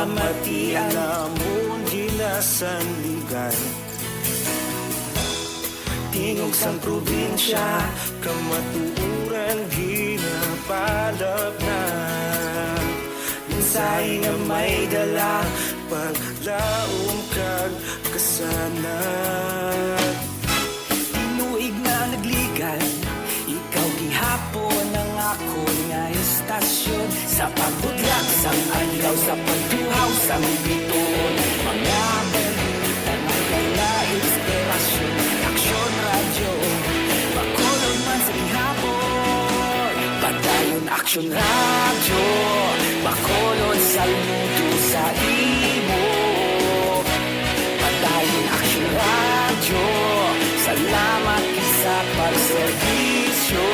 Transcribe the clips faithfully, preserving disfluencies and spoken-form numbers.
Matian namon ginasandigan, tingog sang probinsya, kamatuoran ginapalapnag. Mensahe nga may dala, paglaom kag kasanag. Tinuig nga nagligan, ikaw gihapon ang akon nga istasyon. Sa pagbudlak sang adlaw, sa pagtuhaw sang bituon, mga balita nga dala inspirasyon. Aksyon Radyo, Bacolod man sa gihapon. Padayon Aksyon Radyo, Bacolod, saludo sa imo. Padayon Aksyon Radyo, salamat gid sa pagserbisyo.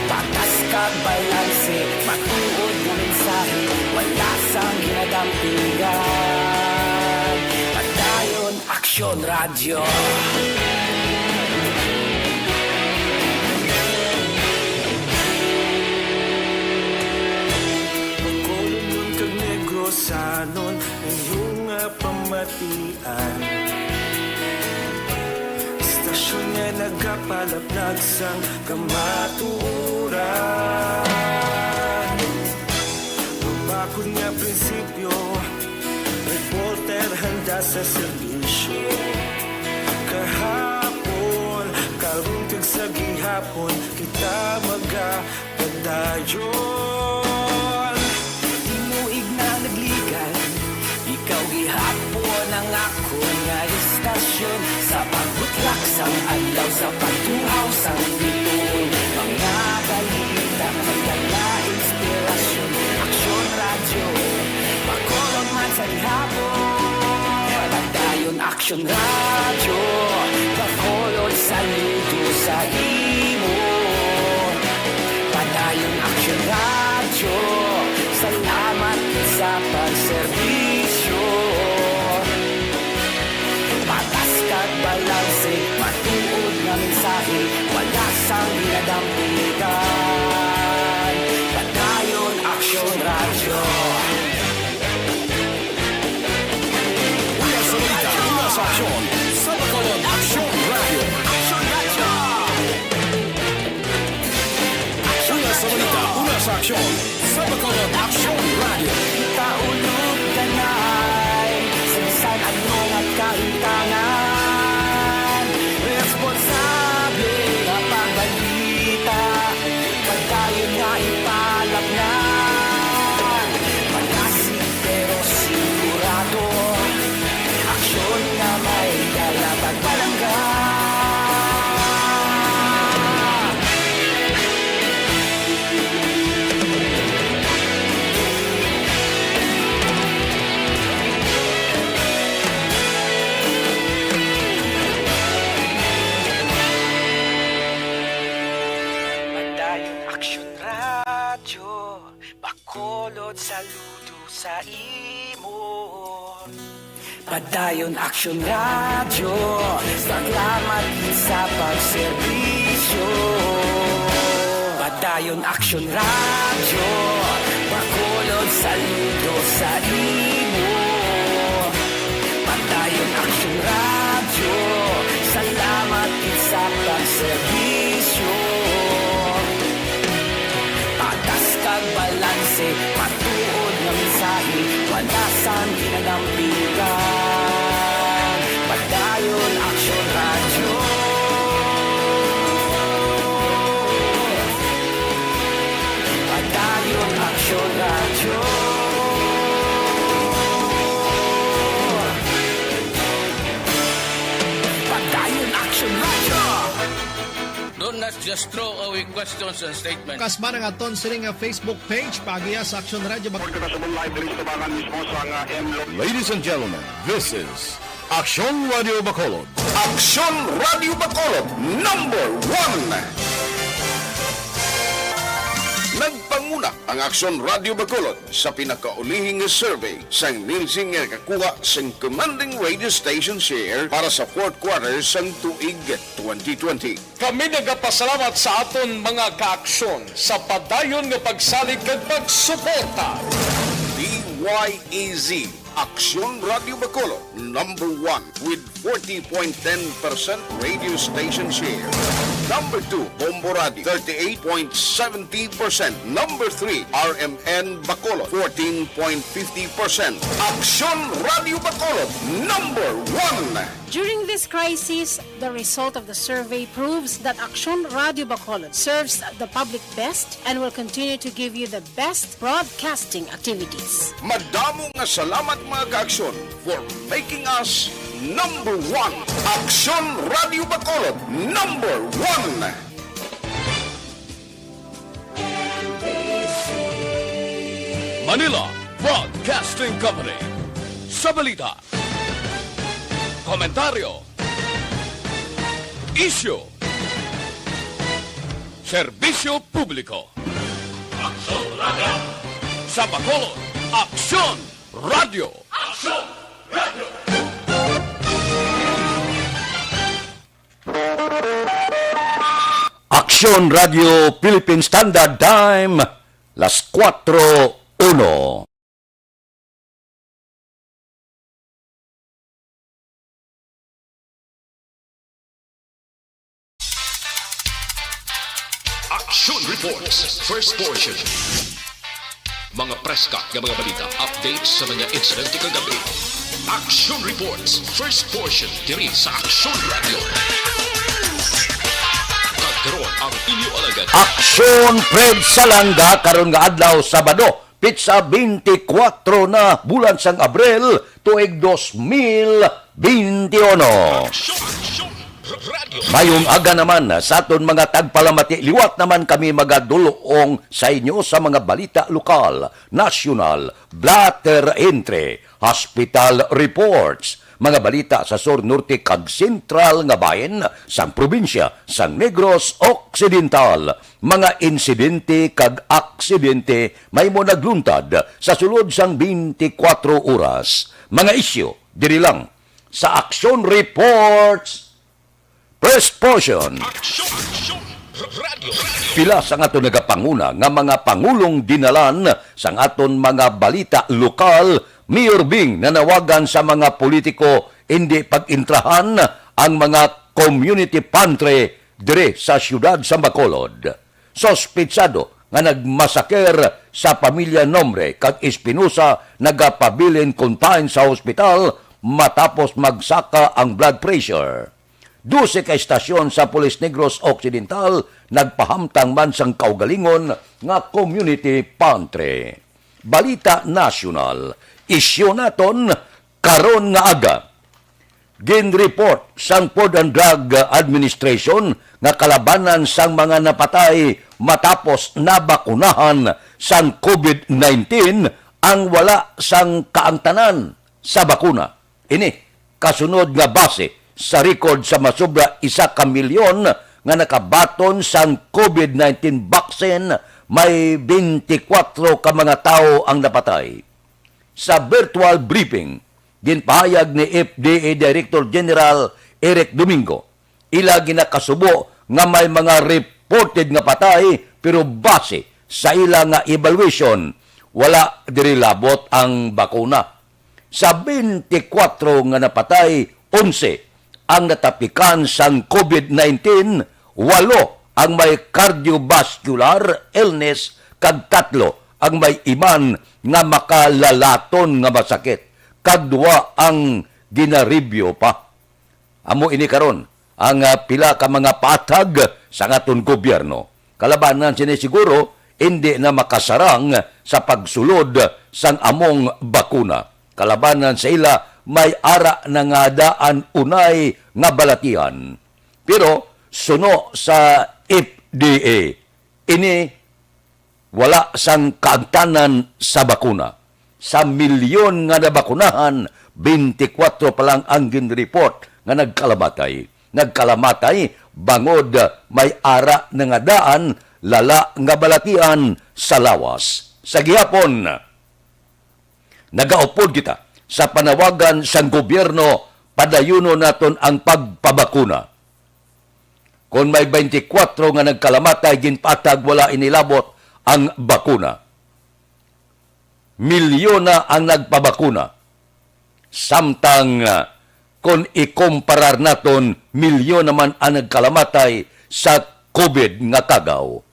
Patas kag balanse, matuod nga mensahe, wala sang ginadampingan. Padayon Aksyon Radyo. Bacolodnon kag Negrosanon, inyo nga pamatian. Istasyon nga nagapalapnag sang kamatuoran. Mabakod nga prinsipyo, reporter handa sa serbisyo. Kahapon, karon kag sa gihapon, kita magapadayon. Tinuig na nagligan, ikaw gihapon ang akon nga istasyon. Sa pagbutlak sang adlaw, sa pagtuhaw sang bituon, mga balita nga dala inspirasyon. Aksyon Radyo, Bacolod man sa gihapon. Padayon Aksyon Radyo, Bacolod, saludo sa imo. Padayon Aksyon Radyo, salamat sa pagserbisyo. Patas kag balanse, matuod nga mensahe, wala sang ginadampigan. Padayon Aksyon Radyo. Una sa balita, una sa aksyon, sa Bacolod Aksyon Radyo. Aksyon Radyo! Una sa balita, una sa aksyon, sa Bacolod Aksyon Radyo. Kita ulog kanay sa bisan ano nga kahitangan. Responsable nga pagbalita, padayon nga ipalapnag. Malasig pero sigurado, aksyon nga may dala pagpalangga. Padayon Aksyon Radyo, Bacolod, saludo sa imo. Padayon Aksyon Radyo, salamat sa pagserbisyo. Padayon Aksyon Radyo, Bacolod, saludo sa imo. Padayon Aksyon Radyo, salamat gid sa pagserbisyo. Patas kag balanse, matuod nga mensahe, wala sang ginadampigan. Padayon Aksyon Radyo. Padayon Aksyon Radyo. Padayon Aksyon Radyo. Do not just throw away questions and statements. Kasba na nga aton sini nga Facebook page, paagiha sa Aksyon Radyo Bak- Report ka sa Bonlay, Police Tabangan mismo sa nga M Lo- Ladies and gentlemen, this is Aksyon Radyo Bacolod. Aksyon Radyo Bacolod, number one. Nagpanguna ang Aksyon Radyo Bacolod sa pinakaulihi nga survey sang Nielsen nga nakakuha sang commanding radio station share para sa fourth quarter sang tuig twenty twenty. Kami nagapasalamat sa aton mga kaaksyon sa padayon nga pagsalig kag pagsuporta. Y E Z, Aksyon Radio Bacolod, number one with forty point ten percent radio station share. Number two, Bombo Radio, thirty-eight point seventy percent. Number three, R M N Bacolod, fourteen point fifty percent. Aksyon Radio Bacolod, number one. During this crisis, the result of the survey proves that Aksyon Radio Bacolod serves the public best and will continue to give you the best broadcasting activities. Madamo nga salamat, mga ka-Aksyon, for making us number one. Aksyon Radio Bacolod, number one. Manila Broadcasting Company. Sa balita, komentaryo, isyu, serbisyo publiko. Aksyon Radio. Sa Bacolod, Aksyon Radio. Aksyon Radio. Aksyon Radio Philippine Standard Time, las kuwatro uno. Action Reports, first portion. Mga preska nga mga balita, updates sa mga insidente kagabi. Action Reports, first portion, diri sa Action Radio. Kag karon ang inyo alagad, Action Fred Salanga, karon nga adlaw, Sabado, pitsa twenty-four na bulan sang Abril, tuig dos mil veintiuno. Action, Action Radio. Mayong aga naman sa aton mga tagpalamati. Liwat naman kami magadulong sa inyo sa mga balita lokal, nasyonal, blotter entry, hospital reports, mga balita sa sur, norte, kag sentral nga bahin sang probinsya sang Negros Occidental, mga insidente kag aksidente mahimo nagluntad sa sulod sang twenty-four oras, mga isyu diri lang sa Action Reports. First portion. Action, Action Radio. Pila sang aton nagapanguna nga mga pangulong dinalan sang aton mga balita lokal, Mayor Bing, nanawagan sa mga politiko hindi pag-intrahan ang mga community pantry diri sa siyudad sa Bacolod. Suspetsado nga nagmasaker sa pamilya Nombre kag Espinosa nagapabilin confine sa hospital matapos magsaka ang blood pressure. Dose ka estasyon sa Police Negros Occidental nagpahamtang man sang kaugalingon nga community pantry. Balita nasyonal, isyu naton karon nga aga. Ginreport sang Food and Drug Administration nga kalabanan sang mga napatay matapos nabakunahan sang covid nineteen ang wala sang kaangtanan sa bakuna. Ini kasunod nga base sa record sa masobra isa ka milyon nga nakabaton sang covid nineteen vaccine, may twenty-four ka mga tawo ang napatay. Sa virtual briefing, ginpahayag ni F D A Director General Eric Domingo, ila ginakasubo nga may mga reported nga patay, pero base sa ila nga evaluation, wala diri labot ang bakuna. Sa twenty-four nga napatay, onse ang natapikan sang covid nineteen, walo ang may cardiovascular illness, kag tatlo ang may iman nga makalalaton nga masakit, kag duwa ang ginaribyo pa. Amo ini karon ang, ah, pila ka mga paathag sang aton gobyerno. Kalabanan sini siguro, indi na makasarang sa pagsulod sang among bakuna. Kalabanan sa ila, may ara na nga daan unay nga balatian. Pero suno sa F D A, ini wala sang kaangtanan sa bakuna. Sa milyon nga nabakunahan, twenty-four pa lang ang ginreport nga nagkalamatay. Nagkalamatay bangod may ara na nga daan lala nga balatian sa lawas. Sa gihapon, nagaupod kita sa panawagan sang gobyerno, padayunon naton ang pagpabakuna. Kon may twenty-four nga nagkalamatay, ginpatag wala inilabot ang bakuna. Milyon na ang nagpabakuna. Samtang, ah, kon ikomparar naton, milyon naman ang nagkalamatay sa COVID nga kagaw.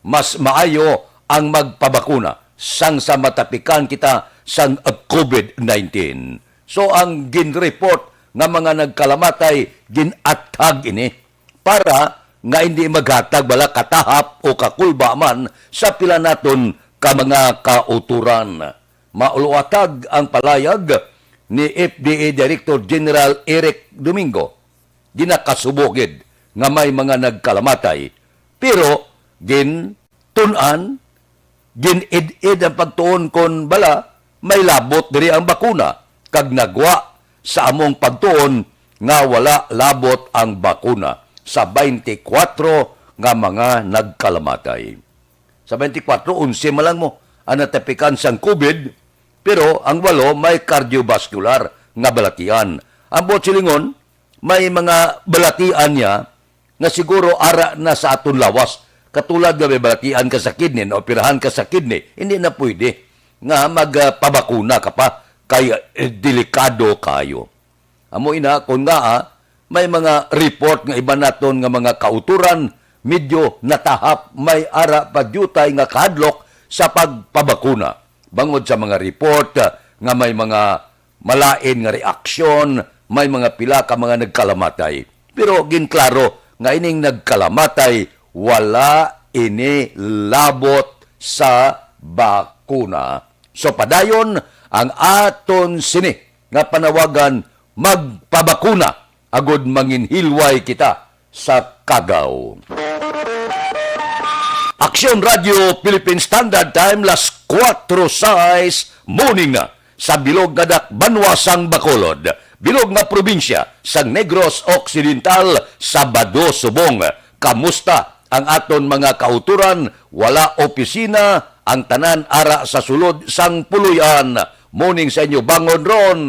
Mas maayo ang magpabakuna sang sa matapikan kita sang, ah, COVID nineteen. So, ang ginreport nga mga nagkalamatay, gin-athag ini para nga hindi maghatag bala katahap o kakulba man sa pila naton ka mga kauturan. Mauluatag ang palayag ni F D A Director General Eric Domingo. Ginakasubo gid nga may mga nagkalamatay, pero gintun-an, gin-id-id ang pagtuon kon bala may labot diri ang bakuna, kag nagwa sa among pagtuon nga wala labot ang bakuna sa twenty-four nga mga nagkalamatay. Sa twenty-four, onse man lang mo ang natapikan sang COVID, pero ang walo may cardiovascular nga balatian. Ang buot silingon, may mga balatian niya nga siguro ara na sa aton lawas. Katulad nga may balatian ka sa kidney, naoperahan ka sa kidney, hindi na pwede nga magpabakuna ka pa kay, eh, delikado kayo. Amo ina, kon ngaa may mga report nga iban naton nga mga kauturan, medyo natahap, may ara pa diutay nga kahadlok sa pagpabakuna. Bangod sa mga report, ah, nga may mga malain nga reaksyon, may mga pila ka mga nagkalamatay. Pero ginklaro nga ining nagkalamatay wala ini labot sa bakuna. So, padayon ang aton sini nga panawagan, magpabakuna agud manginhilway kita sa kagaw. Aksyon Radio Philippine Standard Time, las kuwatro sais morning na sa bilog nga dakbanwa sang Bacolod, bilog nga probinsya sang Negros Occidental, Sabado subong. Kamusta ang aton mga kauturan? Wala opisina, ang tanan ara sa sulod sang puloy-an. Morning sa inyo bangon ron.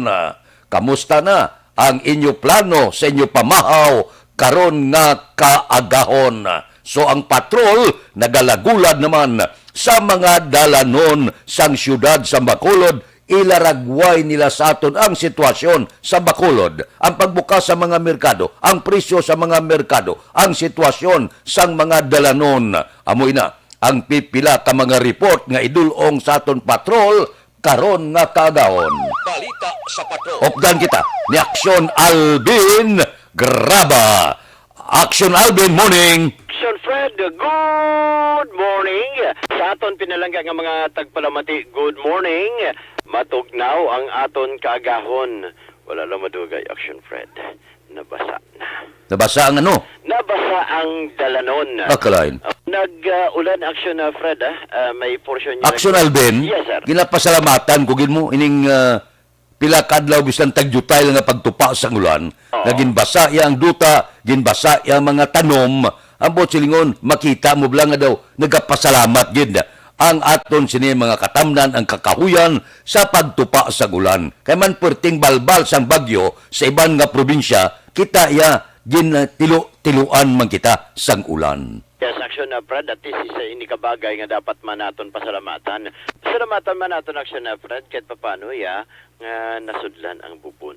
Kamusta na ang inyo plano sa inyo pamahaw karon nga kaagahon? So, ang patrol nagalagulad naman sa mga dalanon sang siyudad sa Bacolod. Ilaragway nila sa aton ang sitwasyon sa Bacolod, ang pagbukas sa mga merkado, ang presyo sa mga merkado, ang sitwasyon sang mga dalanon. Amo ina ang pipila ka mga report nga idul-ong sa aton patrol karon nga kaagahon. Balita sa Patrol. Updan kita ni Aksyon Alvin Graba. Aksyon Alvin, morning. Aksyon Fred, good morning. Sa aton pinalangga nga mga tagpalamati, good morning. Matugnaw ang aton kaagahon. Wala lang madugay, Aksyon Fred. Nabasa na. Nabasa ang ano? Nabasa ang dalanon. Akalain. Nag, ah, ulan, Aksyon, ah, Fred, ah. Ah, may portion niya Aksyon nag- Alvin, Yes, sir. Ginapasalamatan ko gid mo ining, ah, pila ka adlaw bisan tagdiutay lang nga pagtupa sang ulan. Oo. Nga ginbasa iya ang duta, ginbasa iya ang mga tanom. Ang buot silingon, makita mo bala nga daw nagapasalamat gid ang aton sini mga katamnan, ang kakahuyan sa pagtupa sang ulan. Kay man perting balbal sang bagyo sa iban nga probinsya, kita iya gintilo-tiluan man kita sang ulan. Yes, Aksyon, ah, Fred, at this is, ah, ini ka bagay nga dapat man naton pasalamatan. Pasalamatan man naton, Aksyon, ah, Fred, kahit papano, ya, nga nasudlan ang bubon.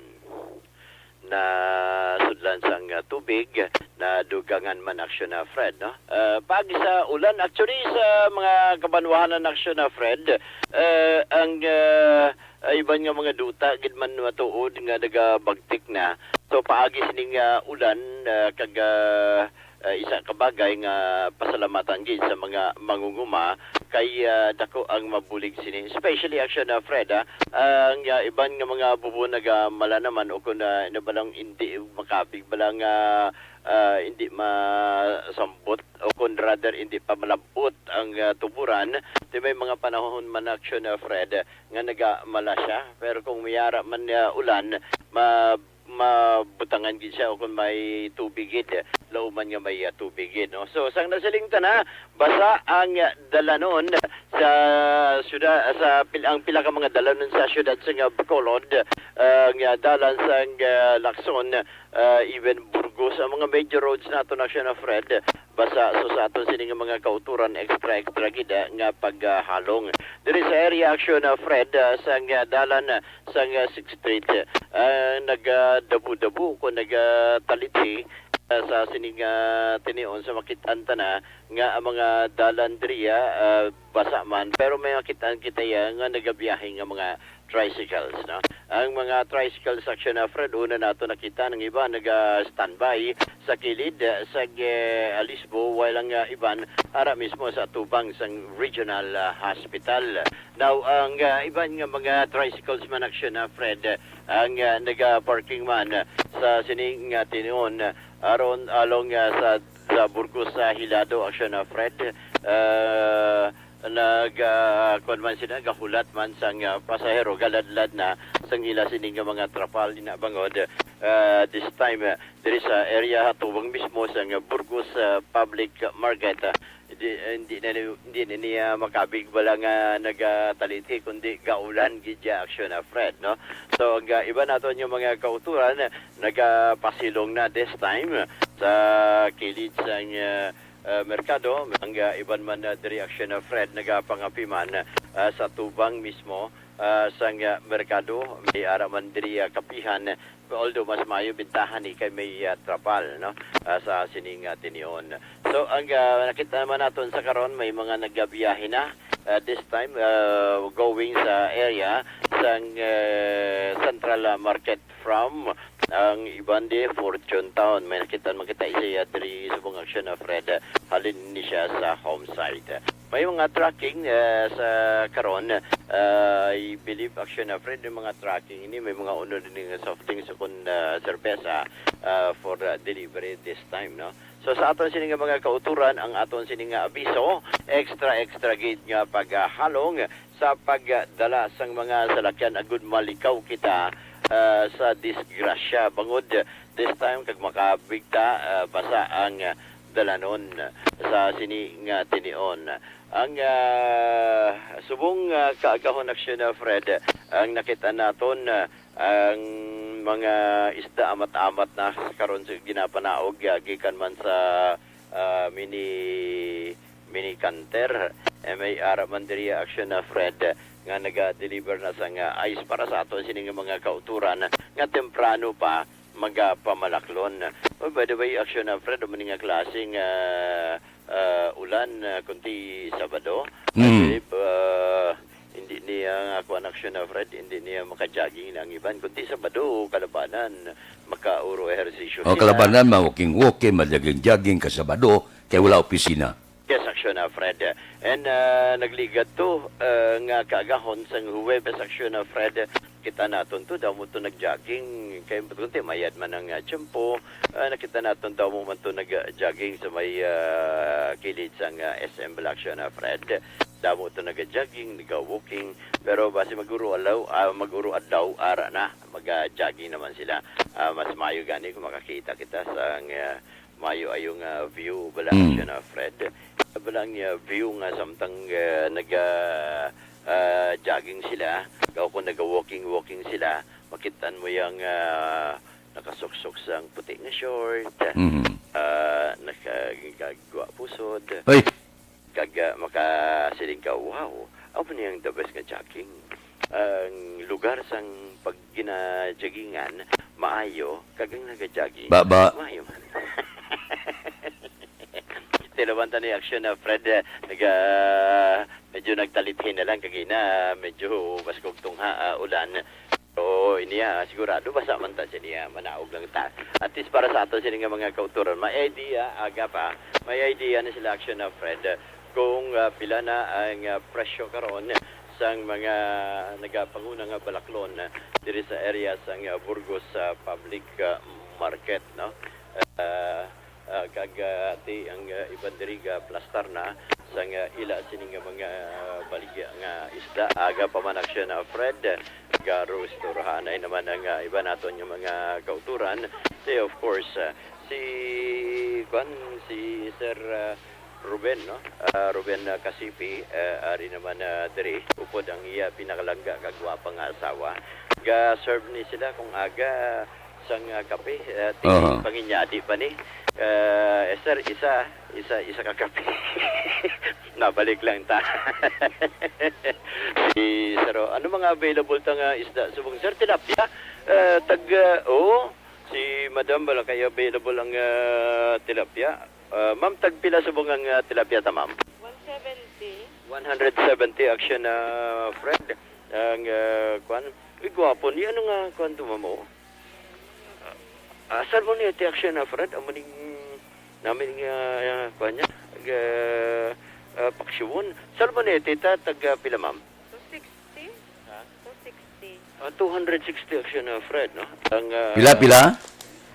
Nasudlan sang, ah, tubig, nadugangan man, Aksyon, ah, Fred, no? Ah, paagi sa ulan, actually, sa mga kabanwahanan, Aksyon, ah, Fred, ah, ang, ah, ah, iban nga mga duta gid man matuod nga nagabagtik na. So, paagi sining, ah, ulan, ah, kag, ah, ah, isa ka bagay nga pasalamatan gid sa mga mangunguma kay, ah, dako ang mabulig sini. Especially, Aksyon, ah, Fred, ah, ang, ah, iban nga mga bubon nagamala naman o kung, ah, nabalang hindi makapig, balang, ah, ah, hindi masambot o kung rather hindi pa malabot ang, ah, tuburan. Di may mga panahon man, Aksyon, ah, Fred, nga nagamala siya. Pero kung may ara man, ah, ulan, ma- mabutangan gid siya o kung may tubig gid, lauman nga may, ah, tubig gid, no? So, sang nasiling ta na, basa ang, ah, dalanon sa syudad, sa pil-, ang pila ka mga dalanon sa syudad sa nga Bacolod, ah, nga dalan sang, ah, Lacson, ah, even Burgos, ang mga major roads nato, Aksyon, ah, Fred, basa. So, sa aton sini nga mga kauturan, extra, extra gid, ah, nga paghalong. Diri sa area action, ah, Fred, ah, sang, ah, dalan, ah, sang, ah, Sixth Street, ah, nagadabu-dabu ko nagatalit, ah, sa sining, ah, tinion sa makit-an ta na nga ang mga dalan diri, ah, basa man, pero may makit-an kita, ah, nga nagabiyahe nga mga tricycles, no? Ang mga tricycle section, ah, Fred, una nato nakita, ang iba naga-standby sa kilid, ah, sa, eh, Alisbo, while ang, ah, iban ara mismo sa tubang sang regional, ah, hospital. Now, ang, ah, iban nga mga tricycles man action, ah, Fred, ang, ah, naga-parking man, ah, sa sining, ah, tinion, ah, aron along, ah, sa, sa Burgos sa Hilado action, ah, Fred, ah, nag, ah, kuwan man sila, gahulat man sang, ah, pasahero, galadlad na sang ila sini nga mga trapal, ina bangod, ah, this time, ah, diri sa area tubang mismo sang, ah, Burgos, ah, Public Market, ah, hindi, hindi na ni-, hindi na niya makabig bala nga nagatalit, kundi gaulan gid ya action, ah, Fred, no? So, ang, ah, iba naton nga mga kauturan, ah, nagapasilong na this time sa kilid sang, ah, ah, merkado, ang, ah, iban man, ah, diri action, ah, Fred, nagapangapi man, ah, sa tubang mismo, ah, sang, ah, merkado, may ara man diri, ah, kapihan, although mas maayo bintahan ni kay may, ah, trapal, no, ah, sa sining, ah, tinion. So, ang, ah, nakita naman naton sa karon, may mga nagabiyahe na, ah, this time, ah, going sa area sang, ah, Central, ah, Market from ang iban di Fortune Town. May nakita man kita isa ya diri subong action, ah, Fred. Halin ni siya sa home site. May mga tracking, ah, sa karon, ah, I believe action, ah, Fred, yung mga tracking ini may mga uno din nga soft drinks o kun, ah, serbesa, ah, for, ah, delivery this time, no? So, sa aton sini nga mga kauturan, ang aton sini nga abiso, extra, extra gid nga paghalong sa pagdala sang mga salakyan agud malikaw kita, ah, sa disgrasya. Bangod this time, kag makabigta, ah, basa ang, ah, dalanon sa sini nga tinion. Ang, ah, subong, ah, kaagahon action, ah, Fred, ang nakita naton, ah, ang mga isda amat-amat na karon sa ginapanaog, ah, gikan man sa, ah, mini, mini canter. Eh, may ara man diri action na Fred nga naga-deliver na sang ice para sa aton sini nga mga kauturan nga temprano pa magapamalaklon. Oh, by the way, action na Fred, mo nga klaseng, ah, ah, ulan, ah, kunti Sabado. I Mm. believe, ah, hindi niya nga kuwan action na Fred, hindi niya maka-jogging na ang iban. Kunti Sabado, kalabanan, makauro ehersisyo O, sila. Kalabanan, ma-walking-walking, ma-jogging-jogging ka Sabado, kay wala opisina. Yes, action na Fred. And, ah, nagligad to, ah, nga kaagahon sang Huwebes action na Fred. Kita naton to, daw mo to nag-jogging. Kay kunti mayad man ang, ah, tiyempo. Ah, nakita naton daw mo man to nag-jogging sa may, ah, kilid sang, ah, S M Balaction, ah, Fred. Damo to nag-jogging, nag-walking. Pero basi maguro adlaw, ah, maguro adlaw, ara na, mag-jogging naman sila. Ah, mas maayo gani kung makakita kita sa, ah, maayo ayo nga view bala Mm. siya na, Fred. Bala ang, ah, view nga samtang, ah, naga, ah, jogging sila, o kung naga-walking-walking sila, makitaan mo yang, ah, nakasuksok sang puti nga short, Mhm. ah, nakagagwa pusod. Ay! Kag, ah, makasiling ka, "Wow, amo ni ang the best nga jogging." Ang lugar sang pag ginajaggingan, maayo, kag ang naga-jogging, Ba, ba. maayo man. Tilawan ta ni action na, Fred, eh, naga-, medyo nagtalithin na lang kagina, medyo baskog tungha, ah, ulan. So, iniya, sigurado, basa man ta siniya, manaog lang ta. At least para sa ato sini nga mga kauturan, may idea, aga pa, may idea na sila action na, Fred, kung, ah, pila na ang, ah, presyo karon sang mga nagapanguna nga balaklon, ah, diri sa area sang, ah, Burgos, ah, Public, ah, Market, no? Ah, ah, kag, ah, ti ang, ah, iban diri ga plastar na sang, ah, ila sini nga mga baligya nga isda. Aga pa man action na, Fred, garusturahanay naman ang, ah, iba naton nga mga kauturan. Si, of course, ah, si, kwan, si Sir, ah, Ruben, no? Ah, Ruben, ah, Casipi, ah, ari naman, ah, diri, upod ang iya pinakalangga kag gwapa nga asawa. Ga-serve ni sila kung aga sang, ah, kape, ah, ti Aha. panginyadi pa ni. Ah, eh, sir, isa, isa, isa ka kape. Nabalik lang ta. Si sir, oh, ano mga available ta nga isda subong, sir? Tilapia? Ah, tag, ah, oo, si madam, wala kay available ang, ah, tilapia. Ah, ma'am, tagpila subong ang, ah, tilapia ta, ma'am? One seventy. One hundred seventy, action, ah, Fred. Ang, ah, kwan. Uy, gwapo ni. Ano nga kwan to, ma'am, oh? Ah, salmonete, action, ah, Fred. Amo ning namin nga, ah, kwan niya. Ag, ah, ah, paksiwon. Salmonete ta, tag, ah, pila, ma'am? Two sixty. Ha? Two sixty. Ah, two hundred sixty, action, ah, Fred, no? Ang, ah, Pila, pila?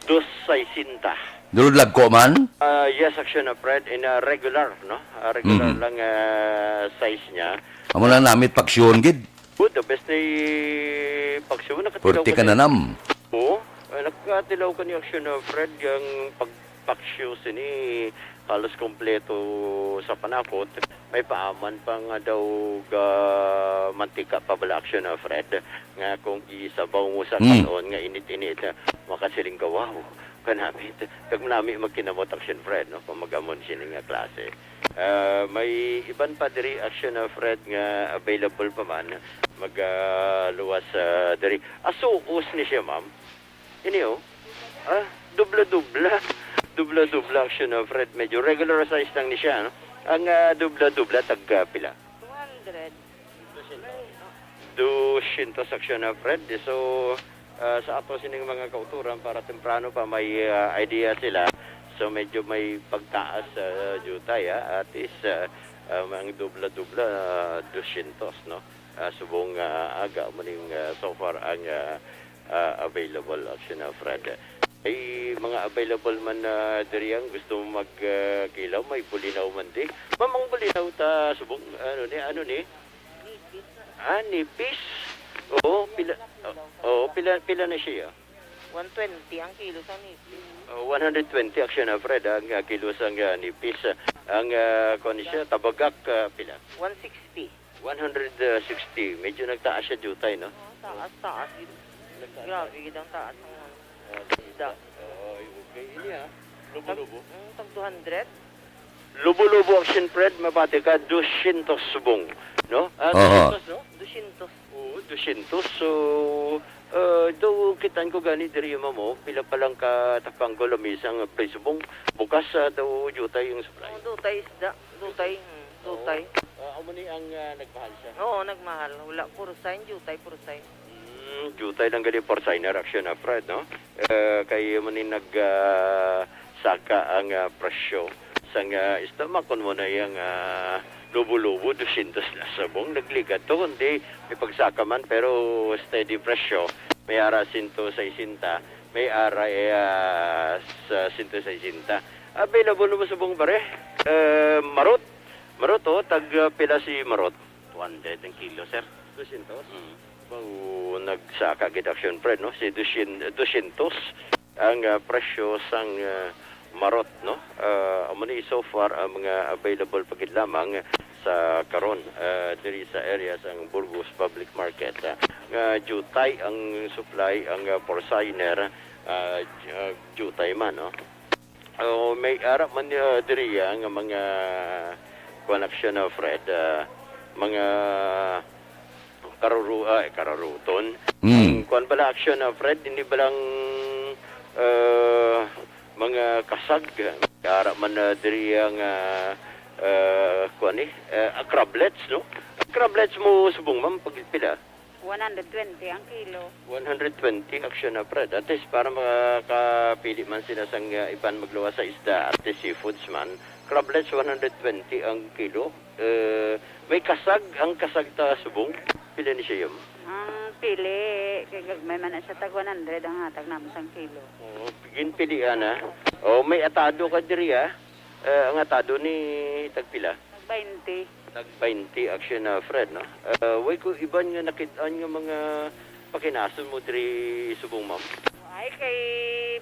Dos sesenta. Dulod lagko man? Ah, yes, action, ah, Fred, in a regular, no? Ah, regular Mm. lang, ah, size niya. Amo lang namit paksiwon gid. Good, the best ni paksiwon, nakatilaw Forty ka ka na ni. Nam. Oo. Ah, nakatilaw ka ni action, ah, Fred, ang pagpaksiw sini halos kompleto sa panakot. May paaman pa nga daw ga mantika pa bala action, ah, Fred, nga kung isabaw mo sa Mm. kanon nga init-init, ah, makasiling ka, "Wow, kanamit." Kag nami magkinamot action, Fred, no? Kung magamon sini nga klase. Ah, may iban pa diri action, ah, Fred, nga available pa man. Mag, ah, luwas, ah, diri. Asuos ni siya, ma'am. Ini, oh. Ah, dubla-dubla. Dubla-dubla action, ah, Fred. Medyo regular size lang ni siya, no? Ang, ah, dubla-dubla, tag, ah, pila? Two hundred. Dusyentos action, ah, Fred. So, ah, sa ato sining mga kauturan, para temprano pa may, ah, idea sila. So, medyo may pagtaas, ah, jutay, ah. At least, ah, ah, ang dubla-dubla, ah, dusyentos, no? Ah, subong, ah, aga, muning, ah, so far ang, ah, ah, available action, ah, Fred. Ay, mga available man na diri ang gusto mo mag, ah, kilaw, may bulinaw man di. Ma'am, ang bulinaw ta subong, ano ni, ano ni? Nipis. Ah, nipis. Oo, pila, oo, pila, pila na siya? One twenty ang kilo sa nipis. Oh, one hundred twenty action, ah, Fred, ang, ah, kilo sang, ah, nipis. Ang, ah, kuwan siya, tabagak, ah, pila? One sixty. One hundred sixty. Medyo nagtaas siya, jutay, no? Oo, taas, taas gid. Nagtaas. Grabe gid ang taas ng, ano, ah, isda. Oo, okay. Ini, ah. Lubo-lubo. Tag, mm, tag two hundred. Lubo-lubo action, Fred, mabati ka, dusyentos subong, no? Ah, Oho. Dusyentos, no? Dusyentos. Oo, dusyentos. So, ah, daw kitaan ko gani diri, ma'am, oh, pila pa lang ka tapang ko lami sang presyo subong. Bukas, ah, daw jutay ang supply. Oh, dutay isda. Dutay, hmm, dutay. Oo. Ah, amo ni ang, ah, nagmahal siya? Oo, nagmahal. Wala, puro sign, jutay, puro sign. Mm, jutay lang gali for signer action na, Fred, no? Eh, kay mo ni nag, ah, saka ang, ah, presyo sang, ah, isda, makon mo na yang, ah, lubo-lubo, dusyentos na subong. Nagligad to, kundi may pagsaka man, pero steady presyo. May ara sento sesenta, may ara, eh, ah, sa sento sesenta. Available mo subong, pare? Eh, marot. Marot, oh, tag, ah, pila si marot? Two hundred ang kilo, sir. Dusyentos? Mm. Bago nagsaka gid action, Fred, no? Si dusyen-, dusyentos ang, ah, presyo sang, ah, marot, no? Ah, amo ni so far ang mga available pa gid lamang sa karon, ah, diri sa area sang Burgos Public Market, ah, nga jutay ang supply, ang, ah, porciner, ah, j-, ah, jutay man, no? Oh, may ara man, ah, diri, ah, nga mga kuwan action, ah, Fred, ah, mga karuru-, ah, kararuton. Mm. Ang kuwan bala action, ah, Fred, hindi ba lang, ah, mga kasag? May ara man, ah, diri ang, ah, ah, kuwan, eh, ah, crablets, no? Crablets mo subong, ma'am, pag pila? One hundred twenty ang kilo. One hundred twenty action na, Fred. At least para makapili man sila sang, ah, iban magluwas sa isda, at least seafoods man. Crablets, one hundred twenty ang kilo. Eh, may kasag, ang kasag ta subong. Pila ni siya, yun? Ang pili, kay gagmay man na siya, tag one hundred ang hatag namin sang kilo. Oo, ginpilian na. Oh, may atado ka diri, ah. Eh, ang atado ni tagpila? Tag twenty. Tag twenty action na, Fred, no? Eh, way ko iban nga nakit-an nga mga pakinason mo diri subong, ma'am? Ay, kay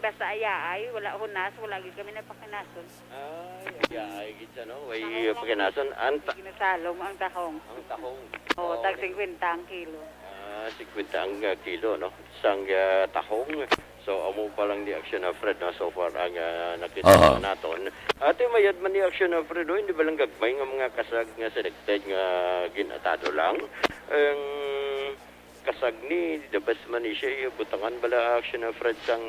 basta ayaay, wala hunas, wala gid kami nagpakinason. Ay, ayaay gid siya, no? Way pakinason. Ang ta- ginasalom ang tahong. Ang tahong. Oo, tag singkwenta ang kilo. Ah, singkwenta ang, ah, kilo, no? Sang, ah, tahong. So, amo pa lang ni Action Alfred, no? So far, ang, ah, nakita Aha. naman naton. Ate, mayad man ni Action Alfred, oh, hindi ba lang gagmay nga mga kasag nga selected nga ginatado lang? Ang kasag ni, the best man ni siya, eh, butangan bala Action Alfred sang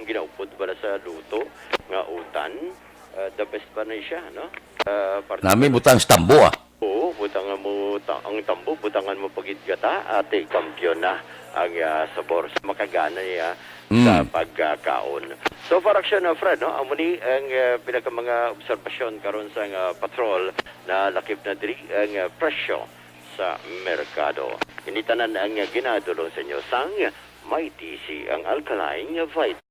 ginaupod bala sa luto nga utan. Ah, the best pa na siya, no? Ah, parte Nami pa butang sa tambo, ah. Oo, butangan mo ta-, ang tambo, butangan mo pagid gata, ate, kampiyon na ang, ah, sabor sa makagana niya sa Mm. pagkakaon. So far, Action, ah, Fred, no? Amo ni ang, ah, pila ka mga obserbasyon karon sa nga patrol na lakip na diri ang, ah, presyo sa merkado. Ini tanan ang, ah, ginadulong sa inyo sang May T C, ang alkaline vitamin.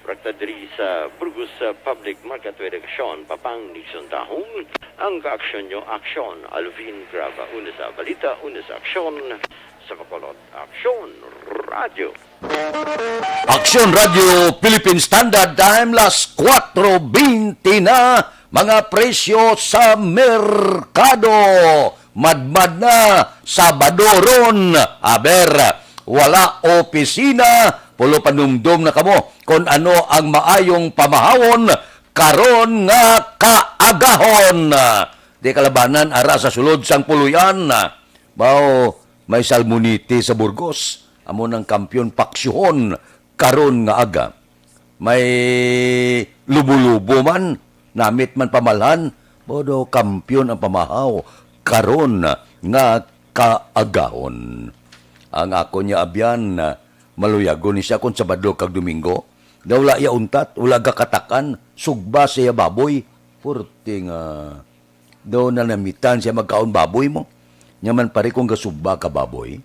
Rekta diri sa Burgos, sa Public Market with Action, Papang Nixon Dahong, ang kaaksyon nyo, aksyon, Alvin Graba, una sa balita, una sa aksyon, sa Bacolod, Aksyon Radio. Aksyon Radio Philippine Standard Time, las kuwatro bente na, mga presyo sa merkado. Madmad na, Sabado ron. Aber, wala opisina, pulo panumdom na kamo kon ano ang maayong pamahawon karon nga kaagahon. Di kalabanan, ara sa sulod sang puloy-an. Bao, may Salmonete sa Burgos. Amo nang kampiyon paksyohon karon nga aga. May lubo-lubo man, namit man pamalhan, bao daw kampiyon ang pamahaw karon nga kaagahon. Ang akon nga abyan, maluyagon ni siya kon Sabado kag Domingo. Daw wala iya untat, wala gakatakan, sugba sa iya baboy. Purti nga daw nanamitan siya magkaon baboy mo. Nya man pare, kung gasugba ka baboy,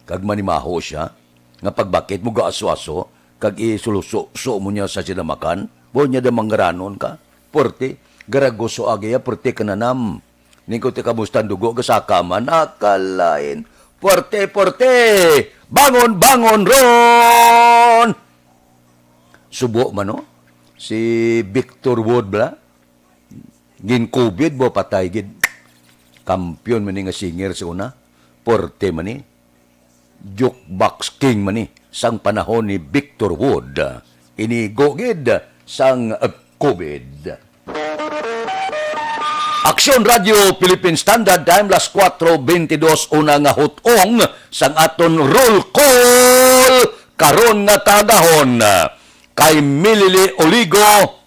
kag manimaho siya, nga pagbakit mo gaaso-aso, kag isuluso-so mo niya sa sinamakan, bo niya da mangranon ka. Purti, garaguso agiya, purti ka nanam. Ning ko ti kamusta ang dugo, gasaka man, akalain. Purti, purti! Bangon, bangon ron! Subo man, no? Si Victor Wood, bla? Gin-covid mo, patay gid. Kampiyon man ni nga singer sa una. Porte man ni. Jukebox king man ni sang panahon ni Victor Wood. Inigo gid sang, uh, covid. Aksyon Radio Philippine Standard Time, las kuwatro bente dos, una nga hutong sang aton roll call karon nga kaagahon. Kay Milili Oligo,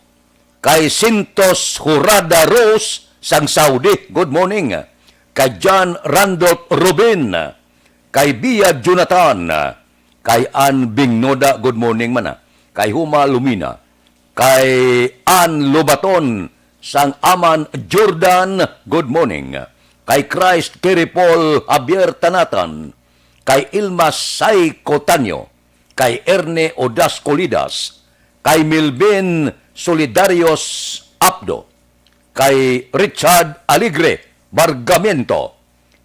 kay Sintos Jurada Rose sang Saudi, good morning. Kay John Randolph Rubin, kay Bia Jonathan, kay Ann Bingnoda, good morning man, ah. Kay Huma Lumina, kay Ann Lobaton sang Aman Jordan, good morning. Kay Christ Kerry Paul Javier Tanatan, kay Ilma Saiko Tanyo, kay Erne Odas Colidas, kay Milvin Solidarios Apdo, kay Richard Alegre Bargamiento,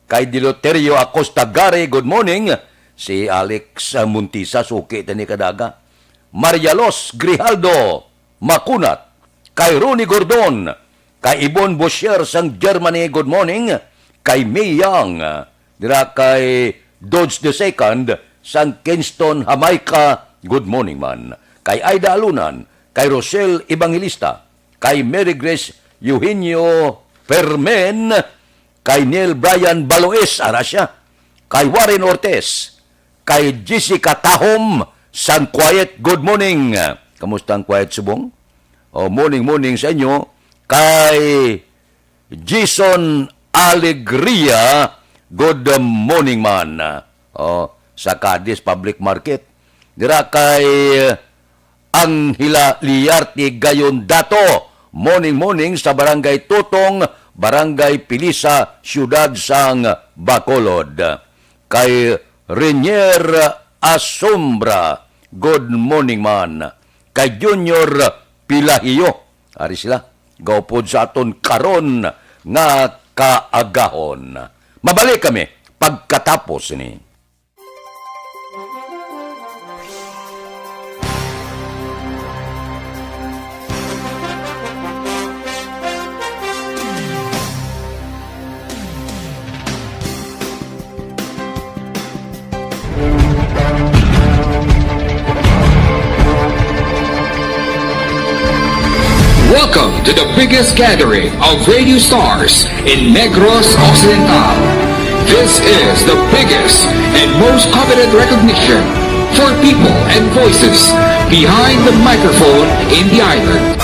kay Deloterio Acosta Gare, good morning. Si Alex, ah, Montisa, suki tani kadaga. Maria Los Grijaldo Makunat, kay Ronnie Gordon, kay Ibon Bosher sang Germany, good morning. Kay May Yang, ah, dira kay Dodge the Second sang Kingston, Jamaica, good morning man. Kay Aida Alunan, kay Rosel Evangelista, kay Mary Grace Eugenio Fermin, kay Neil Brian Balois, ara siya, kay Warren Ortiz, kay Jessica Tahom sang Quiet, good morning. Kamusta ang Quiet subong? O, morning, morning sa inyo. Kay Jason Alegria, good morning man. O, sa Cadiz Public Market. Dira kay Angela Liarte Gayon Dato, morning, morning sa Barangay Tutong, Barangay Pilisa, Siyudad sang Bacolod. Kay Renier Asombra, good morning man. Kay Junior Pilahio, ari sila, gaupod sa aton karon nga kaagahon. Mabalik kami pagkatapos ni. to the biggest gathering of radio stars in Negros Occidental. This is the biggest and most coveted recognition for people and voices behind the microphone in the island.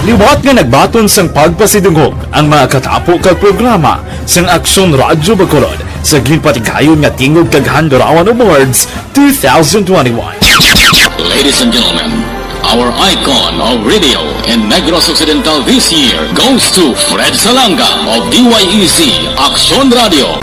Liwat nga nagbaton sang pagpasidungog ang mga katapo kag programa sang Aksyon Radyo Bacolod sa ginpatigayon nga Tingog kag Handurawan Awards two thousand twenty-one. Ladies and gentlemen, our icon of radio in Negros Occidental this year goes to Fred Salanga of D Y E Z Aksyon Radio.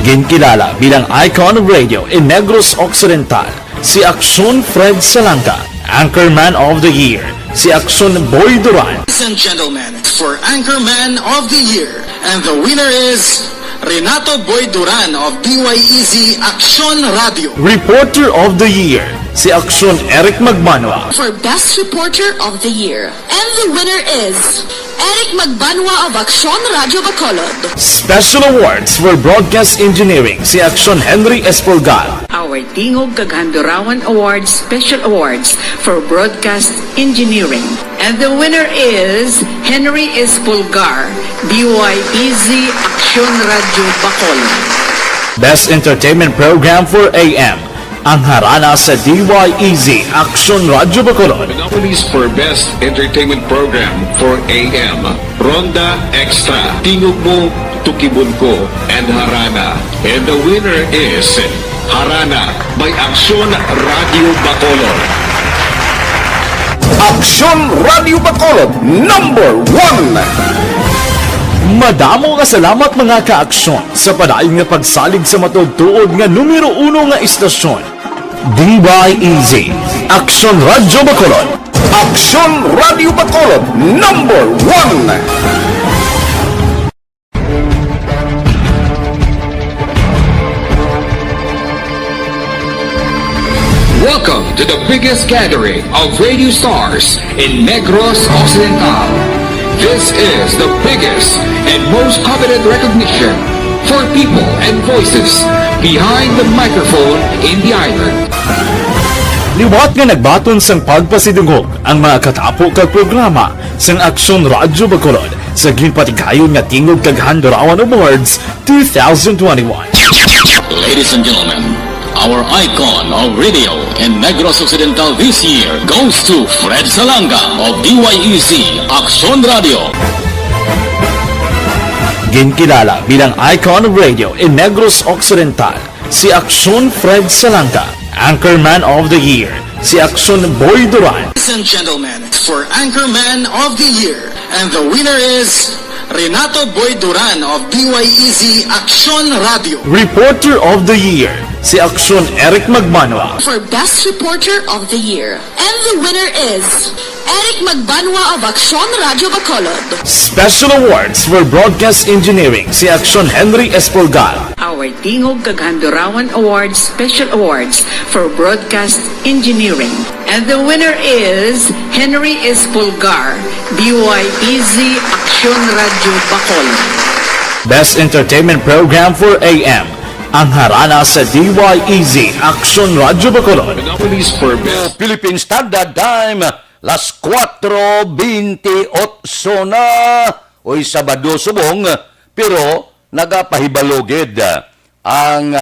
Ginkilala bilang icon of radio in Negros Occidental, si Aksyon Fred Salanga. Anchorman of the Year, si Aksyon Boy Duran. Ladies and gentlemen, for Anchorman of the Year, and the winner is Renato Boy Duran of D Y E Z Aksyon Radio. Reporter of the Year, si Aksyon Eric Magbanwa. For Best Reporter of the Year, and the winner is Eric Magbanwa of Aksyon Radyo Bacolod. Special Awards for Broadcast Engineering, si Aksyon Henry Espolgar. Our Tingog kag Handurawan Awards Special Awards for Broadcast Engineering. And the winner is Henry Espolgar, D Y E Z Aksyon Radyo Bacolod. Best Entertainment Program for A M, ang Harana sa D Y E Z Aksyon Radyo Bacolod. The nominees for Best Entertainment Program for A M, Ronda Extra, Tingog Mo, Tukibon Ko, and Harana. And the winner is Harana by Aksyon Radio Bacolod. Aksyon Radio Bacolod, number one. Madamo nga salamat, mga ka-aksyon, sa padayon nga pagsalig sa matuod-tuod nga numero uno nga istasyon. D Y E Z, Aksyon Radyo Bacolod. Aksyon Radyo Bacolod, number one. Welcome to the biggest gathering of radio stars in Negros Occidental. This is the biggest and most coveted recognition for people and voices behind the microphone in the island. Liwat nga nagbaton sang pagpasidungog ang mga katapo kag programa sang Aksyon Radyo Bacolod sa ginpatigayon nga Tingog kag Handurawan Awards two thousand twenty-one. Ladies and gentlemen, our icon of radio in Negros Occidental this year goes to Fred Salanga of D Y E Z Aksyon Radio. Ginkilala bilang icon of radio in Negros Occidental, si Aksyon Fred Salanga. Anchorman of the Year, si Aksyon Boy Duran. Ladies and gentlemen, for Anchorman of the Year, and the winner is Renato Boy Duran of D Y E Z Aksyon Radio. Reporter of the Year, si Aksyon Eric Magbanwa. For Best Reporter of the Year, and the winner is Eric Magbanwa of Aksyon Radio Bacolod. Special Awards for Broadcast Engineering, si Aksyon Henry Espolgar. Our Tingog kag Handurawan Awards Special Awards for Broadcast Engineering. And the winner is Henry Espolgar, D Y E Z Aksyon Radio Bacolod. Best Entertainment Program for A M, ang Harana sa D Y E Z Aksyon Radio Bacolod. The nominees for Best Philippine Standard Time, las kuwatro bintiocho na, oy, Sabado subong, pero nagapahibalo gid ang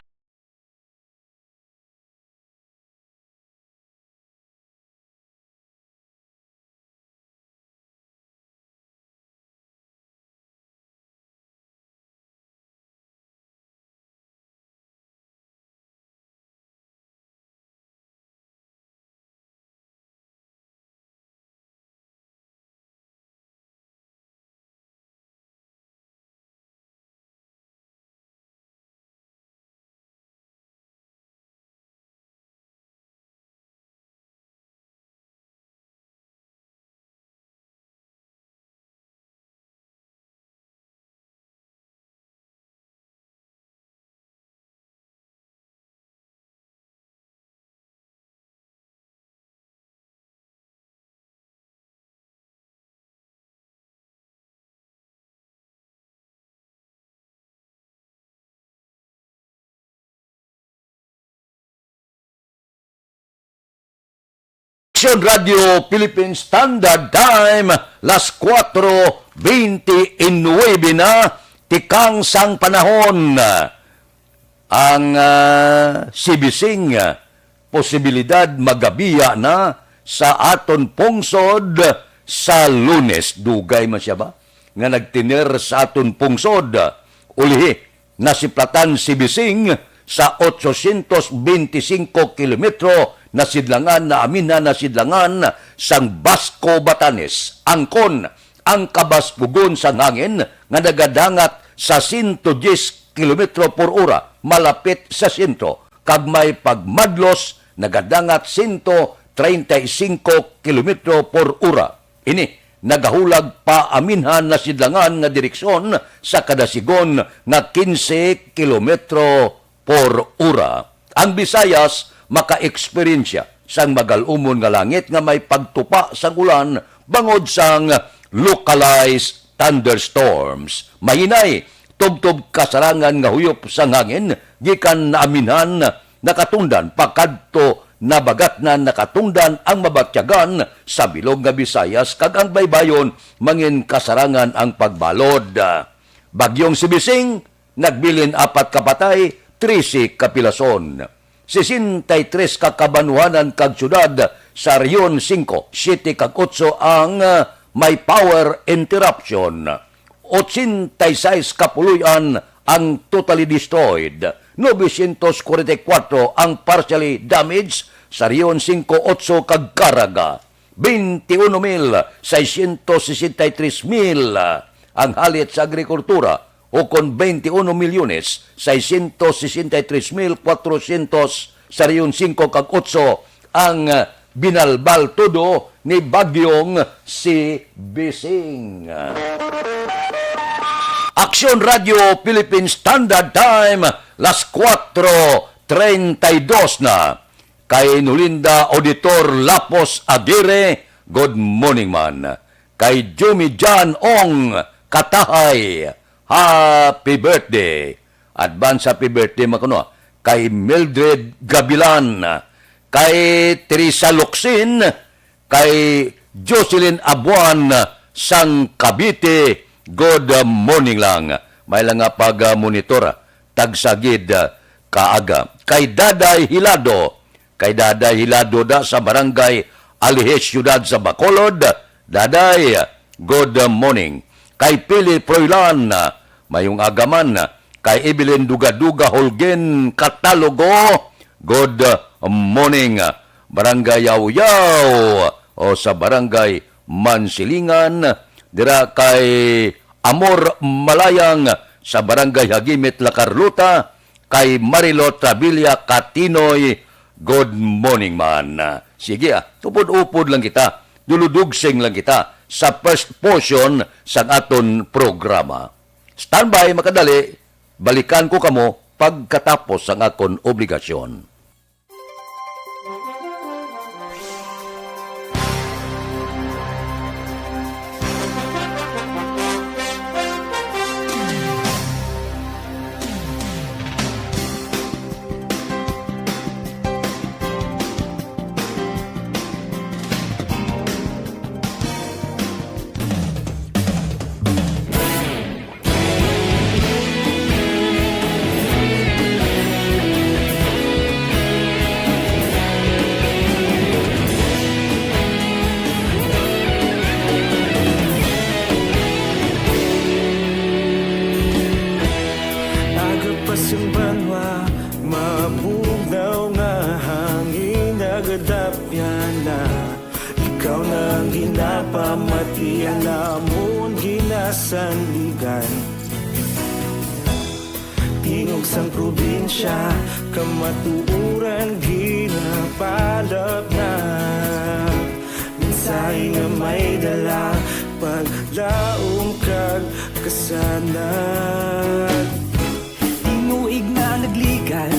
Aksyon Radio Philippine Standard Time, las kuwatro bente y nuebe na, tikang sang panahon. Ang, ah, sibising, ah, posibilidad magabiya na sa aton pungsod sa Lunes. Dugay man siya ba nga nagtener sa aton pungsod? Ulihi, nasiplatan si Bising sa otsosyentos bente singko kilometro na sidlangan, naaminhan na sidlangan sang Basco, Batanes. Angkon ang kabaskugon sang hangin nga nagadangat sa sento dyes kilometro por ora malapit sa sentro, kag may pagmadlos nagadangat sento treinta y cinco kilometro por ora. Ini nagahulag pa aminhan na sidlangan nga direksyon sa kadasigon nga quince kilometro por ora. Ang Visayas maka-eksperyensya sang magal-umon nga langit nga may pagtupa sang ulan bangod sang localized thunderstorms. Mahinay, tubtob kasarangan nga huyop sang hangin gikan naaminhan, nakatundan pakadto nabagatnan, nakatundan ang mabatyagan sa bilog nga Visayas, kag ang baybayon mangin kasarangan ang pagbalod. Bagyong Sibising, nagbilin apat ka patay, trese ka pilason. Sesenta y tres ka kabanwahanan kag syudad sa Region singko, siyete kag otso ang, ah, may power interruption. Otsenta y sais ka puloy-an ang totally destroyed. Novecientos kwarenta y kuwatro ang partially damaged sa Region singko, otso kag Caraga. Bente uno mil seiscientos sesenta y tres mil ang halit sa agrikultura, ukon bente uno milyones seiscientos sesenta y tres mil cuatrocientos sa Region singko kag otso ang, ah, binalbal tudo ni Bagyong Sibising. Aksyon Radio Philippine Standard Time, las kuwatro treinta y dos na. Kay Nolinda Auditor Lapos Aguirre, good morning, man. Kay Jumi Jan Ong Katahay, happy birthday. Advance happy birthday, man, kuno. Kay Mildred Gabilan, kay Teresa Locsin, kay Jocelyn Abuan sang Cavite, good morning lang. May lang nga pag-monitor, ah, tagsa gid, ah, kaaga. Kay Daday Hilado, kay Daday Hilado da sa Barangay Alijes, Siyudad sa Bacolod. Daday, good morning. Kay Pili Froilan, mayong aga man. Kay Evelyn Dugaduga Holguin Catalogo, good morning. Barangay Yaw-Yaw, o sa Barangay Mansilingan, dira kay Amor Malayang sa Barangay Hagimit, La Carlota, kay Marilot Travilla Katinoy, good morning, man. Sige, ah, upod-upod lang kita, duludugsing lang kita sa first portion sang aton programa. Standby, makadali, balikan ko kamo pagkatapos sang akon obligasyon. Aga pa sang banwa, mabugnaw nga hangin nagadapyan na. Ikaw na ang ginapamati, ang amon ginasandigan. Tingog sang probinsya, kamatuoran ginapalap na. Mensahe nga may dala, paglaom kag kasanag. Tinuig na nagligan,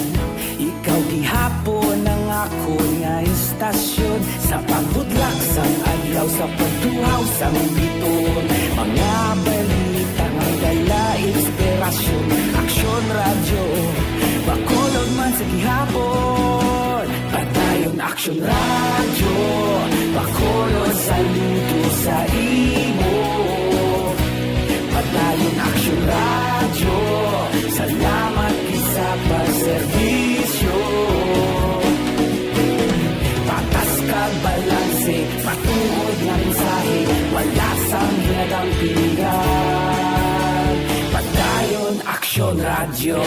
ikaw gihapon ang akon nga istasyon. Sa pagbudlak sang adlaw, sa pagtuhaw sang biton, mga balita nga dala inspirasyon. Aksyon Radyo, Bacolod man sa gihapon. Padayon Aksyon Radyo, Bacolod, saludo sa imo. Padayon Aksyon Radyo, salamat gid sa pagserbisyo. Patas kag balanse, matuod nga mensahe, wala sang ginadampigan. Padayon Aksyon Radyo.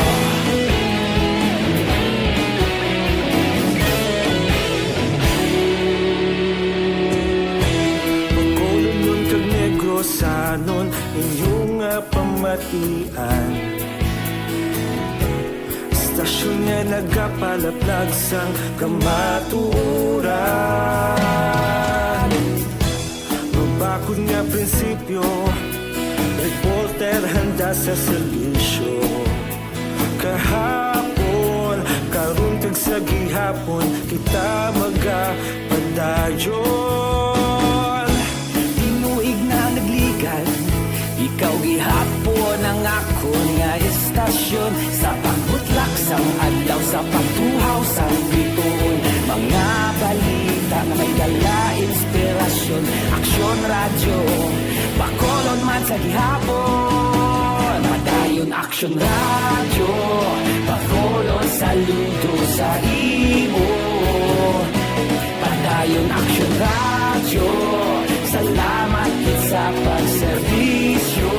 Bacolodnon kag Negrosanon, inyo nga pamatian. Istasyon nga nagapalaplag sang kamatuoran. Mabakod nga prinsipyo, reporter handa sa serbisyo. Kahapon, karon kag sa gihapon, kita magapadayon. Tinuig na nagligad, ikaw gihapon ang akon nga istasyon. Sa pagbutlak sang adlaw, sa pagtuhaw sang bituon, mga balita nga may dala inspirasyon. Aksyon Radyo, Bacolod man sa gihapon. Padayon Aksyon Radyo, Bacolod, saludo sa imo. Padayon Aksyon Radyo, salamat gid sa pagserbisyo.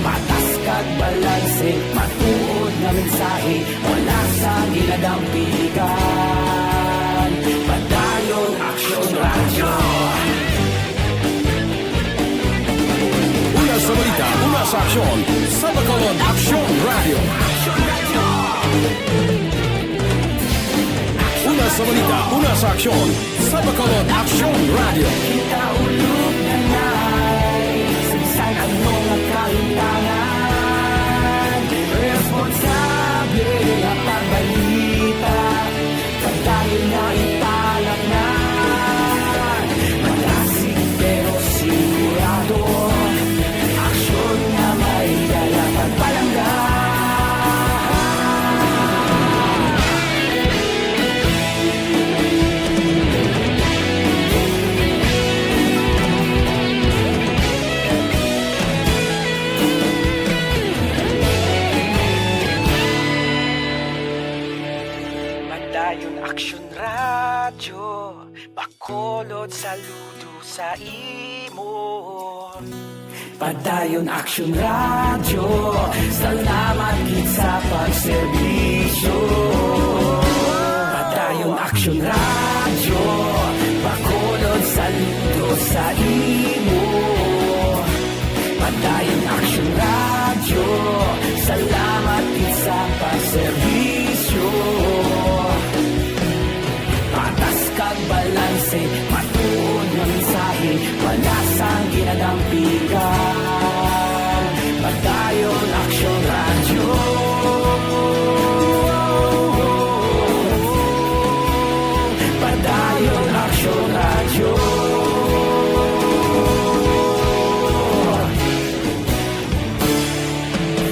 Patas kag balanse, matuod nga mensahe, wala sang ginadampigan. Padayon Aksyon Radyo. Una sa balita, una sa aksyon, sa Bacolod Aksyon Radyo. Una sa balita, una sa aksyon, sa Bacolod Aksyon Radyo. Kita ulog na nay, sa bisan ano nga kalimtangan, responsable nga pagbalita. Padayon nga ipalaknay, malasig pero sigurado, aksyon nga may dala pagpalangga. Padayon Aksyon Radyo, Bacolod, saludo sa imo. Padayon Aksyon Radyo, salamat gid sa pagserbisyo. Padayon Aksyon Radyo, Bacolod, saludo sa imo. Padayon Aksyon Radyo, salamat gid sa pagserbisyo. Patas kag balanse, matuod nga mensahe, wala sang ginadampigan. Padayon Aksyon Radyo. Padayon Aksyon Radyo.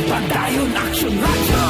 Padayon Aksyon Radyo.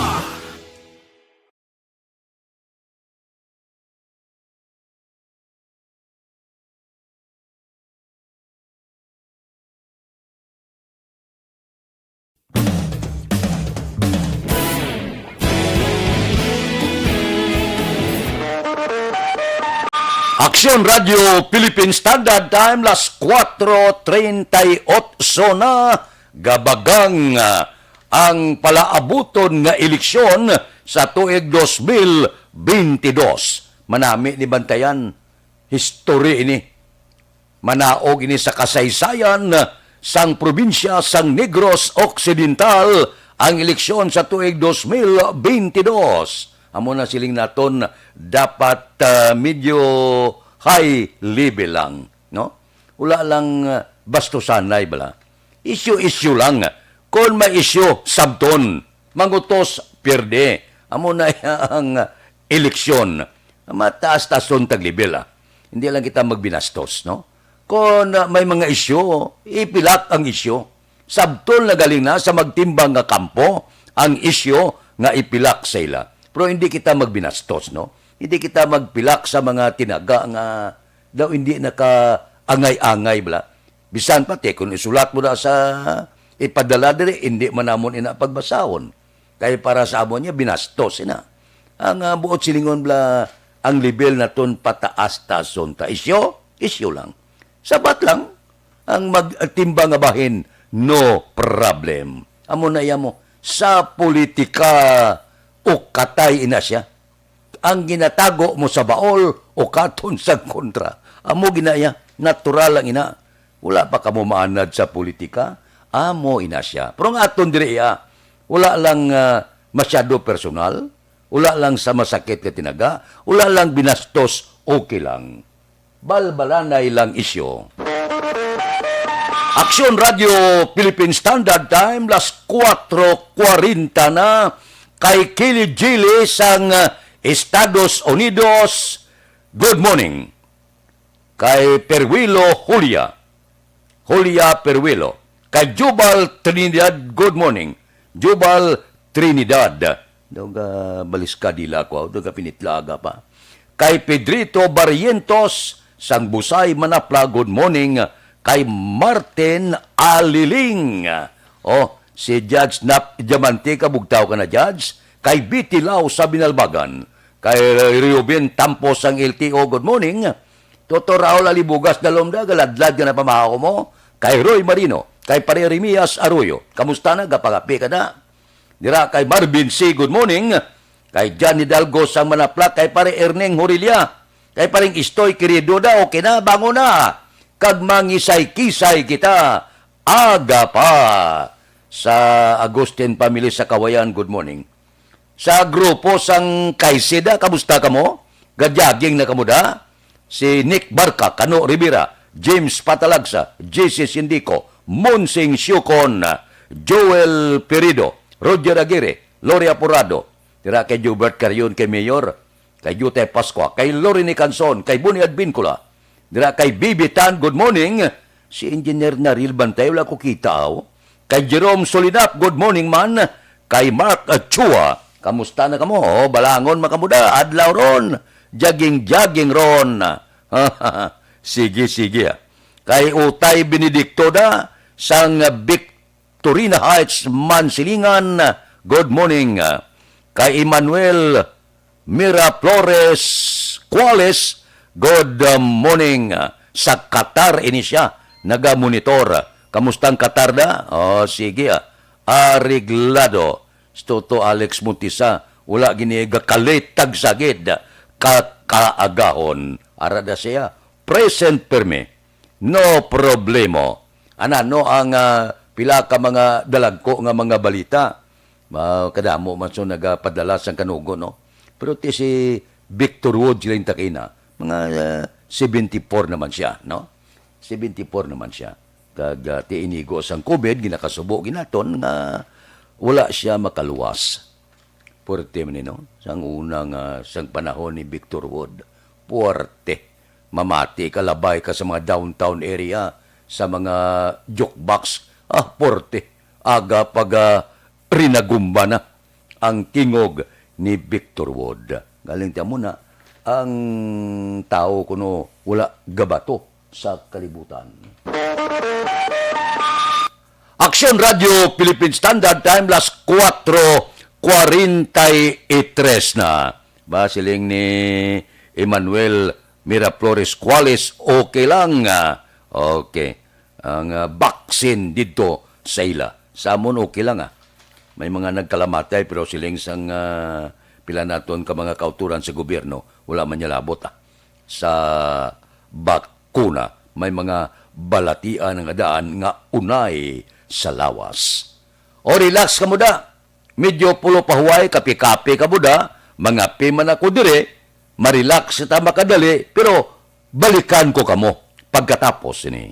Aksyon Radio Philippine Standard Time, las kuwatro treinta y ocho na, gabagang, ah, ang palaabuton nga eleksyon sa tuig dos mil beintidos. Manami ni bantayan, history ini. Manaog ini sa kasaysayan sang probinsya sang Negros Occidental ang eleksyon sa tuig dos mil beintidos. Amo na siling naton, dapat, ah, medyo high level lang, no? Wala lang, ah, bastusanay bala. Issue-issue lang. Kon may issue, sabton. Mangutos, pierde. Amo na ang eleksyon. Mataas-taas tag level, ah. Hindi lang kita magbinastos, no? Kon, ah, may mga isyu, ipilak ang isyu. Sabton na galing na sa magtimbang nga kampo ang isyu nga ipilak sa ila. Pero hindi kita magbinastos, no? Hindi kita magpilak sa mga tinaga nga daw hindi nakaangay-angay bala. Bisan pati kung isulat mo na sa ipadala diri, hindi man namon ina pagbasahon. Kay para sa amon niya, binastos ina. Ang, ah, buot silingon bala, ang level naton pataas-taason ta. Isyu, isyu lang. Sabat lang, ang magtimbang nga bahin, no problem. Amo na iya mo, sa politika, ukatay ina siya. Ang ginatago mo sa baol, ukaton sa kontra. Amo gina iya, natural lang ina. Wala pa kamo maanad sa politika, amo ina siya. Pero ang aton diri iya, wala lang, ah, masyado personal, wala lang sa masakit nga tinaga, wala lang binastos, okay lang. Balbalanay lang isyu. Aksyon Radio Philippine Standard Time, las kuwatro kwarenta na, kay Kili Jili sang, uh, Estados Unidos, good morning. Kay Perwilo Julia, Julia Peruelo. Kay Jubal Trinidad, good morning. Jubal Trinidad. Daw ga baliska dila ko, daw ga pinitlaga pa. Kay Pedrito Barrientos, sang Busay, Manapla, good morning. Kay Martin Aliling. Oh, si Judge Nap Diamante, kabugtaw ka na, Judge. Kay Betty Lau sa Binalbagan. Kay Reuben Tampos sang L T O, good morning. Toto Raul Alibugas, dalom da, galadlad ka na pamahaw mo. Kay Roy Marino, kay Pare Remias Arroyo, kamusta na? Gapakapi ka na? Dira kay Marvin C, good morning. Kay John Hidalgo sang Manapla, kay Pare Erneng Horilia, kay Paring Istoy Querido da, okay na, bangon na. Kag mangisay-kisay kita, aga pa. Sa Agustin family sa Kawayan, good morning. Sa grupo sang Kaiseda, kamusta kamo? Ga-jogging na kamo da? Si Nick Barca, Kano Rivera, James Patalagsa, J C Sindico, Monsing Siucon, Joel Perido, Roger Aguirre, Lori Aporado, dira kay Jubert Carion, kay Mayor, kay Jutay Pascua, kay Lorraine Canson, kay Boni Advincula, dira kay Bibi Tan, good morning. Si Engineer Naril Bantay, wala ko kita, aw. Kay Jerome Solinap, good morning man. Kay Mark Achua, kamusta na kamo? Oh, balangon man kamo da, adlaw ron. Jogging-jogging ron. Sige, sige, ah. Kay Utay Benedicto da, sang Victorina Heights, Mansilingan, good morning. Kay Emmanuel Miraflores Cuales, good morning. Sa Qatar ini siya, naga-monitor. Kamusta ang Qatar da? Oh, sige, ah. Areglado. Si Toto Alex Montisa, wala gini gakalit tag sagid. Ka-, kaagahon. Ara da siya. Present permi. No problemo. Ana, no, ang, ah, pila ka mga dalagko nga mga balita. Ma-, kadamo man so nagapadala sang kanugo, no? Pero ti si Victor Wood, sila yung takina, mga, ah, seventy-four naman siya, no? Seventy-four naman siya. Kag, ah, ti inigo sang COVID, ginakasubo ginaton nga wala siya makaluwas. Puwerte man ni, no? Sang una nga, sang panahon ni Victor Wood, puwerte. Mamati ka, labay ka sa mga downtown area, sa mga jukebox. Ah, puwerte. Aga pa ga rinagumba na ang tingog ni Victor Wood. Galing ti amo na, ang tawo kuno wala gabato sa kalibutan. Aksyon Radio Philippine Standard Time, las kuwatro kwarenta y tres na. Ba, siling ni Emmanuel Miraflores Cuales, okay lang, ah, okay. Ang, ah, vaccine didto sa ila. Sa amon, okay lang, ah. May mga nagkalamatay, pero siling sang, ah, pila naton ka mga kauturan sa gobyerno, wala man niya labot, ah. Sa bakuna, may mga balatian nga daan nga unay sa lawas. O, relax kamo da. Medyo pulo pa huway, kape-kape kamo da. Mangape man ako diri. Marelax kita makadali, pero balikan ko kamo pagkatapos sini.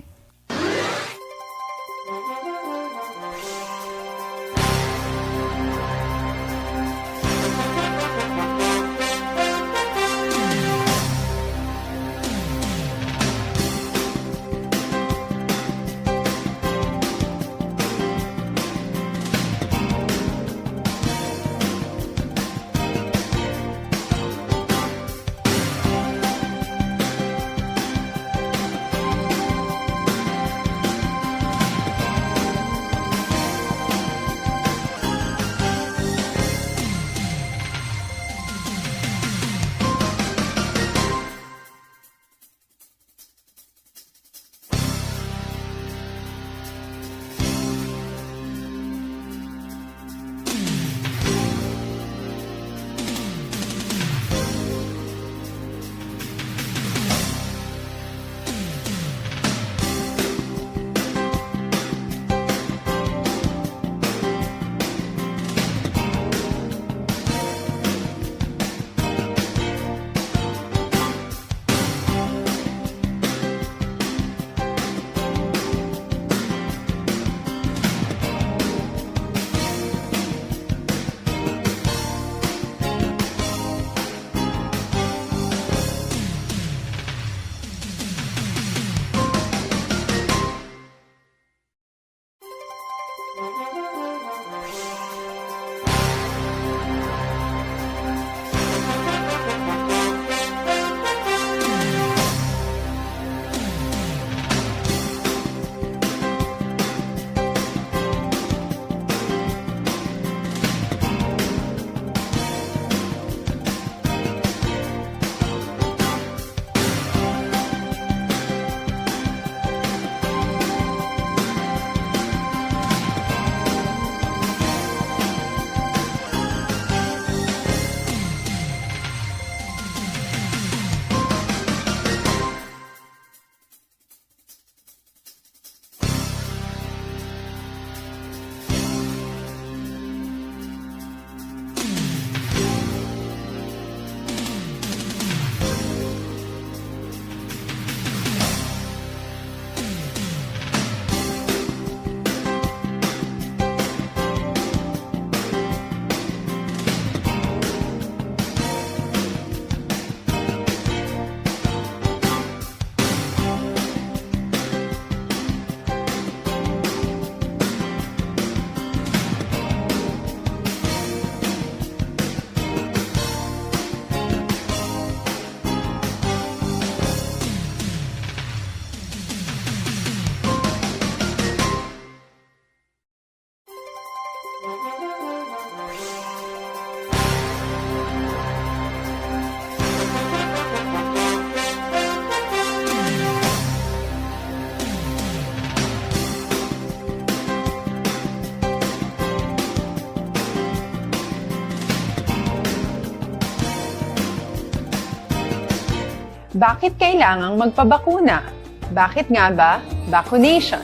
Bakit kailangang magpabakuna? Bakit nga ba vaccination?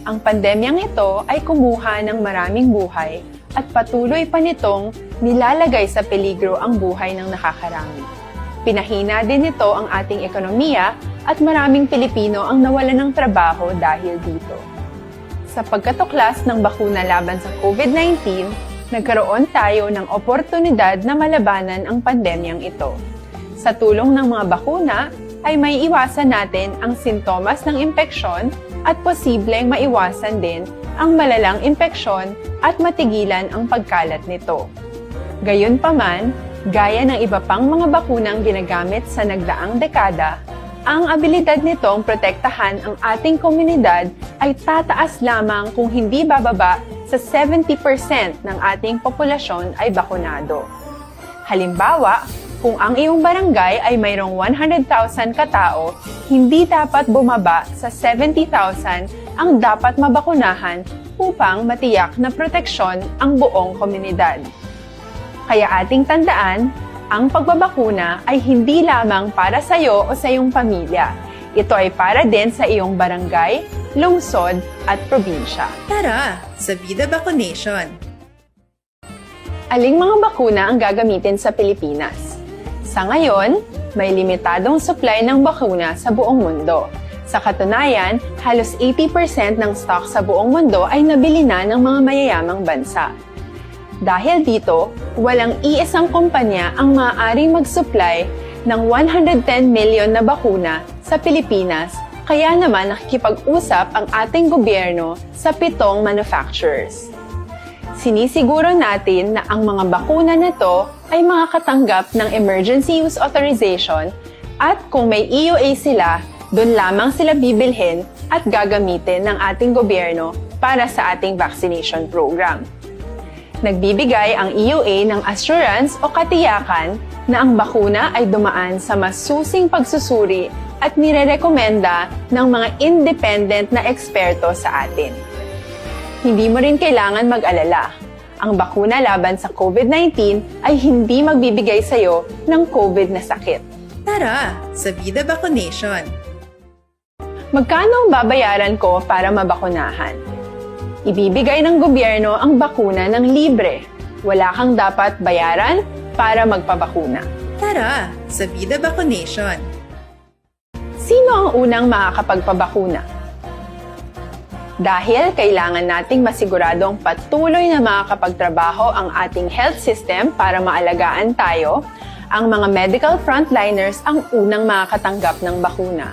Ang pandemyang ito ay kumuha ng maraming buhay at patuloy pa nitong nilalagay sa peligro ang buhay ng nakakarami. Pinahina din nito ang ating ekonomiya at maraming Pilipino ang nawalan ng trabaho dahil dito. Sa pagkatuklas ng bakuna laban sa COVID nineteen, nagkaroon tayo ng oportunidad na malabanan ang pandemyang ito. Sa tulong ng mga bakuna, ay maiiwasan natin ang sintomas ng impeksyon at posibleng maiwasan din ang malalang impeksyon at matigilan ang pagkalat nito. Gayunpaman, gaya ng iba pang mga bakunang ginagamit sa nagdaang dekada, ang abilidad nitong protektahan ang ating komunidad ay tataas lamang kung hindi bababa sa seventy percent ng ating populasyon ay bakunado. Halimbawa, kung ang iyong barangay ay mayroong one hundred thousand katao, hindi dapat bumaba sa seventy thousand ang dapat mabakunahan upang matiyak na proteksyon ang buong komunidad. Kaya ating tandaan, ang pagbabakuna ay hindi lamang para sa iyo o sa iyong pamilya. Ito ay para din sa iyong barangay, lungsod, at probinsya. Tara, sa Vida Vaccination! Aling mga bakuna ang gagamitin sa Pilipinas? Sa ngayon, may limitadong supply ng bakuna sa buong mundo. Sa katunayan, halos eighty percent ng stock sa buong mundo ay nabili na ng mga mayayamang bansa. Dahil dito, walang iisang kumpanya ang maaaring mag-supply ng one hundred ten million na bakuna sa Pilipinas, kaya naman nakikipag-usap ang ating gobyerno sa pitong manufacturers. Sinisiguro natin na ang mga bakuna na to ay makakatanggap ng emergency use authorization at kung may E U A sila, doon lamang sila bibilhin at gagamitin ng ating gobyerno para sa ating vaccination program. Nagbibigay ang E U A ng assurance o katiyakan na ang bakuna ay dumaan sa masusing pagsusuri at nirerekomenda ng mga independent na eksperto sa atin. Hindi mo rin kailangan mag-alala. Ang bakuna laban sa COVID nineteen ay hindi magbibigay sa iyo ng COVID na sakit. Tara, sa Vida Vaccination! Magkano ang babayaran ko para mabakunahan? Ibibigay ng gobyerno ang bakuna ng libre. Wala kang dapat bayaran para magpabakuna. Tara, sa Vida Vaccination! Sino ang unang makakapagpabakuna? Dahil kailangan nating masiguradong patuloy na makakapagtrabaho ang ating health system para maalagaan tayo, ang mga medical frontliners ang unang makakatanggap ng bakuna.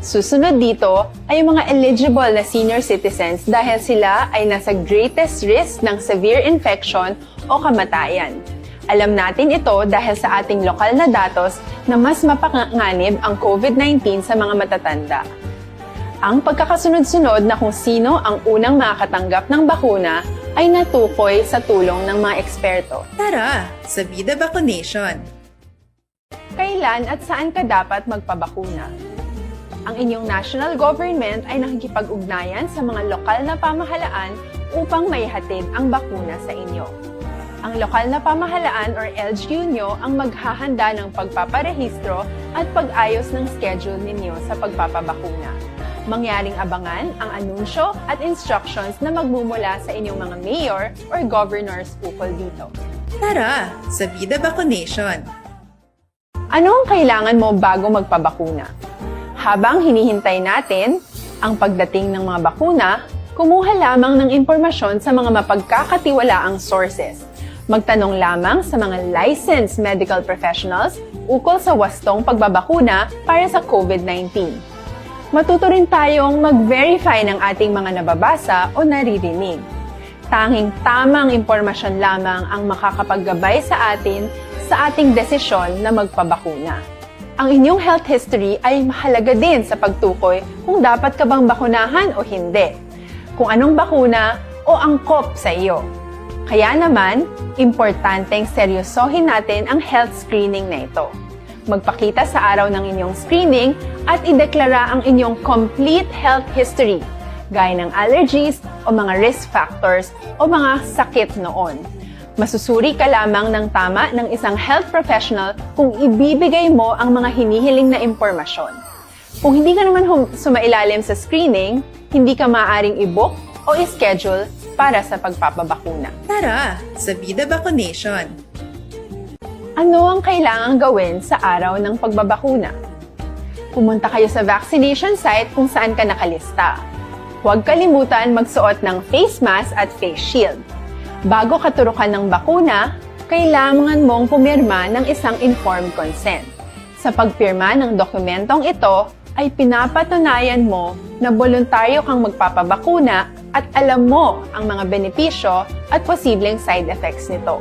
Susunod dito ay ang mga eligible na senior citizens dahil sila ay nasa greatest risk ng severe infection o kamatayan. Alam natin ito dahil sa ating lokal na datos na mas mapanganib ang COVID nineteen sa mga matatanda. Ang pagkakasunod-sunod na kung sino ang unang makakatanggap ng bakuna ay natukoy sa tulong ng mga eksperto. Tara, sa Vida Vaccination! Kailan at saan ka dapat magpabakuna? Ang inyong national government ay nakikipag-ugnayan sa mga lokal na pamahalaan upang maihatid ang bakuna sa inyo. Ang lokal na pamahalaan or L G U nyo ang maghahanda ng pagpaparehistro at pag-ayos ng schedule ninyo sa pagpapabakuna. Mangyaring abangan ang anunsyo at instructions na magmumula sa inyong mga mayor or governors ukol dito. Tara, sa Vida Vaccination! Ano ang kailangan mo bago magpabakuna? Habang hinihintay natin ang pagdating ng mga bakuna, kumuha lamang ng impormasyon sa mga mapagkakatiwalaang sources. Magtanong lamang sa mga licensed medical professionals ukol sa wastong pagbabakuna para sa COVID nineteen. Matuto rin tayong mag-verify ng ating mga nababasa o naririnig. Tanging tamang impormasyon lamang ang makakapaggabay sa atin sa ating desisyon na magpabakuna. Ang inyong health history ay mahalaga din sa pagtukoy kung dapat ka bang bakunahan o hindi, kung anong bakuna o angkop sa iyo. Kaya naman, importanteng seryosohin natin ang health screening na ito. Magpakita sa araw ng inyong screening at ideklara ang inyong complete health history, gaya ng allergies o mga risk factors o mga sakit noon. Masusuri ka lamang ng tama ng isang health professional kung ibibigay mo ang mga hinihiling na impormasyon. Kung hindi ka naman hum- sumailalim sa screening, hindi ka maaaring i-book o i-schedule para sa pagpapabakuna. Tara sa Vida Vaccination! Ano ang kailangang gawin sa araw ng pagbabakuna? Pumunta kayo sa vaccination site kung saan ka nakalista. Huwag kalimutan magsuot ng face mask at face shield. Bago katurukan ng bakuna, kailangan mong pumirma ng isang informed consent. Sa pagpirma ng dokumentong ito, ay pinapatunayan mo na boluntaryo kang magpapabakuna at alam mo ang mga benepisyo at posibleng side effects nito.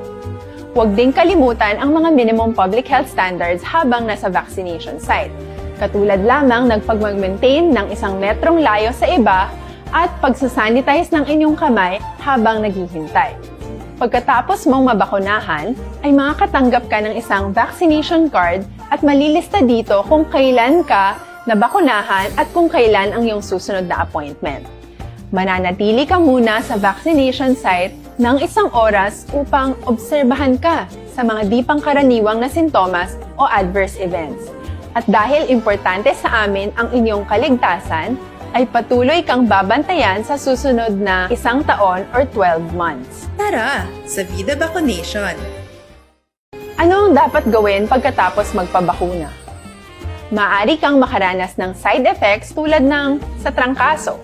Huwag ding kalimutan ang mga minimum public health standards habang nasa vaccination site, katulad lamang ng pagmag-maintain ng isang metrong layo sa iba at pagsasanitize ng inyong kamay habang naghihintay. Pagkatapos mong mabakunahan, ay makakatanggap ka ng isang vaccination card at malilista dito kung kailan ka nabakunahan at kung kailan ang iyong susunod na appointment. Mananatili ka muna sa vaccination site ng isang oras upang obserbahan ka sa mga di pangkaraniwang na sintomas o adverse events. At dahil importante sa amin ang inyong kaligtasan, ay patuloy kang babantayan sa susunod na isang taon or twelve months. Tara sa Vida Vaccination! Ano ang dapat gawin pagkatapos magpabakuna? Maaari kang makaranas ng side effects tulad ng sa trangkaso,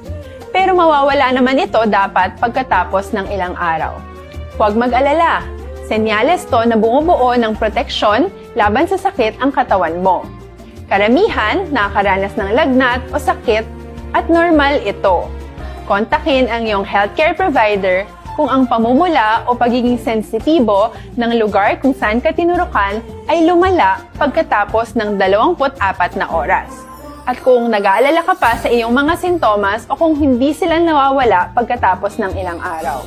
pero mawawala naman ito dapat pagkatapos ng ilang araw. Huwag mag-alala, senyales to na bumubuo ng proteksyon laban sa sakit ang katawan mo. Karamihan nakakaranas ng lagnat o sakit at normal ito. Kontakin ang iyong healthcare provider kung ang pamumula o pagiging sensitibo ng lugar kung saan ka tinurukan ay lumala pagkatapos ng dalawampu't apat na oras. At kung nag-aalala ka pa sa iyong mga sintomas o kung hindi sila nawawala pagkatapos ng ilang araw.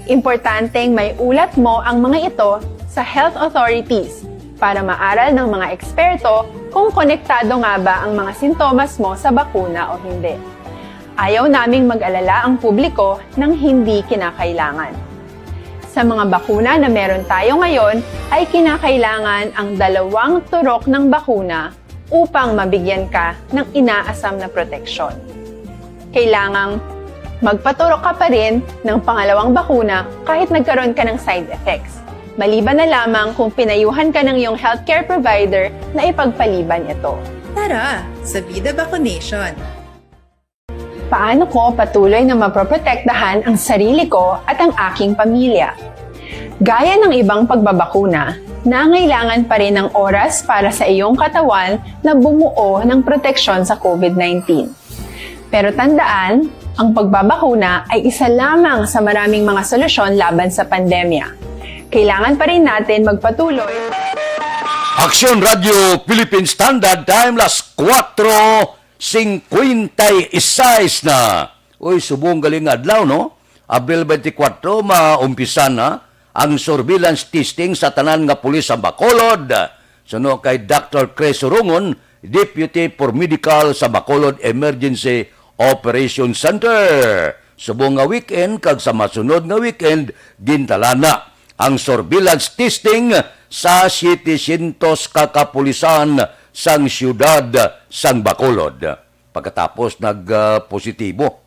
Importanteng may ulat mo ang mga ito sa health authorities para maaral ng mga eksperto kung konektado nga ba ang mga sintomas mo sa bakuna o hindi. Ayaw naming mag-alala ang publiko ng hindi kinakailangan. Sa mga bakuna na meron tayo ngayon ay kinakailangan ang dalawang turok ng bakuna upang mabigyan ka ng inaasam na proteksyon. Kailangang magpaturok ka pa rin ng pangalawang bakuna kahit nagkaroon ka ng side effects, maliban na lamang kung pinayuhan ka ng iyong healthcare provider na ipagpaliban ito. Tara sa Vida Vaccination! Paano ko patuloy na maproprotektahan ang sarili ko at ang aking pamilya? Gaya ng ibang pagbabakuna, nangailangan pa rin ng oras para sa iyong katawan na bumuo ng proteksyon sa COVID nineteen. Pero tandaan, ang pagbabakuna ay isa lamang sa maraming mga solusyon laban sa pandemya. Kailangan pa rin natin magpatuloy. Aksyon Radio Philippine Standard Time, las kuwatro singkwenta y seis na. Uy, subong galing nga adlaw, no? Abril twenty-four, maumpisa na ang surveillance testing sa tanan nga pulis sa Bacolod. Suno kay Doctor Chris Rungon, Deputy for Medical sa Bacolod Emergency Operation Center. Subong nga weekend kag sa masunod nga weekend, gintala na ang surveillance testing sa siyete syentos ka kapulisan sang siyudad sang Bacolod. Pagkatapos nag-positibo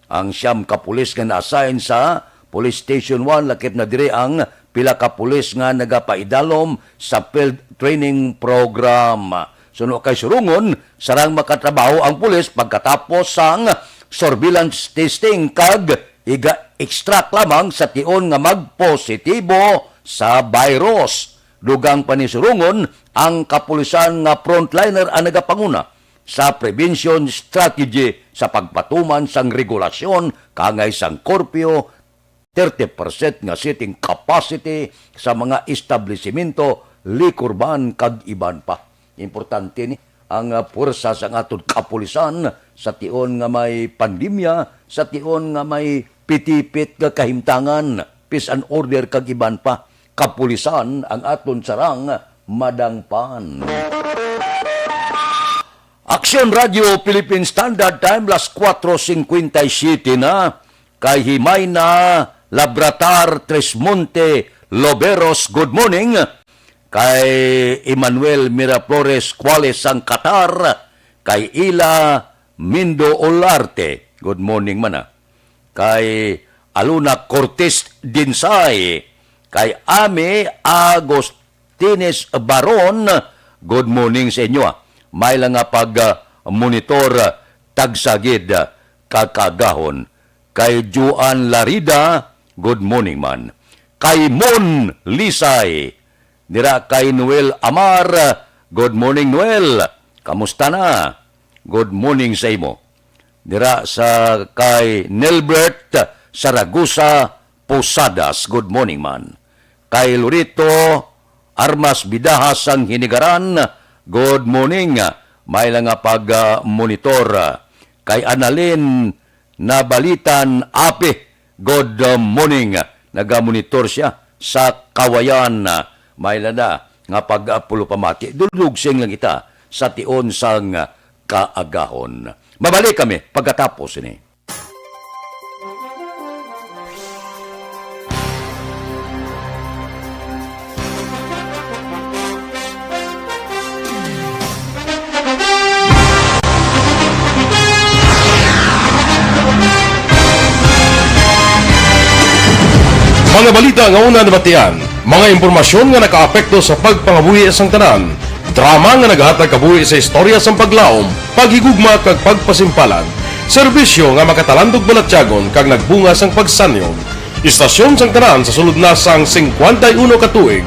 ang siyam ka pulis nga na-assign sa Police Station one, lakip na diri ang pila ka pulis nga nagapaidalom sa field training program. Suno kay Surungon, sarang makatrabaho ang pulis pagkatapos sang surveillance testing kag iga-extract lamang sa tion nga magpositibo sa virus. Dugang pa ni Surungon, ang kapulisan nga frontliner ang nagapanguna sa prevention strategy sa pagpatuman sang regulasyon kaangay sang curfew, thirty percent nga seating capacity sa mga establisimento, liquor ban, kag iban pa. Importante ni ang, ah, puwersa sang aton kapulisan sa tion nga may pandemya, sa tion nga may pitipit nga kahimtangan, peace and order, kag iban pa. Kapulisan ang aton sarang madangpan. Aksyon Radio Philippine Standard Time, las kuwatro singkwenta y siyete na, kay Jimayna Labratar Tresmonte, Loberos, good morning. Kay Emmanuel Miraflores Cuales sang Qatar, kay Ila Mindo Olarte, good morning man, ah. Kay Aluna Cortez Dinsay, kay Ami Agostines Baron, good morning sa inyo, ah. May lang nga pag, ah, monitor, ah, tagsagid, ah, kakagahon. Kay Juan Larida, good morning man. Kay Mon Lisay, dira kay Noel Amar, good morning, Noel. Kamusta na? Good morning sa imo. Dira sa kay Nelbert Saragosa Posadas, good morning man. Kay Lorito Armas Bidaha sang Hinigaran, good morning. May lang nga pag, ah, monitor. Kay Analin Nabalitan Api, good, ah, morning. Nagamonitor siya sa Kawayan. May lang na nga pag, ah, pulupamati. Dulog sing lang kita sa tion sang, ah, kaagahon. Mabalik kami pagkatapos ini. Mga balita nga una nabatian, mga impormasyon nga nakaapekto sa pagpangabuhi sang tanan, drama nga nagahatag kabuhi sa istorya sang paglaom, paghigugma kag pagpasimpalan, serbisyo nga makatalandog balatyagon kag nagbunga sang pagsanyon. Istasyon sang tanan sa sulod na sang singkwenta y uno ka tuig.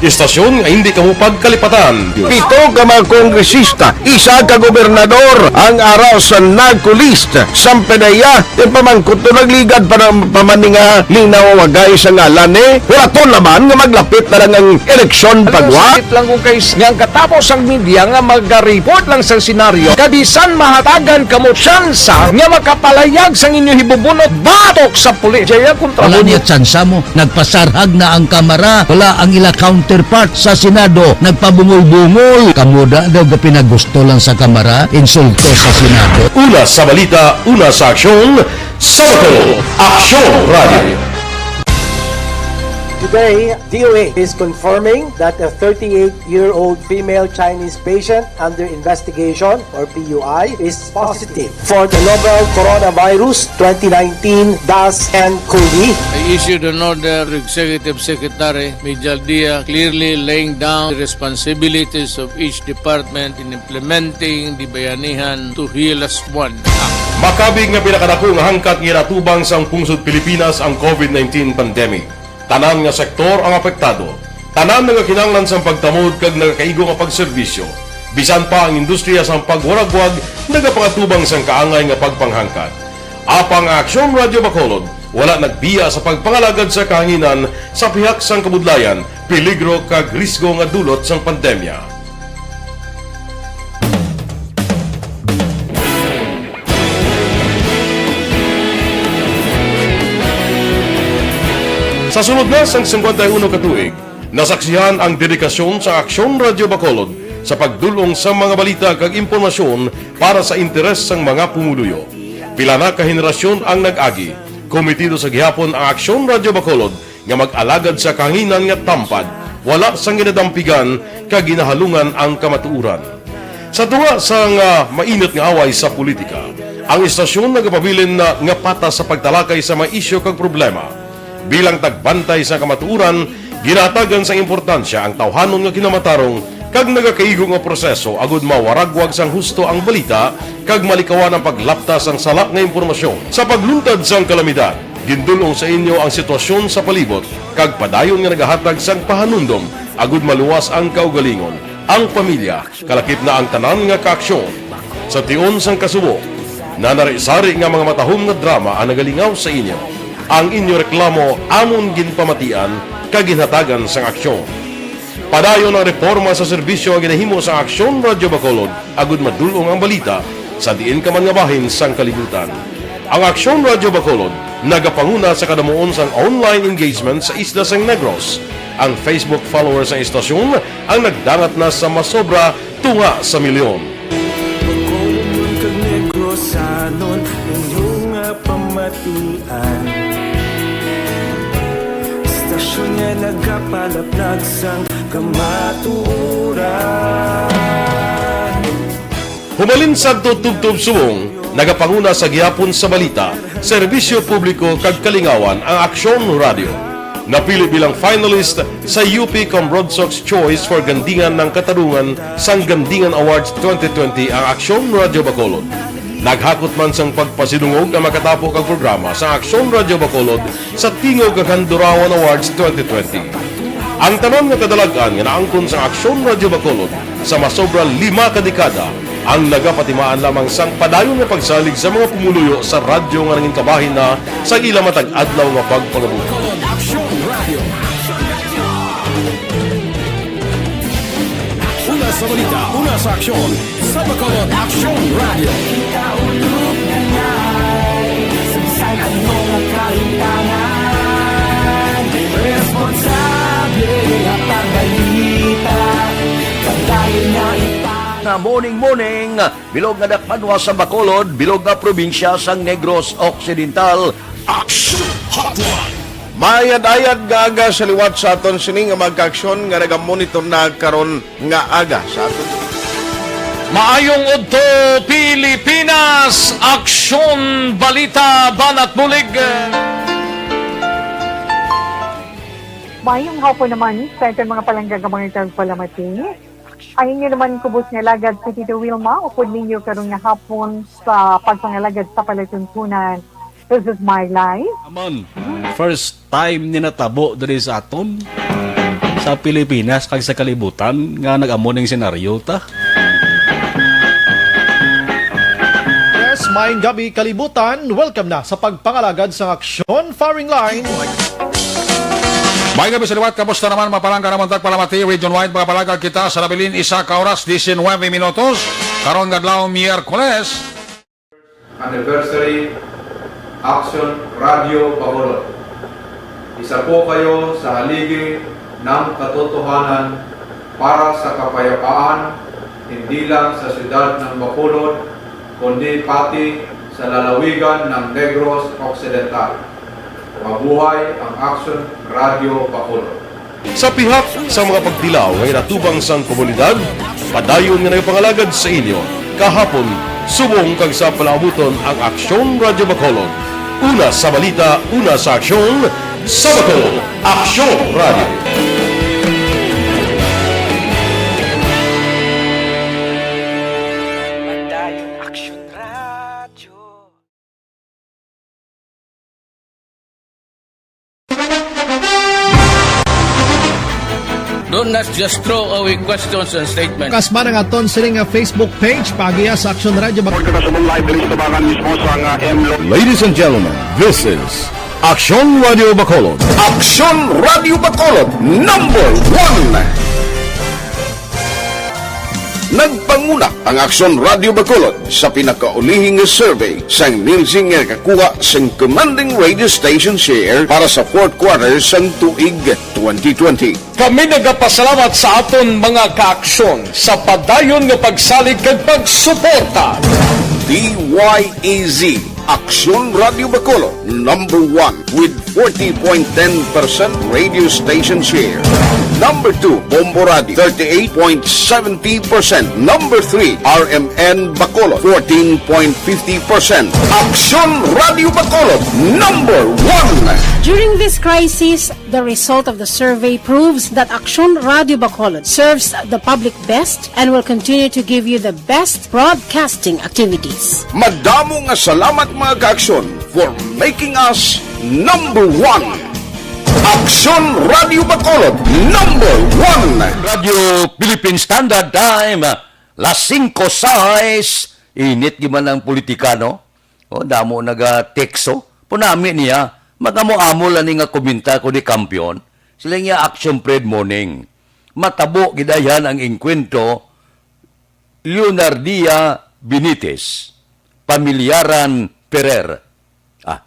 Istasyon nga hindi kamo pagkalipatan. Pito ka mga kongresista, isa ka gobernador ang ara sa NAGCO list. Sampedeya, yung pamangkot to nagligad pa ng pamaninga linaw wagay sa ngalan ni Huraton naman nga maglapit na lang ang eleksyon pagwa. Sakit lang kung kay nga ang katapos ang media nga maga-report lang sa senaryo, kabisan mahatagan kamo tsansa nga makapalayag sang inyo hibubunot batok sa pulis. Jaya kontra Wala mo. Niya tsansa mo. Nagpasarhag na ang Kamara. Wala ang ila counterpart sa Senado. Nagpabungol-bungol. Kamo da daw ga pinagusto lang sa Kamara, insulto sa Senado. Una sa balita, una sa aksyon, sa Bacolod, Aksyon Radio. Today, D O A is confirming that a thirty-eight-year-old female Chinese patient under investigation, or P U I, is positive for the novel coronavirus twenty nineteen dash N COVID. I issued an order to Executive Secretary Mijal Dia, clearly laying down the responsibilities of each department in implementing the Bayanihan to Heal As One Act. Makabig nga pinakadako nga hangkat nga ginatubang sang pungsod Pilipinas ang COVID nineteen pandemic. Tanan nga sektor ang apektado. Tanan nagakinahanglan sang pagtamod kag nagakaigo nga pagserbisyo. Bisan pa ang industriya sang pagwaragwag nagapakatubang sang kaangay nga pagpanghangkat. Apang ang Aksyon Radio Bacolod wala nagbiya sa pagpangalagad sa kahanginan sa pihak sang kabudlayan, peligro kag risgo nga dulot sang pandemya. Sa sulod na sang singkwenta y uno ka tuig, nasaksihan ang dedikasyon sa Aksyon Radio Bacolod sa pagdul-ong sa mga balita kag impormasyon para sa interes sang mga pumuluyo. Pila na ka henerasyon ang nag-agi, komitido sa gihapon ang Aksyon Radio Bacolod nga mag-alagad sa kahanginan nga tampad, wala sang ginadampigan kag ginahalungan ang kamatuoran. Sa tunga sang, ah, mainit nga away sa politika, ang istasyon nagapabilin na nga patas sa pagtalakay sa mga isyu kag problema. Bilang tagbantay sa kamatuoran, ginahatagan sang importansya ang tawhanon nga kinamatarong kag nagakaigo nga proseso agud mawaragwag sang husto ang balita kag malikawan ang paglapta sang sala nga impormasyon. Sa pagluntad sang kalamidad, gindul-ong sa inyo ang sitwasyon sa palibot kag padayon nga nagahatag sang pahanumdom agud maluwas ang kaugalingon, ang pamilya, kalakip na ang tanan nga kaaksyon. Sa tion sang kasubo, nanari-sari nga mga matahom nga drama ang nagalingaw sa inyo. Ang inyo reklamo amon ginpamatian kag ginhatagan sang aksyon. Padayon ang reporma sa serbisyo nga ginahimo sa Aksyon Radio Bacolod agud madul-ong ang balita sa diin ka man nga bahin sang kalibutan. Ang Aksyon Radio Bacolod nagapanguna sa kadamuon sang online engagement sa isla sang Negros. Ang Facebook followers sang istasyon ang nagdangat na sa masobra tunga sa milyon. Bacolod kag Negrosanon, inyo nga pamatian. Istasyon Nga nagapalaplag sang kamatuoran. Humalin sadto tubtob subong, nagapanguna sa gihapon sa balita, serbisyo publiko kag kalingawan ang Aksyon Radio. Napili bilang finalist sa U P Cambronsox Choice for Gandingan ng Katarungan sang Gandingan Awards twenty twenty ang Aksyon Radio Bacolod. Naghakot man sang pagpasidungog ang makatapo kag programa sa Aksyon Radio Bacolod sa Tingog kag Handurawan Awards twenty twenty. Ang tanan nga kadalag-an nga naangkon sa Aksyon Radio Bacolod sa masobra lima ka dekada ang nagapatimaan lamang sang padayon nga pagsalig sa mga pumuluyo sa radyo nga nangin kabahin na sa ila matag adlaw nga pagpangabuhi. Bacolod Aksyon Radio. Una sa balita, una sa aksyon, sa Bacolod Aksyon Radio. Kita ulog na ngay, sagsay ang mga kalintangan. May responsable nga pagbalita, pagdayon nga ipa- Nga morning, morning, bilog nga dakpanwa sa Bacolod, bilog nga probinsya sang Negros Occidental. Action Hotline. Maayad-ayad nga aga sa liwat sa aton sini nga mga kaaksyon nga nagamonitor na karon nga aga sa aton. Maayong udto, Pilipinas! Aksyon, balita, banat bulig. Maayong hapon naman sa aton mga palangga nga mga tagpalamati. Ang inyo naman kubos nga alagad si Tito Wilma, upod ninyo karon nga hapon sa pagpangalagad sa palatuntunan. This is my life. Aman, first time ni natabo diri sa aton, sa Pilipinas kag sa kalibutan nga nag-amo ning senaryo ta. Yes, maayong gabi, kalibutan. Welcome na sa pagpangalagad sa aksyon firing line. May gabi sa liwat, kamusta naman, mapalangga naman tagpalamati, region-wide, mga palagag kita sa nabilin, isa ka oras, diecinueve minutos, karon nga adlaw, Miyerkules. Anniversary, Action Radio Bacolod. Isa po kayo sa haligi ng katotohanan para sa kapayapaan, hindi lang sa siyudad ng Bacolod, kundi pati sa lalawigan ng Negros Occidental. Mabuhay ang Action Radio Bacolod. Sa pihak sa mga pagtilaw nga ginatubang sang komunidad, padayon nga nagapangalagad sa inyo kahapon, subong kag sa palaabuton ang Aksyon Radio Bacolod. Una sa balita, una sa aksyon, sa Bacolod, Aksyon Radio. Padayon Aksyon Radio. Do not just throw away questions and statements. Kasman ang aton sini nga Facebook page, paagiha sa Aksyon Radio Bak- Report ka sa Mumbai, diri sa Tabangan mismo sa nga M Lo- Ladies and gentlemen, this is Aksyon Radio Bacolod. Aksyon Radio Bacolod, number one. Nagpanguna ang Aksyon Radio Bacolod sa pinakaulihi nga survey sang Nielsen nga nakakuha sang commanding radio station share para sa fourth quarter sang tuig twenty twenty. Kami nagapasalamat sa aton mga kaaksyon sa padayon nga pagsalig kag pagsuporta. D Y E Z. Aksyon Radio Bacolod, number one with forty point ten percent radio station share. Number two, Bombo Radio, thirty-eight point seventy percent. Number three, R M N Bacolod, fourteen point fifty percent. Aksyon Radio Bacolod, number one. During this crisis, the result of the survey proves that Aksyon Radio Bacolod serves the public best and will continue to give you the best broadcasting activities. Madamo nga salamat, mga kaaksyon, for making us number one. Aksyon Radio Bacolod, number one. Radio Philippine Standard Time, las singko sais. Init gyud man ang politika, no? O, damo naga-tekso. Punami niya, mag-amo-amo lang ni nga komentar ko ni Kampiyon. Sila niya, Action Fred Morning. Matabo gid ayhan ang engkwentro, Leonardia Benitez, pamilyaran Ferrer. Ah,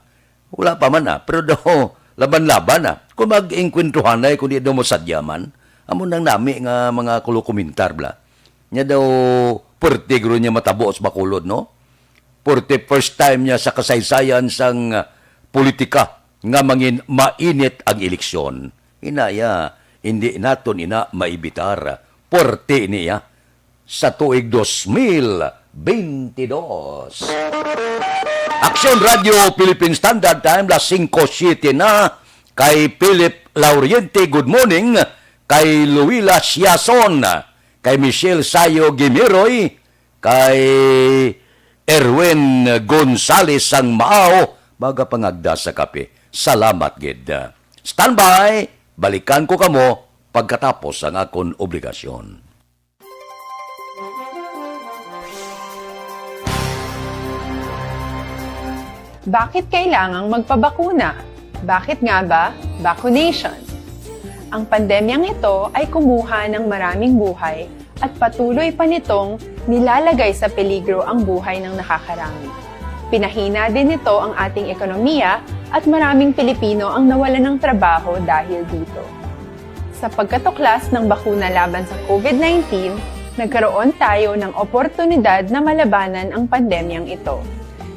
wala pa man, ah, pero daw laban-laban, ah. Kung mag-engkwentruhanay, kung di daw mosadya man, amo nang nami nga mga kulukumintar bla. Nya daw, puwerte guro niya matabo sa Bacolod, no? Puwerte first time niya sa kasaysayan sang, ah, politika nga mangin mainit ang eleksyon. Inaya, hindi naton ina maibitar. Puwerte niya sa tuig dos mil bentidós. Aksyon Radio Philippine Standard Time, las singko siete na. Kay Philip Lauriente, good morning. Kay Luila Siason, kay Michelle Sayo Gimiroy, kay Erwin Gonzales sang Mao, magapangagda sa kape. Salamat gid. Standby, balikan ko kamo pagkatapos ang akon obligasyon. Bakit kailangang magpabakuna? Bakit nga ba vaccination? Ang pandemyang ito ay kumuha ng maraming buhay at patuloy pa nitong nilalagay sa peligro ang buhay ng nakakarami. Pinahina din nito ang ating ekonomiya at maraming Pilipino ang nawalan ng trabaho dahil dito. Sa pagkatuklas ng bakuna laban sa COVID nineteen, nagkaroon tayo ng oportunidad na malabanan ang pandemyang ito.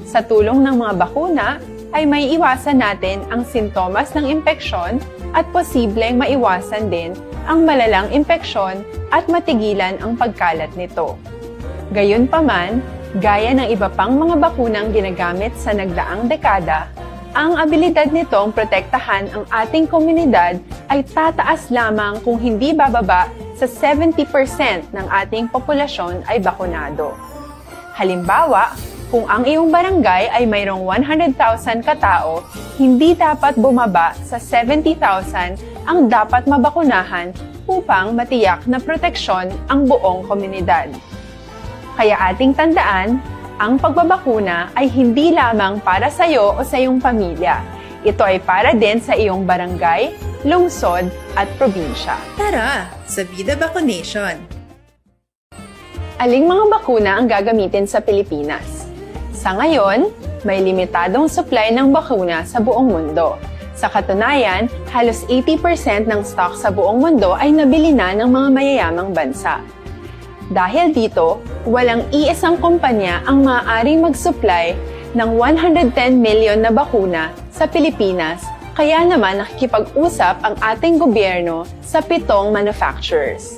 Sa tulong ng mga bakuna, ay maiiwasan natin ang sintomas ng impeksyon at posibleng maiwasan din ang malalang impeksyon at matigilan ang pagkalat nito. Gayunpaman, gaya ng iba pang mga bakunang ginagamit sa nagdaang dekada, ang abilidad nitong protektahan ang ating komunidad ay tataas lamang kung hindi bababa sa seventy percent ng ating populasyon ay bakunado. Halimbawa, kung ang iyong barangay ay mayroong one hundred thousand ka tao, hindi dapat bumaba sa seventy thousand ang dapat mabakunahan upang matiyak na proteksyon ang buong komunidad. Kaya ating tandaan, ang pagbabakuna ay hindi lamang para sa iyo o sa iyong pamilya. Ito ay para din sa iyong barangay, lungsod, at probinsya. Tara, sa Vida Vaccination! Aling mga bakuna ang gagamitin sa Pilipinas? Sa ngayon, may limitadong supply ng bakuna sa buong mundo. Sa katunayan, halos eighty percent ng stock sa buong mundo ay nabili na ng mga mayayamang bansa. Dahil dito, walang iisang kumpanya ang maaaring mag-supply ng one hundred ten million na bakuna sa Pilipinas, kaya naman nakikipag-usap ang ating gobyerno sa pitong manufacturers.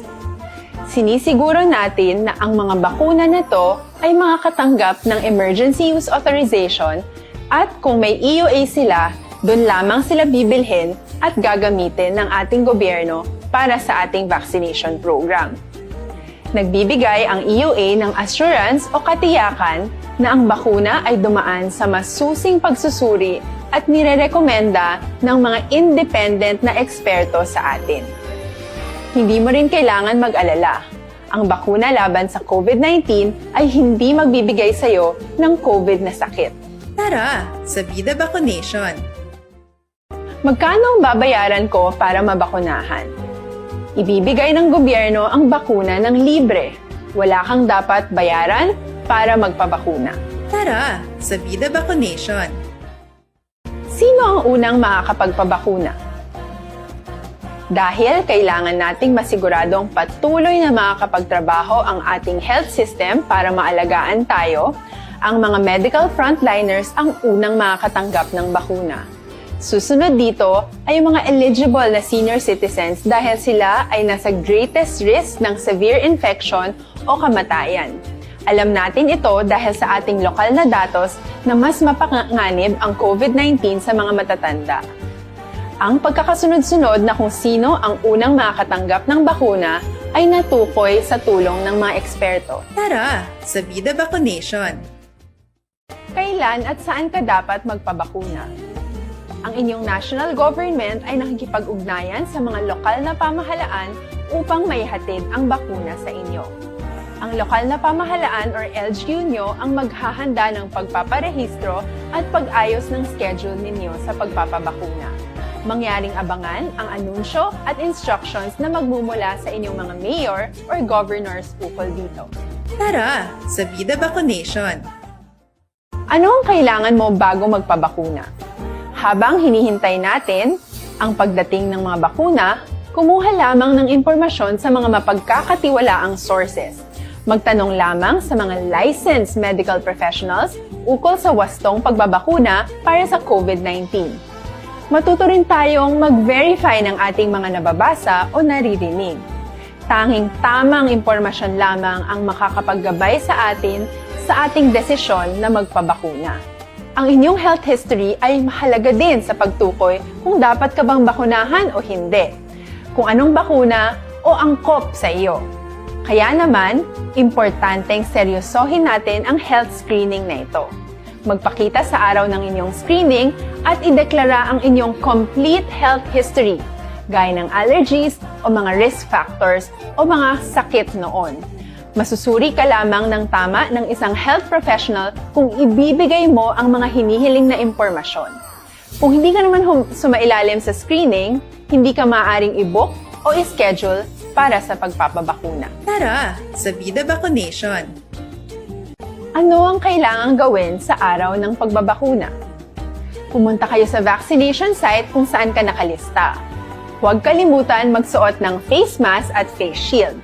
Sinisiguro natin na ang mga bakuna na to ay makakatanggap ng emergency use authorization at kung may E U A sila, dun lamang sila bibilhin at gagamitin ng ating gobyerno para sa ating vaccination program. Nagbibigay ang E U A ng assurance o katiyakan na ang bakuna ay dumaan sa masusing pagsusuri at nirerekomenda ng mga independent na eksperto sa atin. Hindi mo rin kailangan mag-alala. Ang bakuna laban sa COVID nineteen ay hindi magbibigay sa iyo ng COVID na sakit. Tara, sa Vida Vaccination! Magkano ang babayaran ko para mabakunahan? Ibibigay ng gobyerno ang bakuna ng libre. Wala kang dapat bayaran para magpabakuna. Tara, sa Vida Vaccination! Sino ang unang makakapagpabakuna? Dahil kailangan nating masiguradong patuloy na makakapagtrabaho ang ating health system para maalagaan tayo, ang mga medical frontliners ang unang makakatanggap ng bakuna. Susunod dito ay ang mga eligible na senior citizens dahil sila ay nasa greatest risk ng severe infection o kamatayan. Alam natin ito dahil sa ating lokal na datos na mas mapanganib ang COVID nineteen sa mga matatanda. Ang pagkakasunod-sunod na kung sino ang unang makakatanggap ng bakuna ay natukoy sa tulong ng mga eksperto. Tara, sa Vida Vaccination! Kailan at saan ka dapat magpabakuna? Ang inyong national government ay nakikipag-ugnayan sa mga lokal na pamahalaan upang maihatid ang bakuna sa inyo. Ang lokal na pamahalaan or L G U nyo ang maghahanda ng pagpaparehistro at pag-ayos ng schedule ninyo sa pagpapabakuna. Mangyaring abangan ang anunsyo at instructions na magmumula sa inyong mga mayor or governors ukol dito. Tara, sa Vida Vaccination! Ano ang kailangan mo bago magpabakuna? Habang hinihintay natin ang pagdating ng mga bakuna, kumuha lamang ng impormasyon sa mga mapagkakatiwalaang sources. Magtanong lamang sa mga licensed medical professionals ukol sa wastong pagbabakuna para sa COVID nineteen. Matuto rin tayong mag-verify ng ating mga nababasa o naririnig. Tanging tamang impormasyon lamang ang makakapaggabay sa atin sa ating desisyon na magpabakuna. Ang inyong health history ay mahalaga din sa pagtukoy kung dapat ka bang bakunahan o hindi, kung anong bakuna o angkop sa iyo. Kaya naman, importanteng seryosohin natin ang health screening na ito. Magpakita sa araw ng inyong screening at ideklara ang inyong complete health history, gaya ng allergies o mga risk factors o mga sakit noon. Masusuri ka lamang ng tama ng isang health professional kung ibibigay mo ang mga hinihiling na impormasyon. Kung hindi ka naman hum- sumailalim sa screening, hindi ka maaaring i-book o i-schedule para sa pagpapabakuna. Tara sa Vida Vaccination! Ano ang kailangang gawin sa araw ng pagbabakuna? Pumunta kayo sa vaccination site kung saan ka nakalista. Huwag kalimutan magsuot ng face mask at face shield.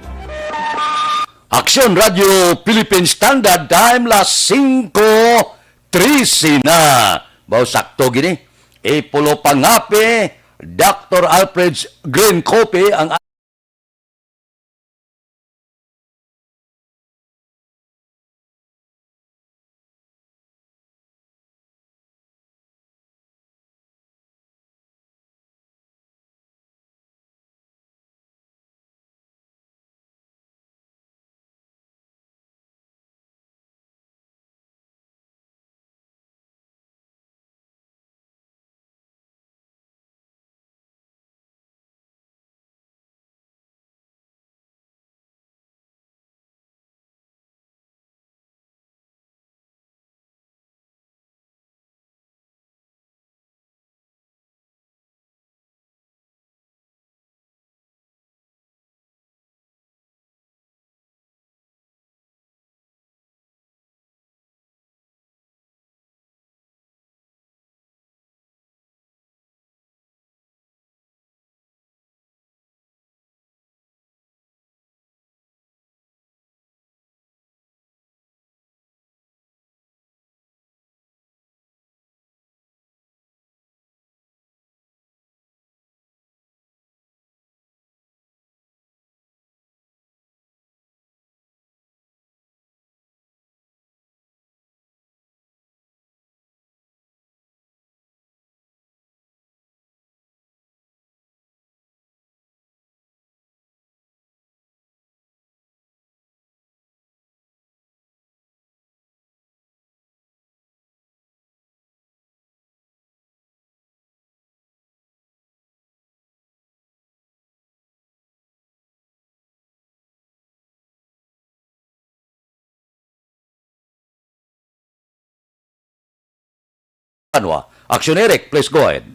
Aksyon Radio Philippine Standard Time, las singko trese na. Baw sakto gini. Ipulo pangape, Doctor Alfred's Green Coffee ang Ano, ah? Action Eric, please go ahead.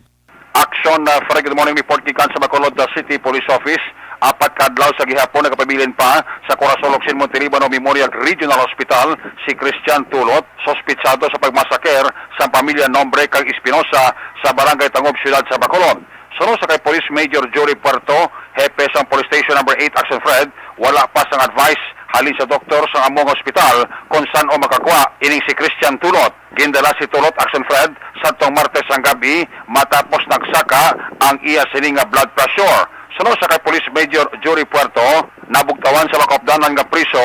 Action, uh, Fred, good morning. Report gikan sa Bacolod, uh, City Police Office. Apat ka adlaw sa gihapon, nagapabilin pa sa Corazon Locsin Montiliban o Memorial Regional Hospital si Christian Tulot, suspitsado sa pagmasaker sa pamilya Nombre kag Espinosa sa Barangay Tangob, Siyudad sa Bacolod. Suno sa kay Police Major Jory Puerto, hepe sang Police Station Number eight, Action Fred, wala pa sang advice halin sa doktor sang amo nga ospital kon san-o makakuha ining si Christian Tulot. Gindala si Tulot, Action Fred, sadtong Martes sang gab-i matapos nagsaka ang iya sini nga blood pressure. Suno sa kay Police Major Jory Puerto, nabugtawan sa makaupdanan nga priso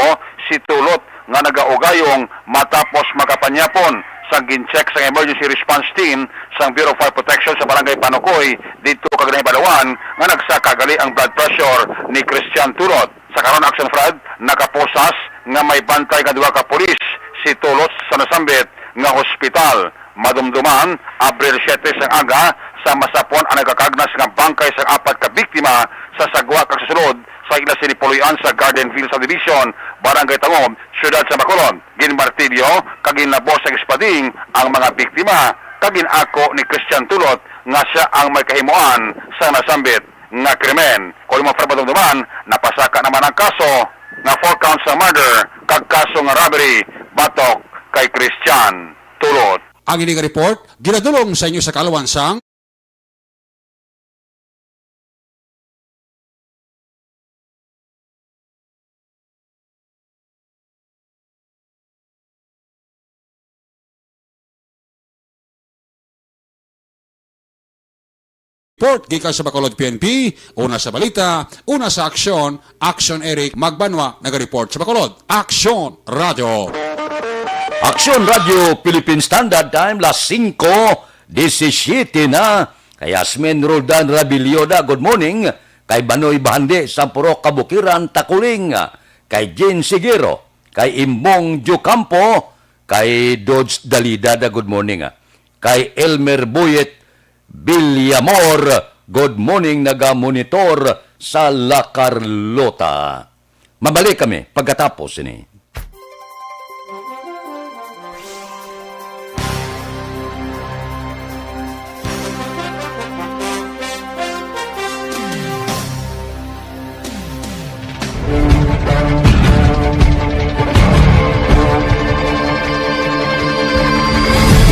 si Tulot nga nagaugayong matapos makapanyapon sang gin-check sang emergency response team sang Bureau of Fire Protection sa Barangay Panukoy didto kag nahibaluan nga nagsaka gali ang blood pressure ni Christian Tulot. Sa karon, Action Fred, nakaposas nga may bantay nga duha ka pulis si Tulot sa nasambit nga hospital. Madumduman, Abril siyete sang aga, sa masapon ang nagakagnas nga bangkay sang apat ka biktima sa sagwa kag sa sulod sa ila sini puloy-an sa Garden View Subdivision, Barangay Tangob, Siyudad sa Bacolod. Ginmartilyo kag ginlabos sa espading ang mga biktima, kag gin-ako ni Christian Tulot nga sia ang may kahimuan sa nasambit nga krimen. Kon imo pa madumduman, napasaka naman ang kaso nga four counts nga murder kag kaso nga robbery batok kay Christian Tulot. Ang ini nga report ginadul-ong sa inyo sa kaalawan sang Report gikan sa Bacolod P N P, una sa balita, una sa aksyon, Aksyon Eric Magbanwa nagareport sa Bacolod. Aksyon Radyo. Aksyon Radyo Philippine Standard Time, las singko disisiete na. Kay Asmin Roldan Rabilioda, good morning. Kay Banoy Bahandi, Sampurok, Kabukiran, Takuling. Kay Jean Sigero, kay Imbong Diocampo, kay Dodge Dalida, good morning, ah. Kay Elmer Boyet Villamor, good morning, naga-monitor sa La Carlota. Mabalik kami pagkatapos sini.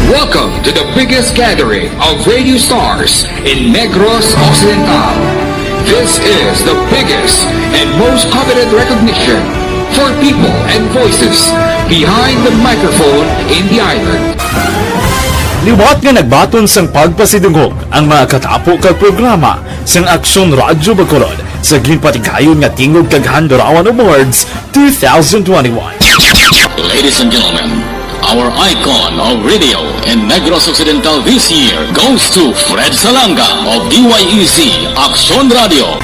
Welcome to the biggest gathering of radio stars in Negros Occidental. This is the biggest and most coveted recognition for people and voices behind the microphone in the island. Liwat nga nagbaton sang pagpasidungog ang mga katapo kag programa sang Aksyon Radyo Bacolod sa ginpatigayon nga Tingog kag Handurawan Awards two thousand twenty-one. Ladies and gentlemen, our icon of radio in Negros Occidental this year goes to Fred Salanga of D Y E Z Aksyon Radio.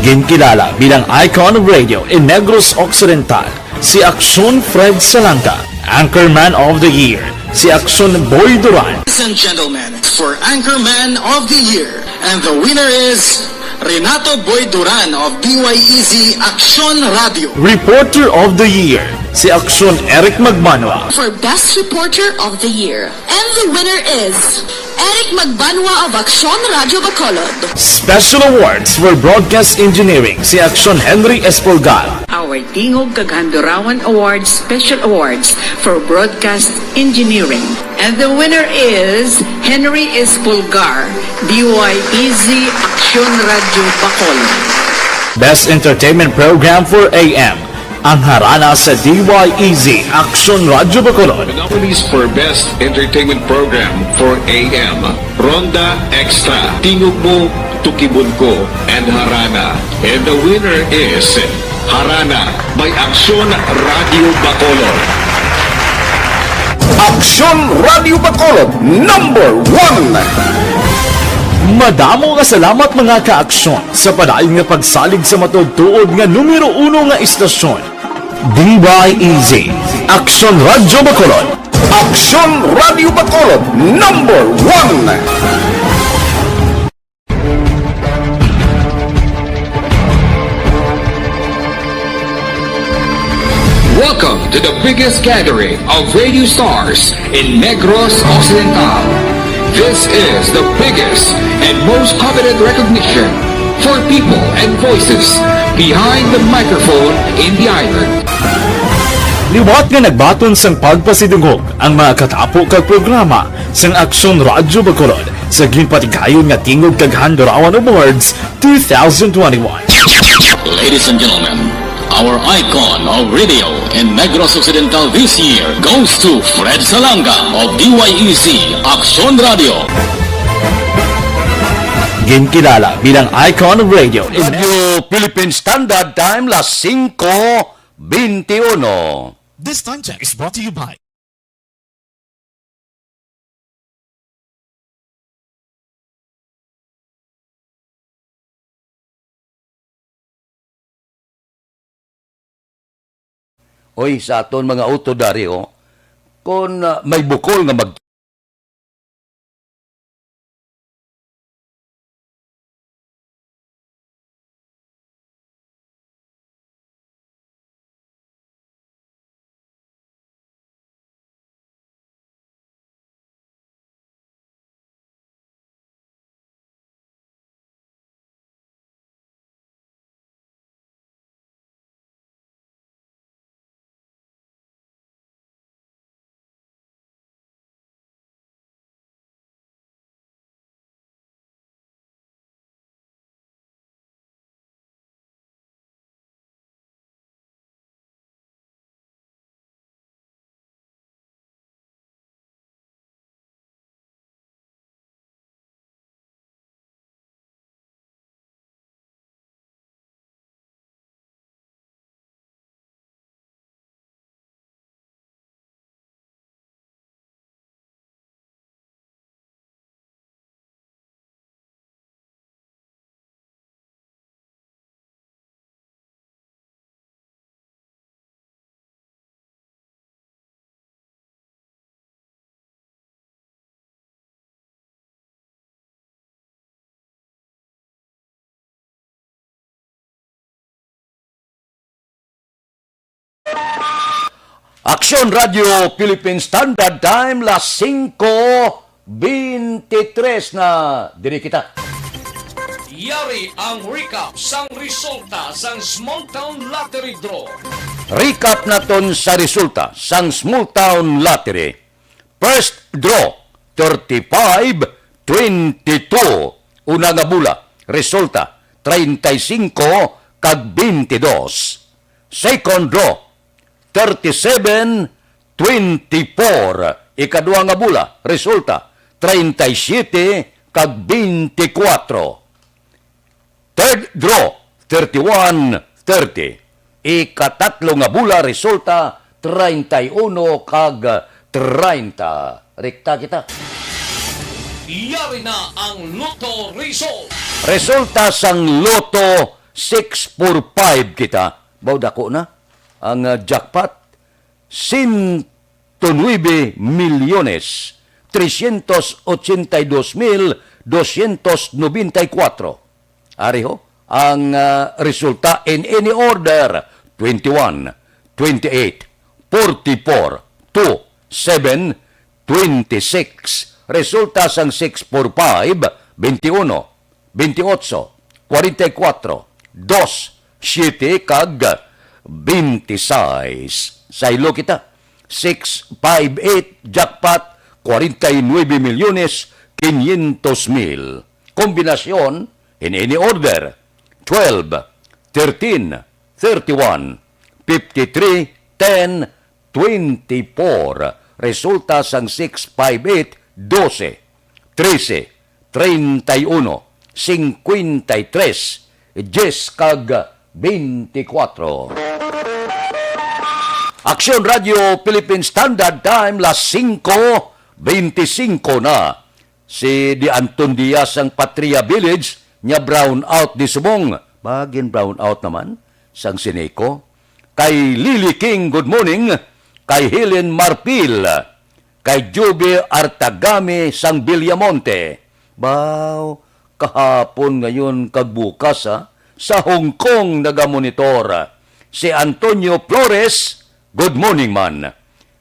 Ginkilala bilang icon of radio in Negros Occidental si Aksyon Fred Salanga, Anchorman of the Year si Aksyon Boy Duran. Ladies and gentlemen, for Anchorman of the Year, and the winner is Renato Boy Duran of D Y E Z Aksyon Radio. Reporter of the Year si Aksyon Eric Magbanwa. For Best Reporter of the Year, and the winner is Eric Magbanwa of Aksyon Radio Bacolod. Special Awards for Broadcast Engineering si Aksyon Henry Espolgar. Our Tingog kag Handurawan Awards Special Awards for Broadcast Engineering. And the winner is Henry Espolgar, D Y E Z Aksyon Radio Bacolod. Best Entertainment Program for A M, Ang Harana sa D Y E Z Aksyon Radio Bacolod. The nominees for Best Entertainment Program for A M, Ronda Extra, Tingog Mo, Tukibon Ko, and Harana. And the winner is Harana by Aksyon Radio Bacolod. Aksyon Radio Bacolod, number one! Madamo nga salamat, mga ka-aksyon, sa padayon nga pagsalig sa matuod-tuod nga numero uno nga istasyon, D Y E Z, Aksyon Radio Bacolod. Aksyon Radio Bacolod, number one! Welcome to the biggest gathering of radio stars in Negros Occidental. This is the biggest and most coveted recognition for people and voices behind the microphone in the island. Liwat nga nagbaton sang pagpasidungog ang mga katapo kag programa sang Aksyon Radyo Bacolod sa ginpatigayon nga Tingog kag Handurawan Awards two thousand twenty-one. Ladies and gentlemen, our icon of radio in Negros Occidental this year goes to Fred Salanga of D Y E Z Aksyon Radio. Ginkilala bilang icon of radio in Radio Philippine Standard Time, las singko beintiuno. This time check is brought to you by Oy, sa aton mga utod dari, oh, kon, ah, may bukol nga mag- Aksyon Radio Philippine Standard Time, las singko beintitres na. Diri kita. Yari ang recap sang resulta sang Small Town Lottery Draw. Recap naton sa resulta sang Small Town Lottery. First draw, thirty-five twenty-two. Una nga bola, resulta, treinta y cinco kag veintidós. Second draw, thirty-seven twenty-four. Ikadua nga bola, resulta, treinta y siete kag veinticuatro. Third draw, thirty-one thirty. Ikatatlo nga bola, resulta, treinta y uno kag treinta. Rekta kita. Yari na ang Lotto result. Resulta sang Lotto, six four five kita. Baw dako na ang, ah, jackpot. Ciento nuebe milyones, trescientos ochenta y dos mil doscientos noventa y cuatro. Ari ho ang, ah, resulta in any order: twenty-one, twenty-eight, forty-four, two, seven, twenty-six. Resulta sang six four five, twenty-uno, twenty-ocho, forty-four, dos, siete, kag twenty-six. Saylo kita. Six five eight, jackpot, forty-nuebe milyones quinientos mil. Kombinasyon, in any order: twelve, thirteen, thirty-one, fifty-three, ten, twenty-four. Resulta sang six five eight, dose, trese, treinta y uno, cincuenta y tres, diyes, kag twenty-four. Aksyon Radio Philippine Standard Time, las singko beintisinko na. Si Di Anton Diaz ang Patria Village, nya brown out di subong. Bagin brown out naman sang Sineco. Kay Lily King, good morning. Kay Helen Marpil. Kay Juby Artagami sang Villamonte. Baw, kahapon, ngayon, kag bukas, ha? Sa Hong Kong nagamonitor. Si Antonio Flores, good morning man.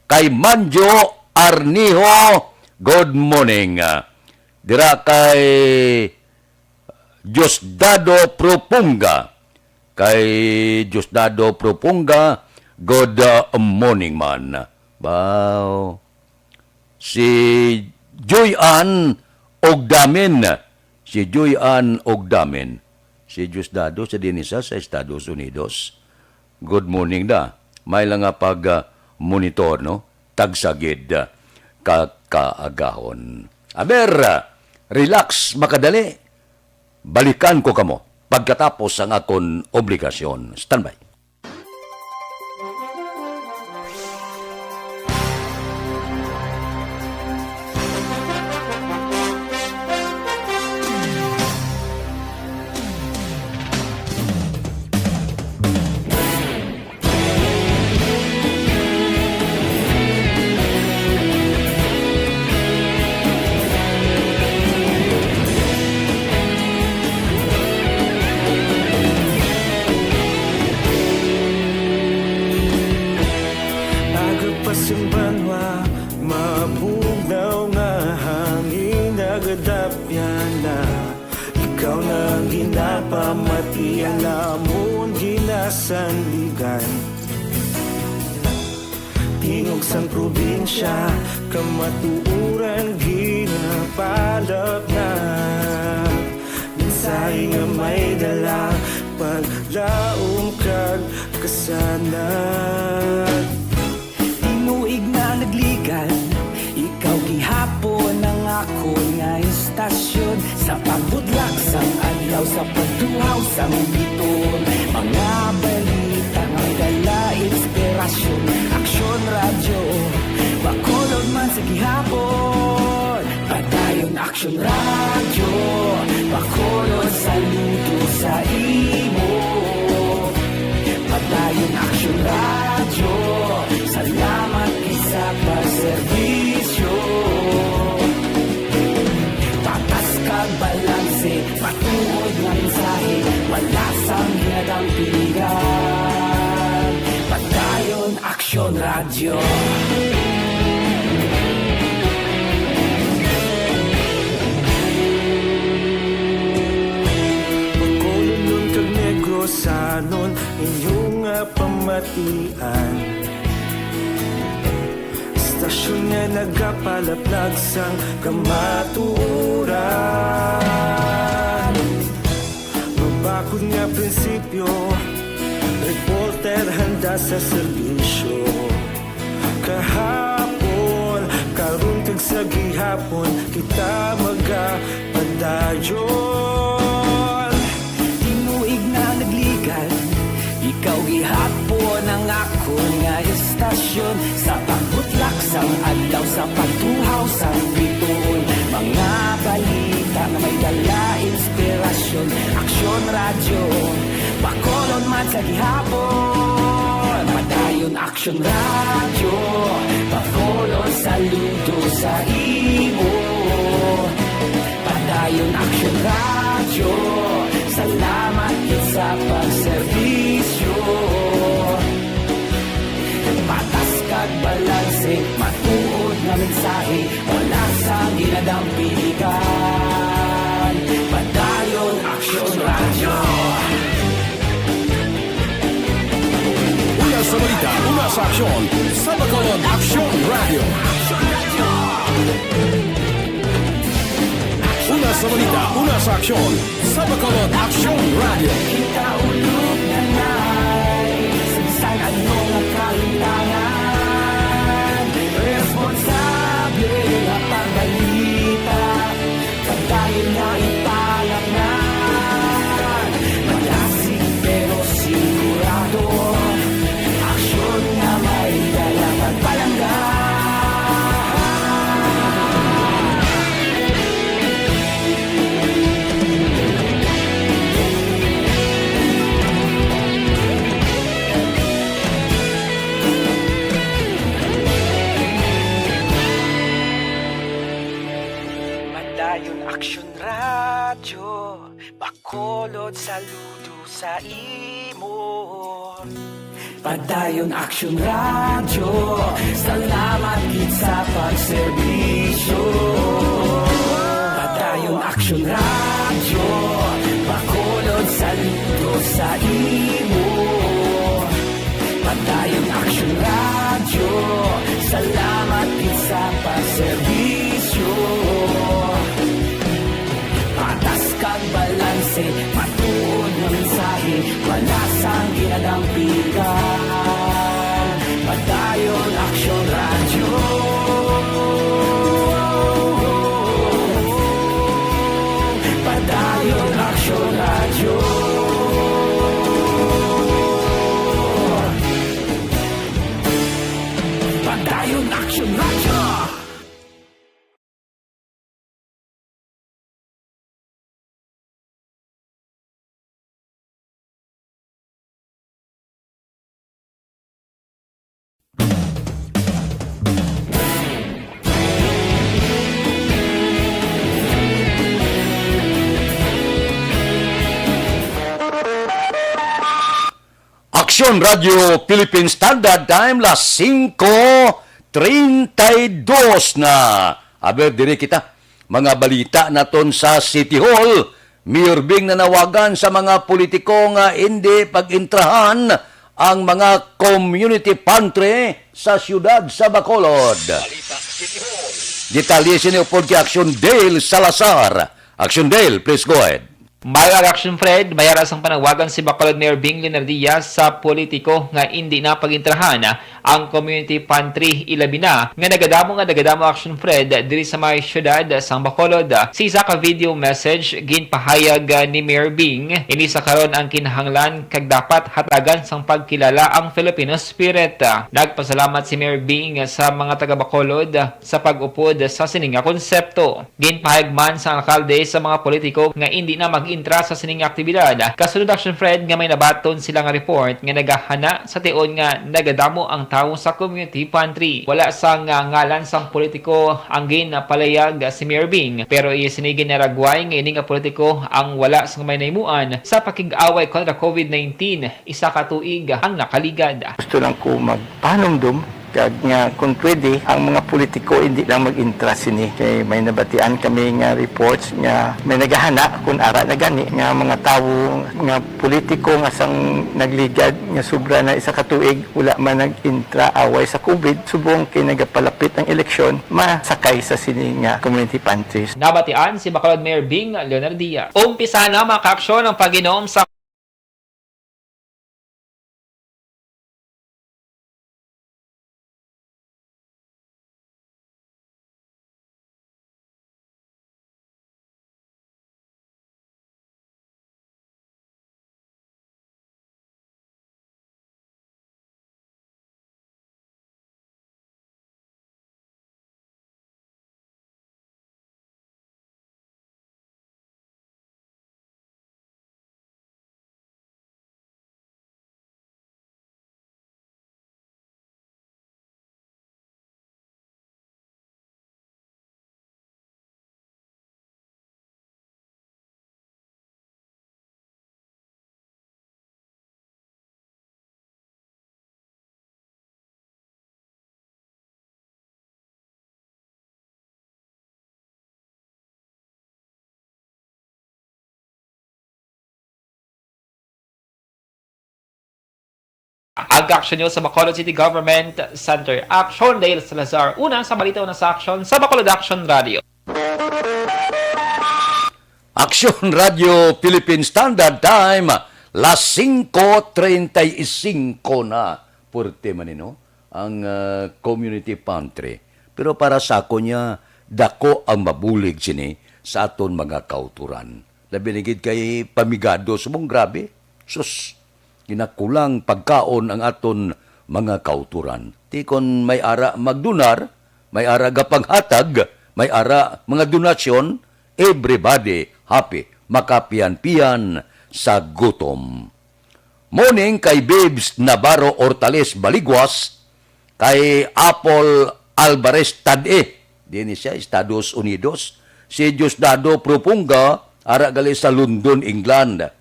Kay Manjo Arniho, good morning. Dira kay Diosdado Propunga. Kay Diosdado Propunga, good, uh, morning man. Baw. Si Joy Ann Ogdamin. Si Joy Ann Ogdamin. Si Diosdado sa dinhi sa, sa Estados Unidos. Good morning da. May lang nga pag, ah, monitor, no? Tagsa gid, ah, ka kaagahon. Aber, ah, relax, makadali. Balikan ko kamo pagkatapos sang akon obligasyon. Standby. Aga pa sing banwa, mabugnaw nga hangin nagadapyan na. Ikaw na ang ginapamati, ang amon ginasandigan. Tingog sang probinsya, kamatuoran ginapalap na. Mensahe nga may dala, paglaom kag kasanag. Tinuig na nagligan, ikaw gihapon ang akon nga istasyon. Sa pagbudlak sang adlaw, sa pagtuhaw sang biton, mga balita nga dala inspirasyon. Aksyon Radyo, Bacolod man sa gihapon. Padayon Aksyon Radyo, Bacolod, saludo sa imo. Padayon Aksyon Radyo, salamat gid sa pagserbisyo. Patas kag balanse, matuod nga mensahe, wala sang ginadampingan. Padayon Bacolodnon kag Negrosanon, inyo nga pamatian. Istasyon nga nagapalaplag sang kamatuoran. Mabakod nga prinsipyo, reporter handa sa serbisyo. Kahapon, karon kag sa gihapon, kita magapadayon. Tinuig na nagligad, ikaw gihapon ang akon nga istasyon. Sa pagbutlak sang adlaw, sa pagtuhaw sang bituon, mga balita nga may dala inspirasyon. Aksyon Radyo, Bacolod man sa gihapon. Padayon Aksyon Radyo, Bacolod saludo sa imo. Padayon Aksyon Radyo, salamat gid sa pagserbisyo. Patas kag balanse, matuod nga mensahe, wala sang ginadampigan. Padayon Aksyon Radyo. Una sa balita, una sa aksyon, sa Bacolod Aksyon Radyo. Una sa balita, una sa aksyon, sa Bacolod Aksyon Radyo. Kita ulog na nais, bisan ano nga kalintangan, responsable nga pagbalita. Padayon nga ipalapnan, malasig pero sigurado. Aksyon nga may dala kag palangga. Padayon Aksyon Radyo, Bacolod saludo sa imo. Padayon Aksyon Radyo, salamat gid sa pagserbisyo. Padayon Aksyon Radyo, Bacolod saludo sa imo. Padayon Aksyon Radyo, salamat gid sa pagserbisyo. Patas kag balanse, matuod nga mensahe, wala sang ginadampigan. Padayon Aksyon Radyo. Padayon Aksyon Radyo. Padayon Aksyon Radyo. Aksyon Radio Philippine Standard Time, las singko treinta y dos na. Aber, diri kita. Mga balita naton sa City Hall. Mayor Bing nanawagan sa mga politiko nga indi pag-intrahan ang mga community pantry sa siyudad sa Bacolod. Detalye sini upod kay Action Dale Salazar. Action Dale, please go ahead. Mayra Action Fred, mayara sang panawagan si Bacolod Mayor Bing Leonardia sa politiko nga indi na pag-intrahan ang community pantry, ilabi na nga nagadamo nga nagadamo Action Fred diri sa may siyudad sang Bacolod. Sa isa ka video message, ginpahayag ni Mayor Bing, ini sa karon ang kinahanglan kag dapat hatagan sang pagkilala ang Filipino spirit. Nagpasalamat si Mayor Bing sa mga taga Bacolod sa pag-upod sa sini nga konsepto. Ginpahayag man sang alkalde sa mga politiko nga indi na mag-intra sa sining nga aktibidad. Kasunod Action Fred nga may nabaton sila nga report nga nagahana sa tion nga nagadamo ang tawo sa community pantry. Wala sang, ah, ngalan sang politiko ang ginpalayag si Mayor Bing, pero iya sini ginaragway nga ini nga politiko ang wala sang may nahimuan sa pakig-away kontra covid nineteen, isa ka tuig ang nakaligad. Gusto lang ko magpanumdum Kag nga kung pwede, ang mga politiko hindi lang mag-intra sini. Kay may nabatian kami nga reports nga may nagahana kung ara na gani nga mga tawo nga politiko nga sang nagligad nga sobra na isa ka tuig wala man nag-intra away sa COVID, subong kay nagapalapit ang eleksyon, masakay sa sini nga community pantries. Nabatian si Bacolod Mayor Bing Leonardia. Umpisa na, mga kaaksyon, ang pag-inom sa Ang kaaksyon nyo sa Bacolod City Government Center. Aksyon, Dale Salazar. Una sa balita, una sa aksyon sa Bacolod Action Radio. Aksyon Radio Philippine Standard Time, las singko treinta y cinco na. Puwerte man ni, no, ang, ah, community pantry. Pero para sa ako niya, dako ang mabulig sini sa aton mga kauturan. Labi na gid kay pamigado subong grabe. Sus, ginakulang pagkaon ang aton mga kauturan. Ti kon may ara magdonar, may ara gapanghatag, may ara mga donasyon, everybody happy, makapian-pian sa gutom. Morning kay Babes Navarro Hortales Baligwas, kay Apple Alvarez Tad-e, dinhi siya, Estados Unidos, si Diosdado Propunga, ara gali sa London, England.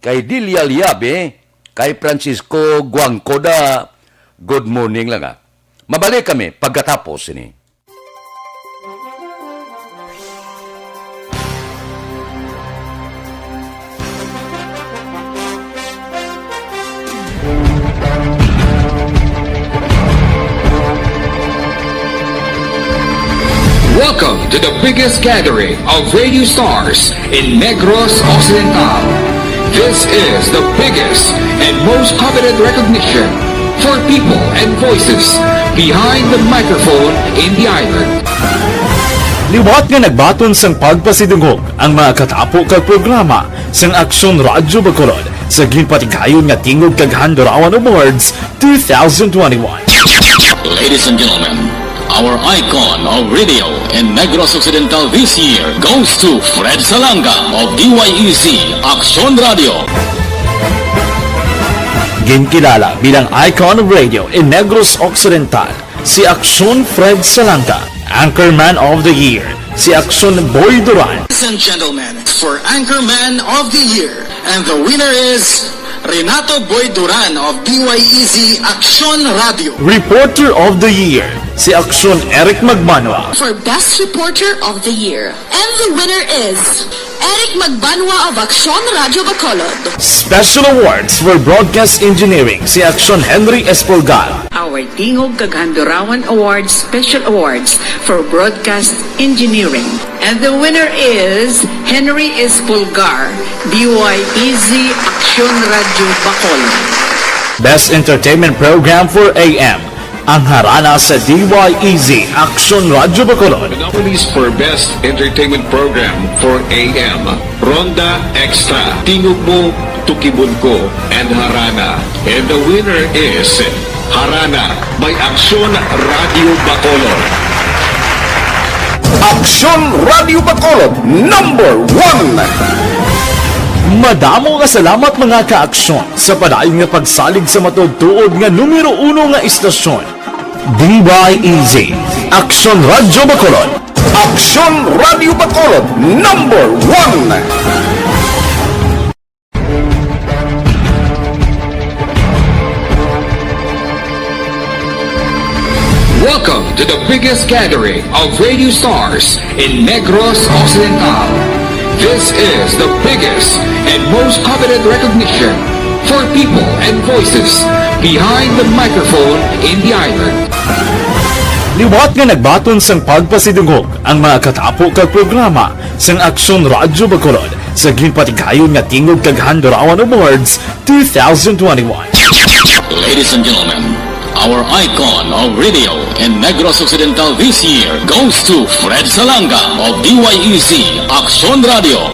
Kay Delia Liabe, kay Francisco Guangcoda, good morning lang, ah. Mabalik kami pagkatapos sini. Welcome to the biggest gathering of radio stars in Negros Occidental. This is the biggest and most coveted recognition for people and voices behind the microphone in the island. Liwat nga nagbaton sang pagpasidungog ang mga katapo kag programa sang Aksyon Radyo Bacolod sa ginpatigayon nga Tingog kag Handurawan Awards two thousand twenty-one. Ladies and gentlemen, our icon of radio in Negros Occidental this year goes to Fred Salanga of D Y E Z Aksyon Radio. Ginkilala bilang icon of radio in Negros Occidental si Aksyon Fred Salanga, Anchorman of the Year si Aksyon Boy Duran. Ladies and gentlemen, for Anchorman of the Year, and the winner is Renato Boy Duran of D Y E Z Aksyon Radio. Reporter of the Year si Aksyon Eric Magbanwa. For Best Reporter of the Year, and the winner is Eric Magbanwa of Aksyon Radio Bacolod. Special Awards for Broadcast Engineering si Aksyon Henry Espolgar. Our Tingog kag Handurawan Awards Special Awards for Broadcast Engineering. And the winner is Henry Espolgar, D Y E Z Aksyon Radio Bacolod. Best Entertainment Program for A M, ang Harana sa D Y E Z Aksyon Radio Bacolod. The nominees for Best Entertainment Program for A M, Ronda Extra, Tingog Mo, Tukibon Ko, and Harana. And the winner is Harana by Aksyon Radio Bacolod. Aksyon Radio Bacolod, number one. Madamo nga salamat, mga kaaksyon, sa padayon nga pagsalig sa matuod-tuod nga numero uno nga istasyon. D Y E Z, Aksyon Radio Bacolod. Aksyon Radio Bacolod, number one. to the biggest gathering of radio stars in Negros Occidental. This is the biggest and most coveted recognition for people and voices behind the microphone in the island. Liwat nga nagbaton sang pagpasidungog ang mga katapo kag programa sang Aksyon Radyo Bacolod sa ginpatigayon nga Tingog kag Handurawan Awards two thousand twenty-one. Ladies and gentlemen, our icon of radio in Negros Occidental this year goes to Fred Salanga of D Y E Z Aksyon Radio.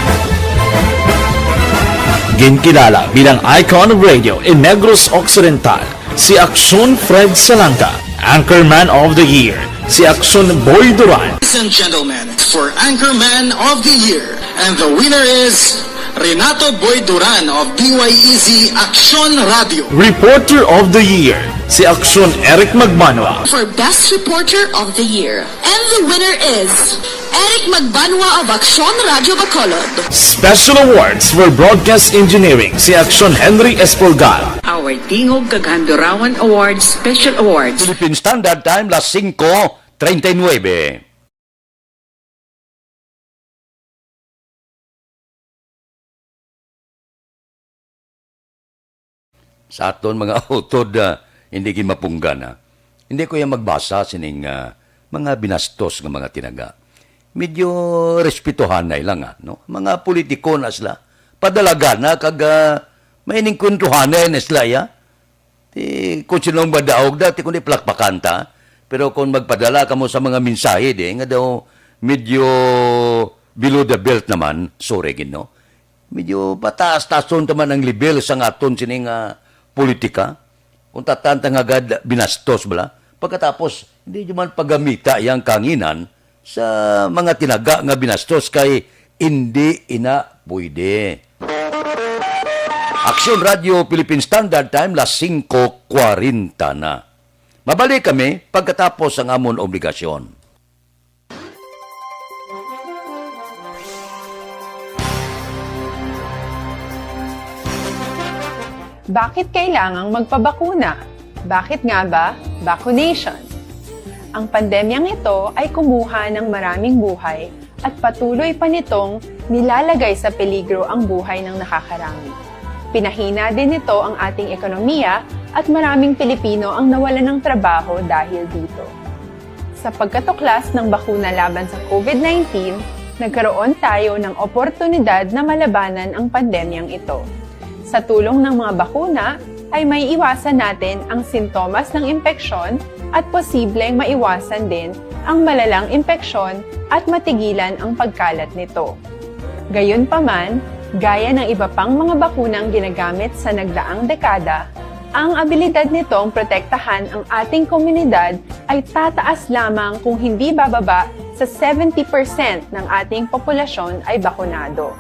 Ginkilala bilang icon of radio in Negros Occidental si Aksyon Fred Salanga, Anchorman of the Year si Aksyon Boy Duran. Ladies and gentlemen, for Anchorman of the Year, and the winner is Renato Boy Duran of D Y E Z Aksyon Radio. Reporter of the Year si Aksyon Eric Magbanwa. For Best Reporter of the Year, and the winner is Eric Magbanwa of Aksyon Radio Bacolod. Special Awards for Broadcast Engineering si Aksyon Henry Espolgar. Our Tingog kag Handurawan Awards Special Awards. Philippine Standard Time, las singko treinta y nueve. Sa aton mga utod, ah, hindi gid mapunggan, ha. Hindi ko yan magbasa sining, ah, mga binastos nga mga tinaga. Medyo respetuhanay lang, ah, no? Mga politiko na sila. Padalaga na kag, ah, may ningkwentruhanay na sila, ya. Ti, kung sino ang madaog da, ti kundi palakpakan ta. Pero kung magpadala kamo sa mga mensahe, di, nga daw medyo below the belt naman, sorry gid, no? Medyo pataas-tason ta man ang level sang aton sini nga politika. Kung tatan ta nga agad binastos bala. Pagkatapos, hindi nyo man paggamita yang kanginan sa mga tinaga nga binastos kay hindi ina pwede. Aksyon Radio Philippine Standard Time, las singko kwarenta na. Mabalik kami pagkatapos ang amon obligasyon. Bakit kailangang magpabakuna? Bakit nga ba vaccination? Ang pandemyang ito ay kumuha ng maraming buhay at patuloy pa nitong nilalagay sa peligro ang buhay ng nakakarami. Pinahina din nito ang ating ekonomiya at maraming Pilipino ang nawalan ng trabaho dahil dito. Sa pagkatuklas ng bakuna laban sa COVID nineteen, nagkaroon tayo ng oportunidad na malabanan ang pandemyang ito. Sa tulong ng mga bakuna, ay may iwasan natin ang sintomas ng impeksyon at posibleng maiwasan din ang malalang impeksyon at matigilan ang pagkalat nito. Gayunpaman, gaya ng iba pang mga bakunang ginagamit sa nagdaang dekada, ang abilidad nitong protektahan ang ating komunidad ay tataas lamang kung hindi bababa sa seventy percent ng ating populasyon ay bakunado.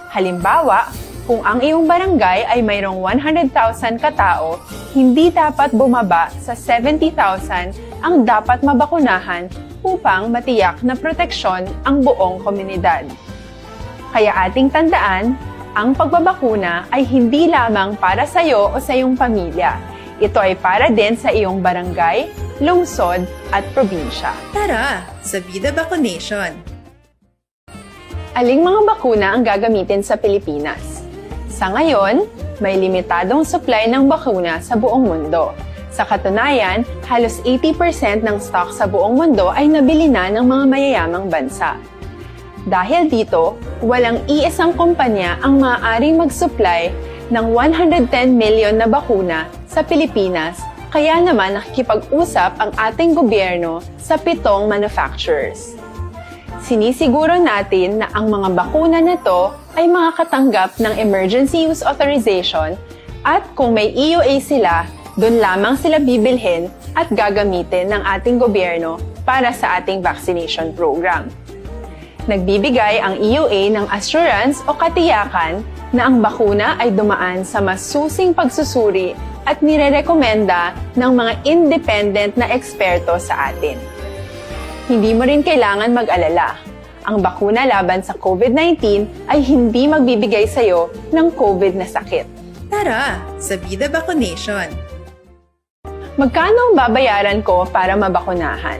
Halimbawa, kung ang iyong barangay ay mayroong one hundred thousand ka tao, hindi dapat bumaba sa seventy thousand ang dapat mabakunahan upang matiyak na proteksyon ang buong komunidad. Kaya ating tandaan, ang pagbabakuna ay hindi lamang para sa iyo o sa iyong pamilya. Ito ay para din sa iyong barangay, lungsod, at probinsya. Tara, sa Vida Vaccination! Aling mga bakuna ang gagamitin sa Pilipinas? Sa ngayon, may limitadong supply ng bakuna sa buong mundo. Sa katunayan, halos eighty percent ng stock sa buong mundo ay nabili na ng mga mayayamang bansa. Dahil dito, walang iisang kumpanya ang maaaring mag-supply ng one hundred ten million na bakuna sa Pilipinas, kaya naman nakikipag-usap ang ating gobyerno sa pitong manufacturers. Sinisiguro natin na ang mga bakuna na to ay makakatanggap ng emergency use authorization at kung may E U A sila, doon lamang sila bibilhin at gagamitin ng ating gobyerno para sa ating vaccination program. Nagbibigay ang E U A ng assurance o katiyakan na ang bakuna ay dumaan sa masusing pagsusuri at nirerekomenda ng mga independent na eksperto sa atin. Hindi mo rin kailangan mag-alala. Ang bakuna laban sa COVID nineteen ay hindi magbibigay sa iyo ng COVID na sakit. Tara, sa Vida Vaccination! Magkano ang babayaran ko para mabakunahan?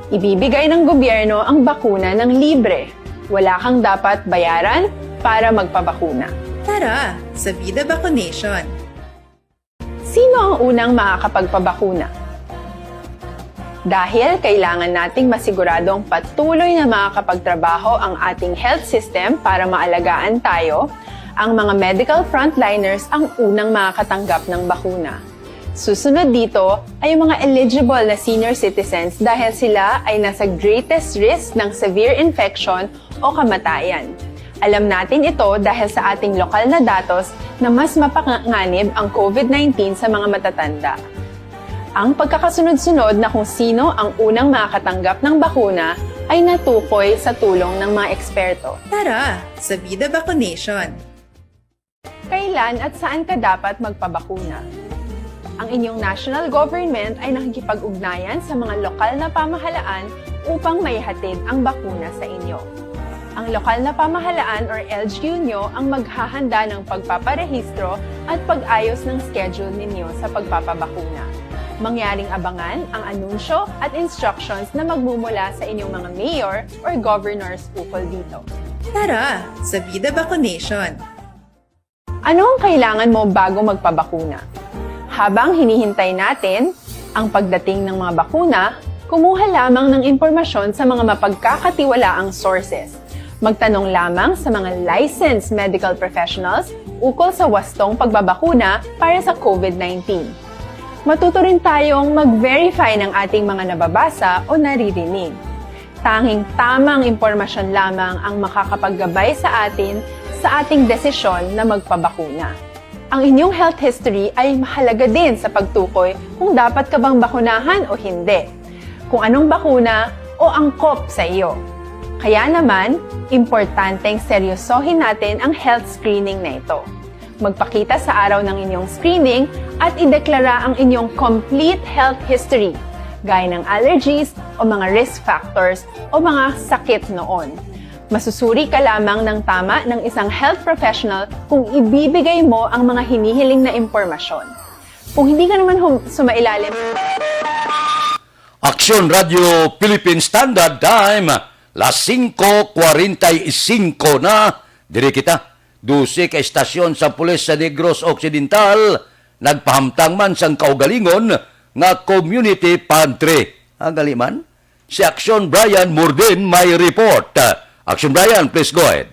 Ibibigay ng gobyerno ang bakuna ng libre. Wala kang dapat bayaran para magpabakuna. Tara sa Vida Vacunation! Sino ang unang makakapagpabakuna? Dahil kailangan nating masiguradong patuloy na makakapagtrabaho ang ating health system para maalagaan tayo, ang mga medical frontliners ang unang makakatanggap ng bakuna. Susunod dito ay ang mga eligible na senior citizens dahil sila ay nasa greatest risk ng severe infection o kamatayan. Alam natin ito dahil sa ating lokal na datos na mas mapanganib ang COVID nineteen sa mga matatanda. Ang pagkakasunod-sunod na kung sino ang unang makakatanggap ng bakuna ay natukoy sa tulong ng mga eksperto. Tara sa Vida Vacunation! Kailan at saan ka dapat magpabakuna? Ang inyong national government ay nakikipag-ugnayan sa mga lokal na pamahalaan upang maihatid ang bakuna sa inyo. Ang lokal na pamahalaan or L G U nyo ang maghahanda ng pagpaparehistro at pag-ayos ng schedule ninyo sa pagpapabakuna. Mangyaring abangan ang anunsyo at instructions na magmumula sa inyong mga mayor or governors ukol dito. Tara sa Vida Vacunation! Ano ang kailangan mo bago magpabakuna? Habang hinihintay natin ang pagdating ng mga bakuna, kumuha lamang ng impormasyon sa mga mapagkakatiwalaang sources. Magtanong lamang sa mga licensed medical professionals ukol sa wastong pagbabakuna para sa COVID nineteen. Matuto rin tayong mag-verify ng ating mga nababasa o naririnig. Tanging tamang impormasyon lamang ang makakapaggabay sa atin sa ating desisyon na magpabakuna. Ang inyong health history ay mahalaga din sa pagtukoy kung dapat ka bang bakunahan o hindi, kung anong bakuna o angkop sa iyo. Kaya naman, importanteng seryosohin natin ang health screening na ito. Magpakita sa araw ng inyong screening at ideklara ang inyong complete health history, gaya ng allergies o mga risk factors o mga sakit noon. Masusuri ka lamang ng tama ng isang health professional kung ibibigay mo ang mga hinihiling na impormasyon. Kung hindi ka naman hum- sumailalim Aksyon Radio Philippine Standard Time, las singko kwarenta y singko na. Diri kita, dose ka estasyon sa pulis sa Negros Occidental nagpahamtang man sang kaugalingon nga community pantry. Ah, gali man? Si Aksyon Brian Morden may report. Aksyon Brian, please go ahead.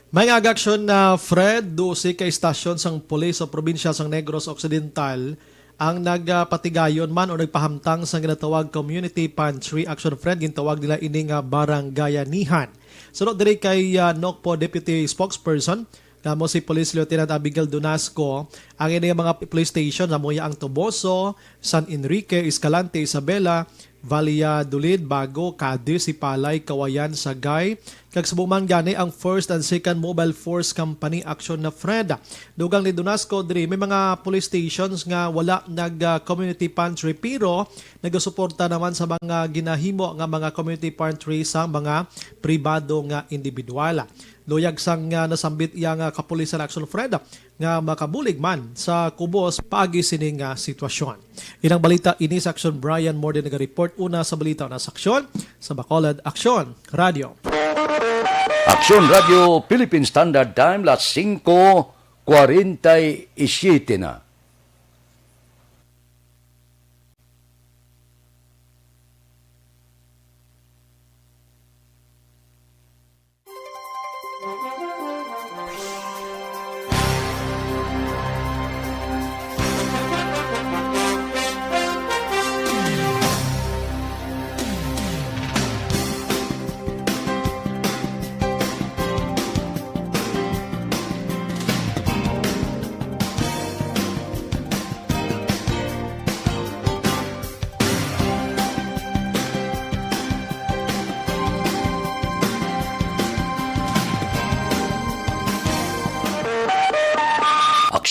May nga aga, Aksyon na Fred, dose ka estasyon sang pulis sa probinsya sang Negros Occidental ang nagapatigayon man o nagpahamtang sang ginatawag community pantry. Aksyon Fred, gintawag nila ini nga barangayanihan. Suno diri kay, ah, NOCPO Deputy Spokesperson, nga mo si Police Lieutenant Abigail Donasco, ang ini nga mga police station, amo ya ang Toboso, San Enrique, Escalante, Isabela, Valladolid, Bago, Cadiz, Sipalay, Cauayan, Sagay, kag subong man gani ang First and Second Mobile Force Company. Aksyon na Fred. Dugang ni Donasco diri, may mga police stations nga wala nag, ah, community pantry, pero nagasuporta naman sa mga ginahimo nga mga community pantry sa mga pribado nga individual. Luyag sang, ah, nasambit iya nga kapulisan, Aksyon Fred, nga makabulig man sa kubos paagi sini nga sitwasyon. Inang balita ini sa Aksyon Brian Morden nagareport. Una sa balita na sa Aksyon, sa Bacolod, Aksyon Radio. Aksyon Radio Philippine Standard Time, las singko kwarenta y siete na.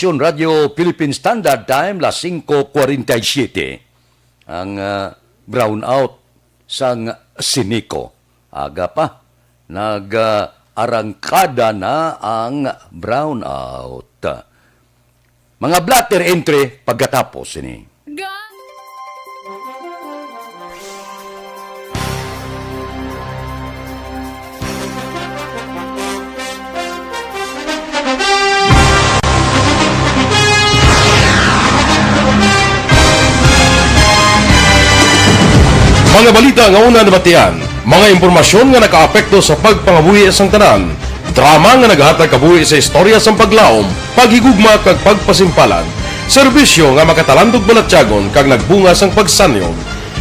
Aksyon Radio Philippine Standard Time, las singko kwarenta y siete. Ang, ah, brownout sang Sinico. Aga pa, nag, ah, arangkada na ang brownout. Mga blotter entry pagkatapos ini. Ga- Mga balita nga una nabatian, mga impormasyon nga nakaapekto sa pagpangabuhi sang tanan, drama nga nagahatag kabuhi sa istorya sang paglaom, paghigugma kag pagpasimpalan, serbisyo nga makatalandog balatyagon kag nagbunga sang pagsanyog.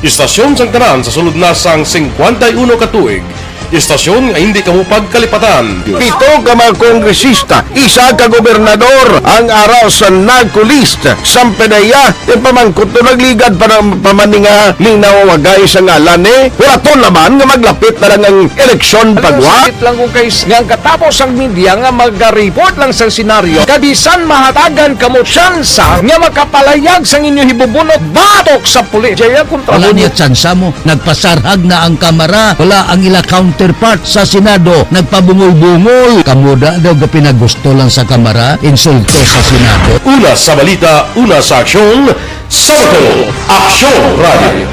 Istasyon sang tanan sa sulod na sang singkwenta y uno ka tuig, istasyon nga hindi kamo pagkalipatan. Pito ka mga kongresista, isa ka gobernador ang ara sa NAGCO list. Samtang iya, ti pamangkot to nagligad pa ng pamaninga ning nawawagay sa ngalan ni. Wala to naman nga maglapit na lang ang eleksyon pagwa. Sakit lang kung kay nga ang katapos ang media nga magariport lang sa senaryo, kabisan mahatagan kamo tsansa nga makapalayag sang inyo hibubunot batok sa pulis. Jaya kontra Wala mo niya tsansa mo. Nagpasarhag na ang Kamara. Wala ang ila counterpart sa Senado. Nagpabungol-bungol. Kamuda daw ga pinagusto lang sa Kamara. Insulto sa Senado. Una sa balita, una sa aksyon, sa Bacolod, Aksyon Radio.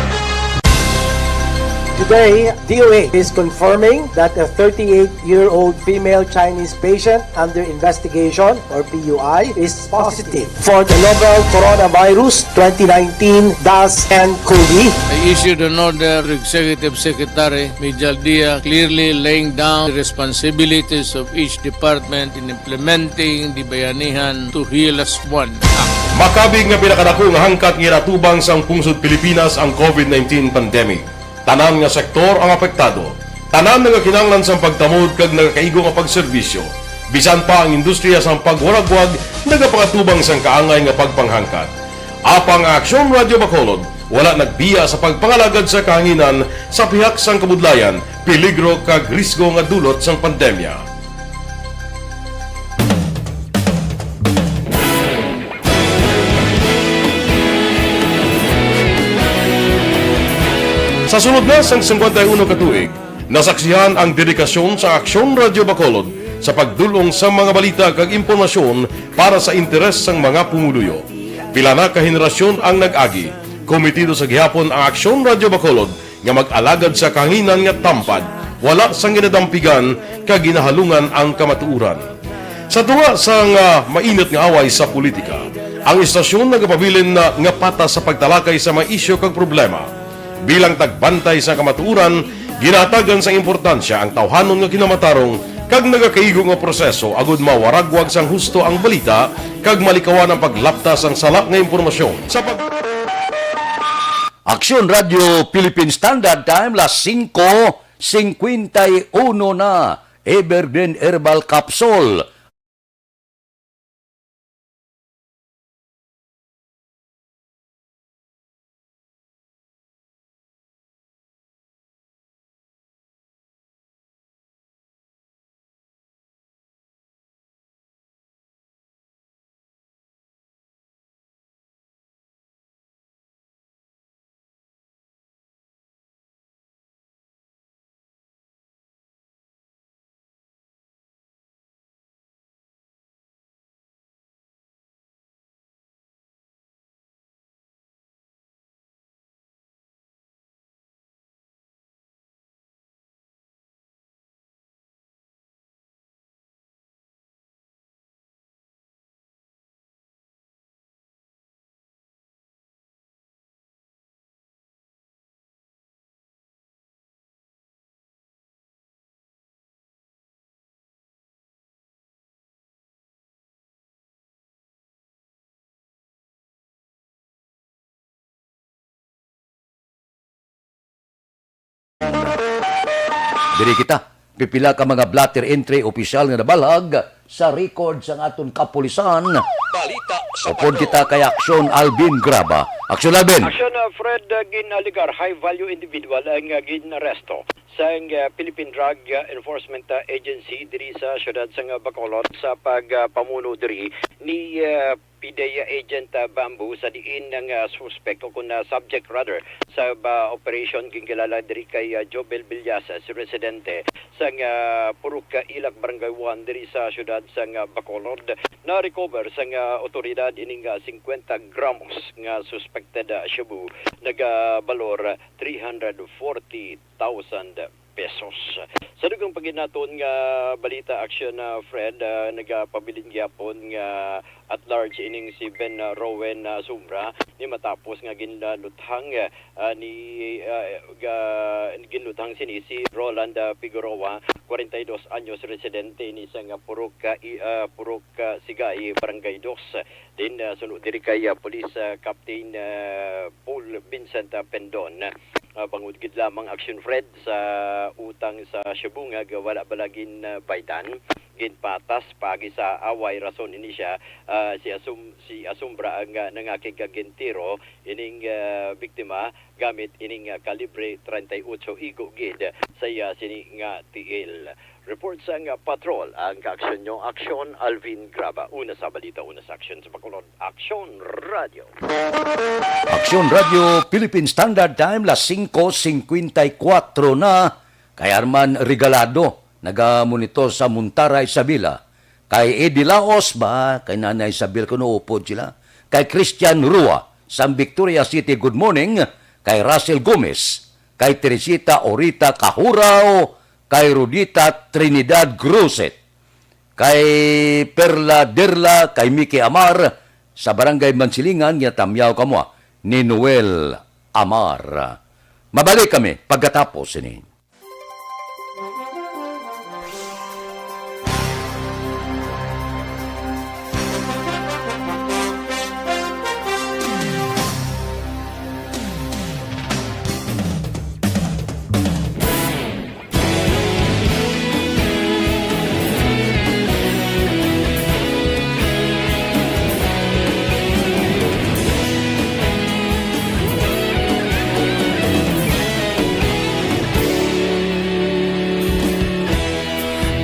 Today, D O H is confirming that a thirty-eight-year-old female Chinese patient under investigation, or P U I, is positive for the novel coronavirus twenty nineteen dash N cov. I issued an order to Executive Secretary Mijal Dia, clearly laying down the responsibilities of each department in implementing the Bayanihan to Heal Us One Act. Makabig nga pinakadako nga hangkat nga ginatubang sang pungsod Pilipinas ang covid nineteen pandemic. Tanan nga sektor ang apektado. Tanan nagakinahanglan sang pagtamod kag nagakaigo nga pagserbisyo. Bisan pa ang industriya sang pagwaragwag nagapangatubang sang kaangay nga pagpanghangkat. Apang ang Aksyon Radio Bacolod wala nagbiya sa pagpangalagad sa kahanginan sa pihak sang kabudlayan, peligro kag risgo nga dulot sang pandemya. Sa sulod na sang singkwenta y uno ka tuig, nasaksihan ang dedikasyon sa Aksyon Radio Bacolod sa pagdul-ong sa mga balita kag impormasyon para sa interes sang mga pumuluyo. Pila na ka henerasyon ang nag-agi. Komitido sa gihapon ang Aksyon Radio Bacolod nga mag-alagad sa kahanginan nga tampad, wala sang ginadampigan kag ginahalungan ang kamatuoran. Sa tunga sang, ah, mainit nga away sa politika, ang istasyon nagapabilin na nga patas sa pagtalakay sa mga isyu kag problema. Bilang tagbantay sa kamatuoran, ginahatagan sang importansya ang tawhanon nga kinamatarong kag nagakaigo nga proseso agud mawaragwag sang husto ang balita kag malikawan ang paglapta sang sala nga impormasyon. Sa pag- Aksyon Radio Philippine Standard Time, las singko singkwenta y uno na. Evergreen Herbal Capsule. Diri kita, pipila ka mga blotter entry opisyal nga nabalhag sa record sang aton kapulisan. Balita sa Upod Bato. Kita kay Aksyon Alvin Graba. Aksyon Alvin. Aksyon, uh, Fred, uh, ginaligar, high value individual ang, uh, ginaresto sang, uh, Philippine Drug, uh, Enforcement, uh, Agency diri sa siyudad sang, uh, Bacolod sa pag, uh, pamuno diri ni, uh, PDEA agent, ah, Bamboo, sa diin ang, ah, suspek o kun, ah, subject rather sa, ah, operation ginkilala diri kay, ah, Jobel Villasa, si residente sang, ah, Purok, ah, Ilak, Barangay one diri sa siyudad sang, ah, Bacolod. Na-recover sang, ah, otoridad ining, ah, singkwenta gramos nga suspected, ah, shabu, nagabalor three hundred forty thousand pesos. Sa dugang pa gid naton nga balita, Action, ah, Fred, ah, nagapabilin gyapon nga at large ining si Ben, ah, Rowen, ah, Sumbra, ni matapos nga ginluthang, ah, ni, ah, ga-, ginluthang sini si Roland, ah, Figueroa, kwarenta y dos anyos, residente ni sa nga Purok, ah, i-, ah, Purok, ah, Sigay, Barangay Dos. Din, ah, suno diri kay, ah, Police, ah, Captain, ah, Paul Vincent, ah, Pendon. Ah, bangod gid lamang, Action Fred, sa utang sa Shabungag, wala bala gin, ah, baydan. Ginpatas paagi sa away, rason ini siya, ah, si Asum-, si Asumbra ang, ah, nangakig kag gintiro ining, ah, biktima gamit ining, ah, kalibre treinta y ocho, igo gid sa iya sini nga tiil. Report sang, ah, patrol ang kaaksyon nyo, Aksyon Alvin Graba. Una sa balita, una sa aksyon sa Bacolod, Aksyon Radio. Aksyon Radio, Philippine Standard Time, las singko singkwenta y kuwatro na. Kay Arman Regalado, nagamonitor sa Montara, Isabela. Kay Eddie Laos ba, kay Nanay Isabel, kuno upod sila. Kay Christian Rua, sang Victoria City, good morning. Kay Russell Gomez, kay Teresita Orita Kahuraw, kay Rudita Trinidad Gruset, kay Perla Derla, kay Mickey Amar, sa Barangay Mansilingan, nga tamyaw kamo ni Noel Amar. Mabalik kami pagkatapos sini.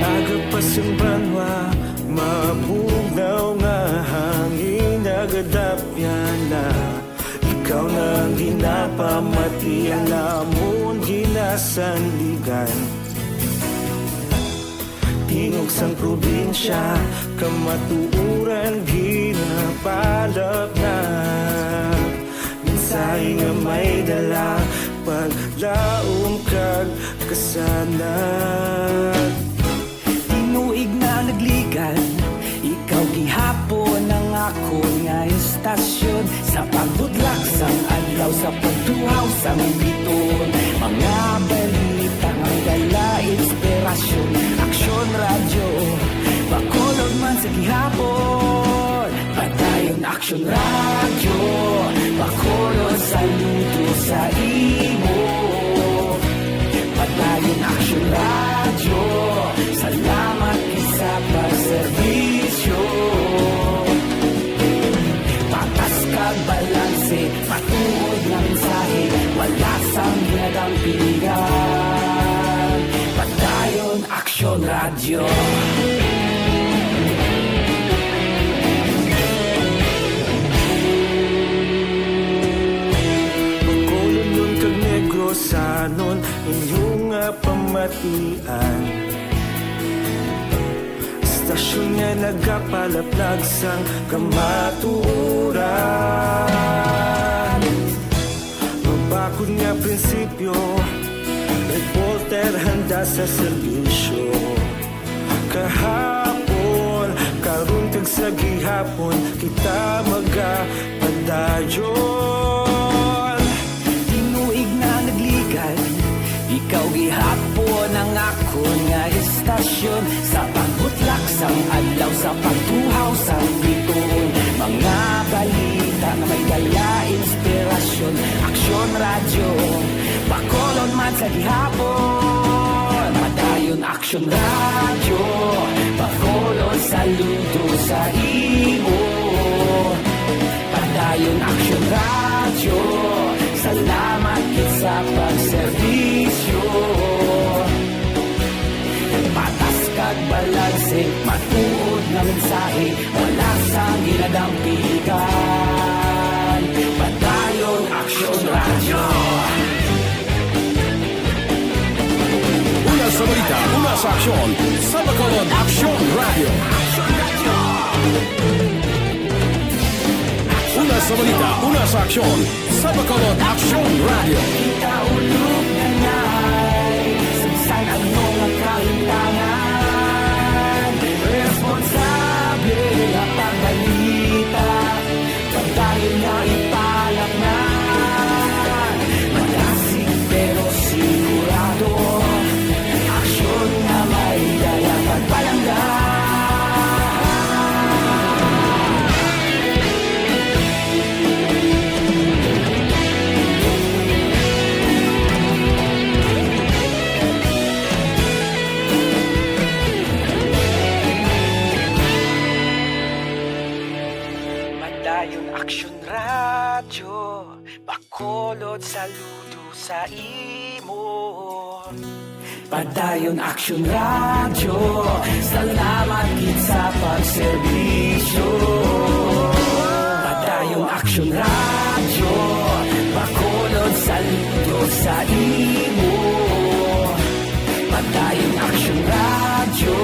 Aga pa sing banwa, mabugnaw nga hangin nagadapyan na. Ikaw na ang ginapamati, ang amon ginasandigan. Tingog sang probinsya, kamatuoran ginapalapnap. Mensahe nga may dala, paglaom kag kasanag. Tinuig na nagligan, ikaw gihapon ang akon nga istasyon. Sa pagbudlak sang adlaw, sa pagtuhaw sang bituon, mga balita nga dala inspirasyon. Aksyon Radyo, Bacolod man sa gihapon. Padayon Aksyon Radyo, Bacolod, saludo sa imo. Padayon Aksyon Radyo, salamat gid sa pagserbisyo. Patas kag balanse, matuod nga mensahe, wala sang ginadampigan. Padayon Aksyon Radyo. Bacolodnon kag Negrosanon, inyo nga pamatian. Istasyon nga nagapalaplag sang kamatuoran. Mabakod nga prinsipyo, reporter handa sa serbisyo. Kahapon, karon kag sa gihapon, kita magapadayon. Tinuig na nagligan, ikaw gihapon ang akon nga istasyon. Sa pagbutlak sang adlaw, sa pagtuhaw sang bituon, mga balita nga may dala inspirasyon. Aksyon Radyo, Bacolod man sa gihapon. Padayon Aksyon Radyo, Bacolod, saludo sa imo. Padayon Aksyon Radyo, salamat gid sa pagserbisyo. Patas kag balanse, matuod nga mensahe, wala sang ginadampigan. Padayon Aksyon Radyo. Una sa balita, una sa aksyon, sa Bacolod Aksyon Radyo. Una sa balita, una sa aksyon, sa Bacolod Aksyon Radyo. Kita ulog na na'y sa bisan ano nga kahimtangan. Responsable nga pagbalita. Sa imo. Padayon Aksyon Radyo, salamat gid sa pagserbisyo. Padayon Aksyon Radyo, Bacolod saludo sa imo. Padayon Aksyon Radyo,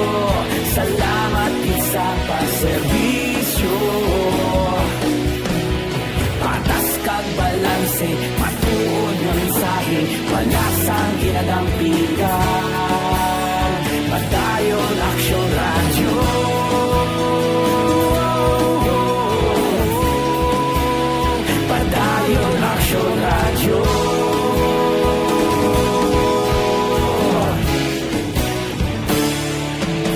salamat gid sa pagserbisyo. Patas kag balanse, matuod nga mensahe, wala sang ginadampigan. Padayon Aksyon Radyo. Padayon Aksyon Radyo.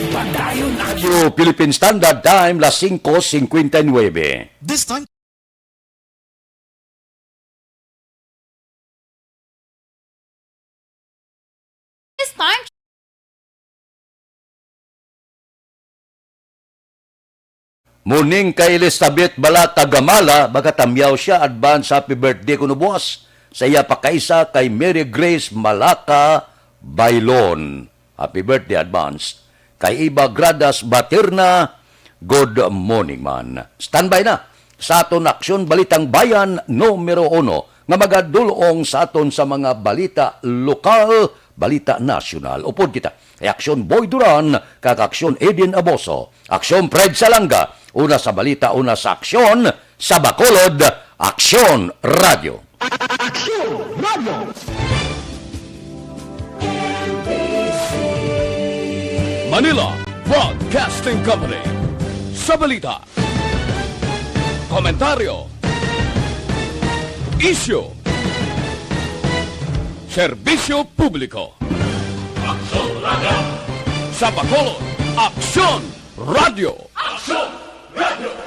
Padayon Aksyon. Philippine Standard Time, las singko singkwenta y nuebe. This time, This time, Morning kay Elizabeth Balata Gamala, magatamyaw siya, advance happy birthday kuno buwas. Sa iya pa kaisa kay Mary Grace Malaka Bailon. Happy birthday, advance. Kay Iba Gradas Baterna, good morning, man. Standby na sa aton Aksyon Balitang Bayan numero uno nga magadul-ong sa aton sa mga balita lokal, balita nasyonal. Upod kita kay Aksyon Boy Duran kag Aksyon Eden Aboso, Aksyon Fred Salanga, una sa balita, una sa aksyon, sa Bacolod, Aksyon Radyo. Aksyon Radyo. Manila Broadcasting Company. Sa balita, komentaryo, isyu, serbisyo publiko. Aksyon Radyo. Sa Bacolod, Aksyon Radyo. Aksyon Radyo.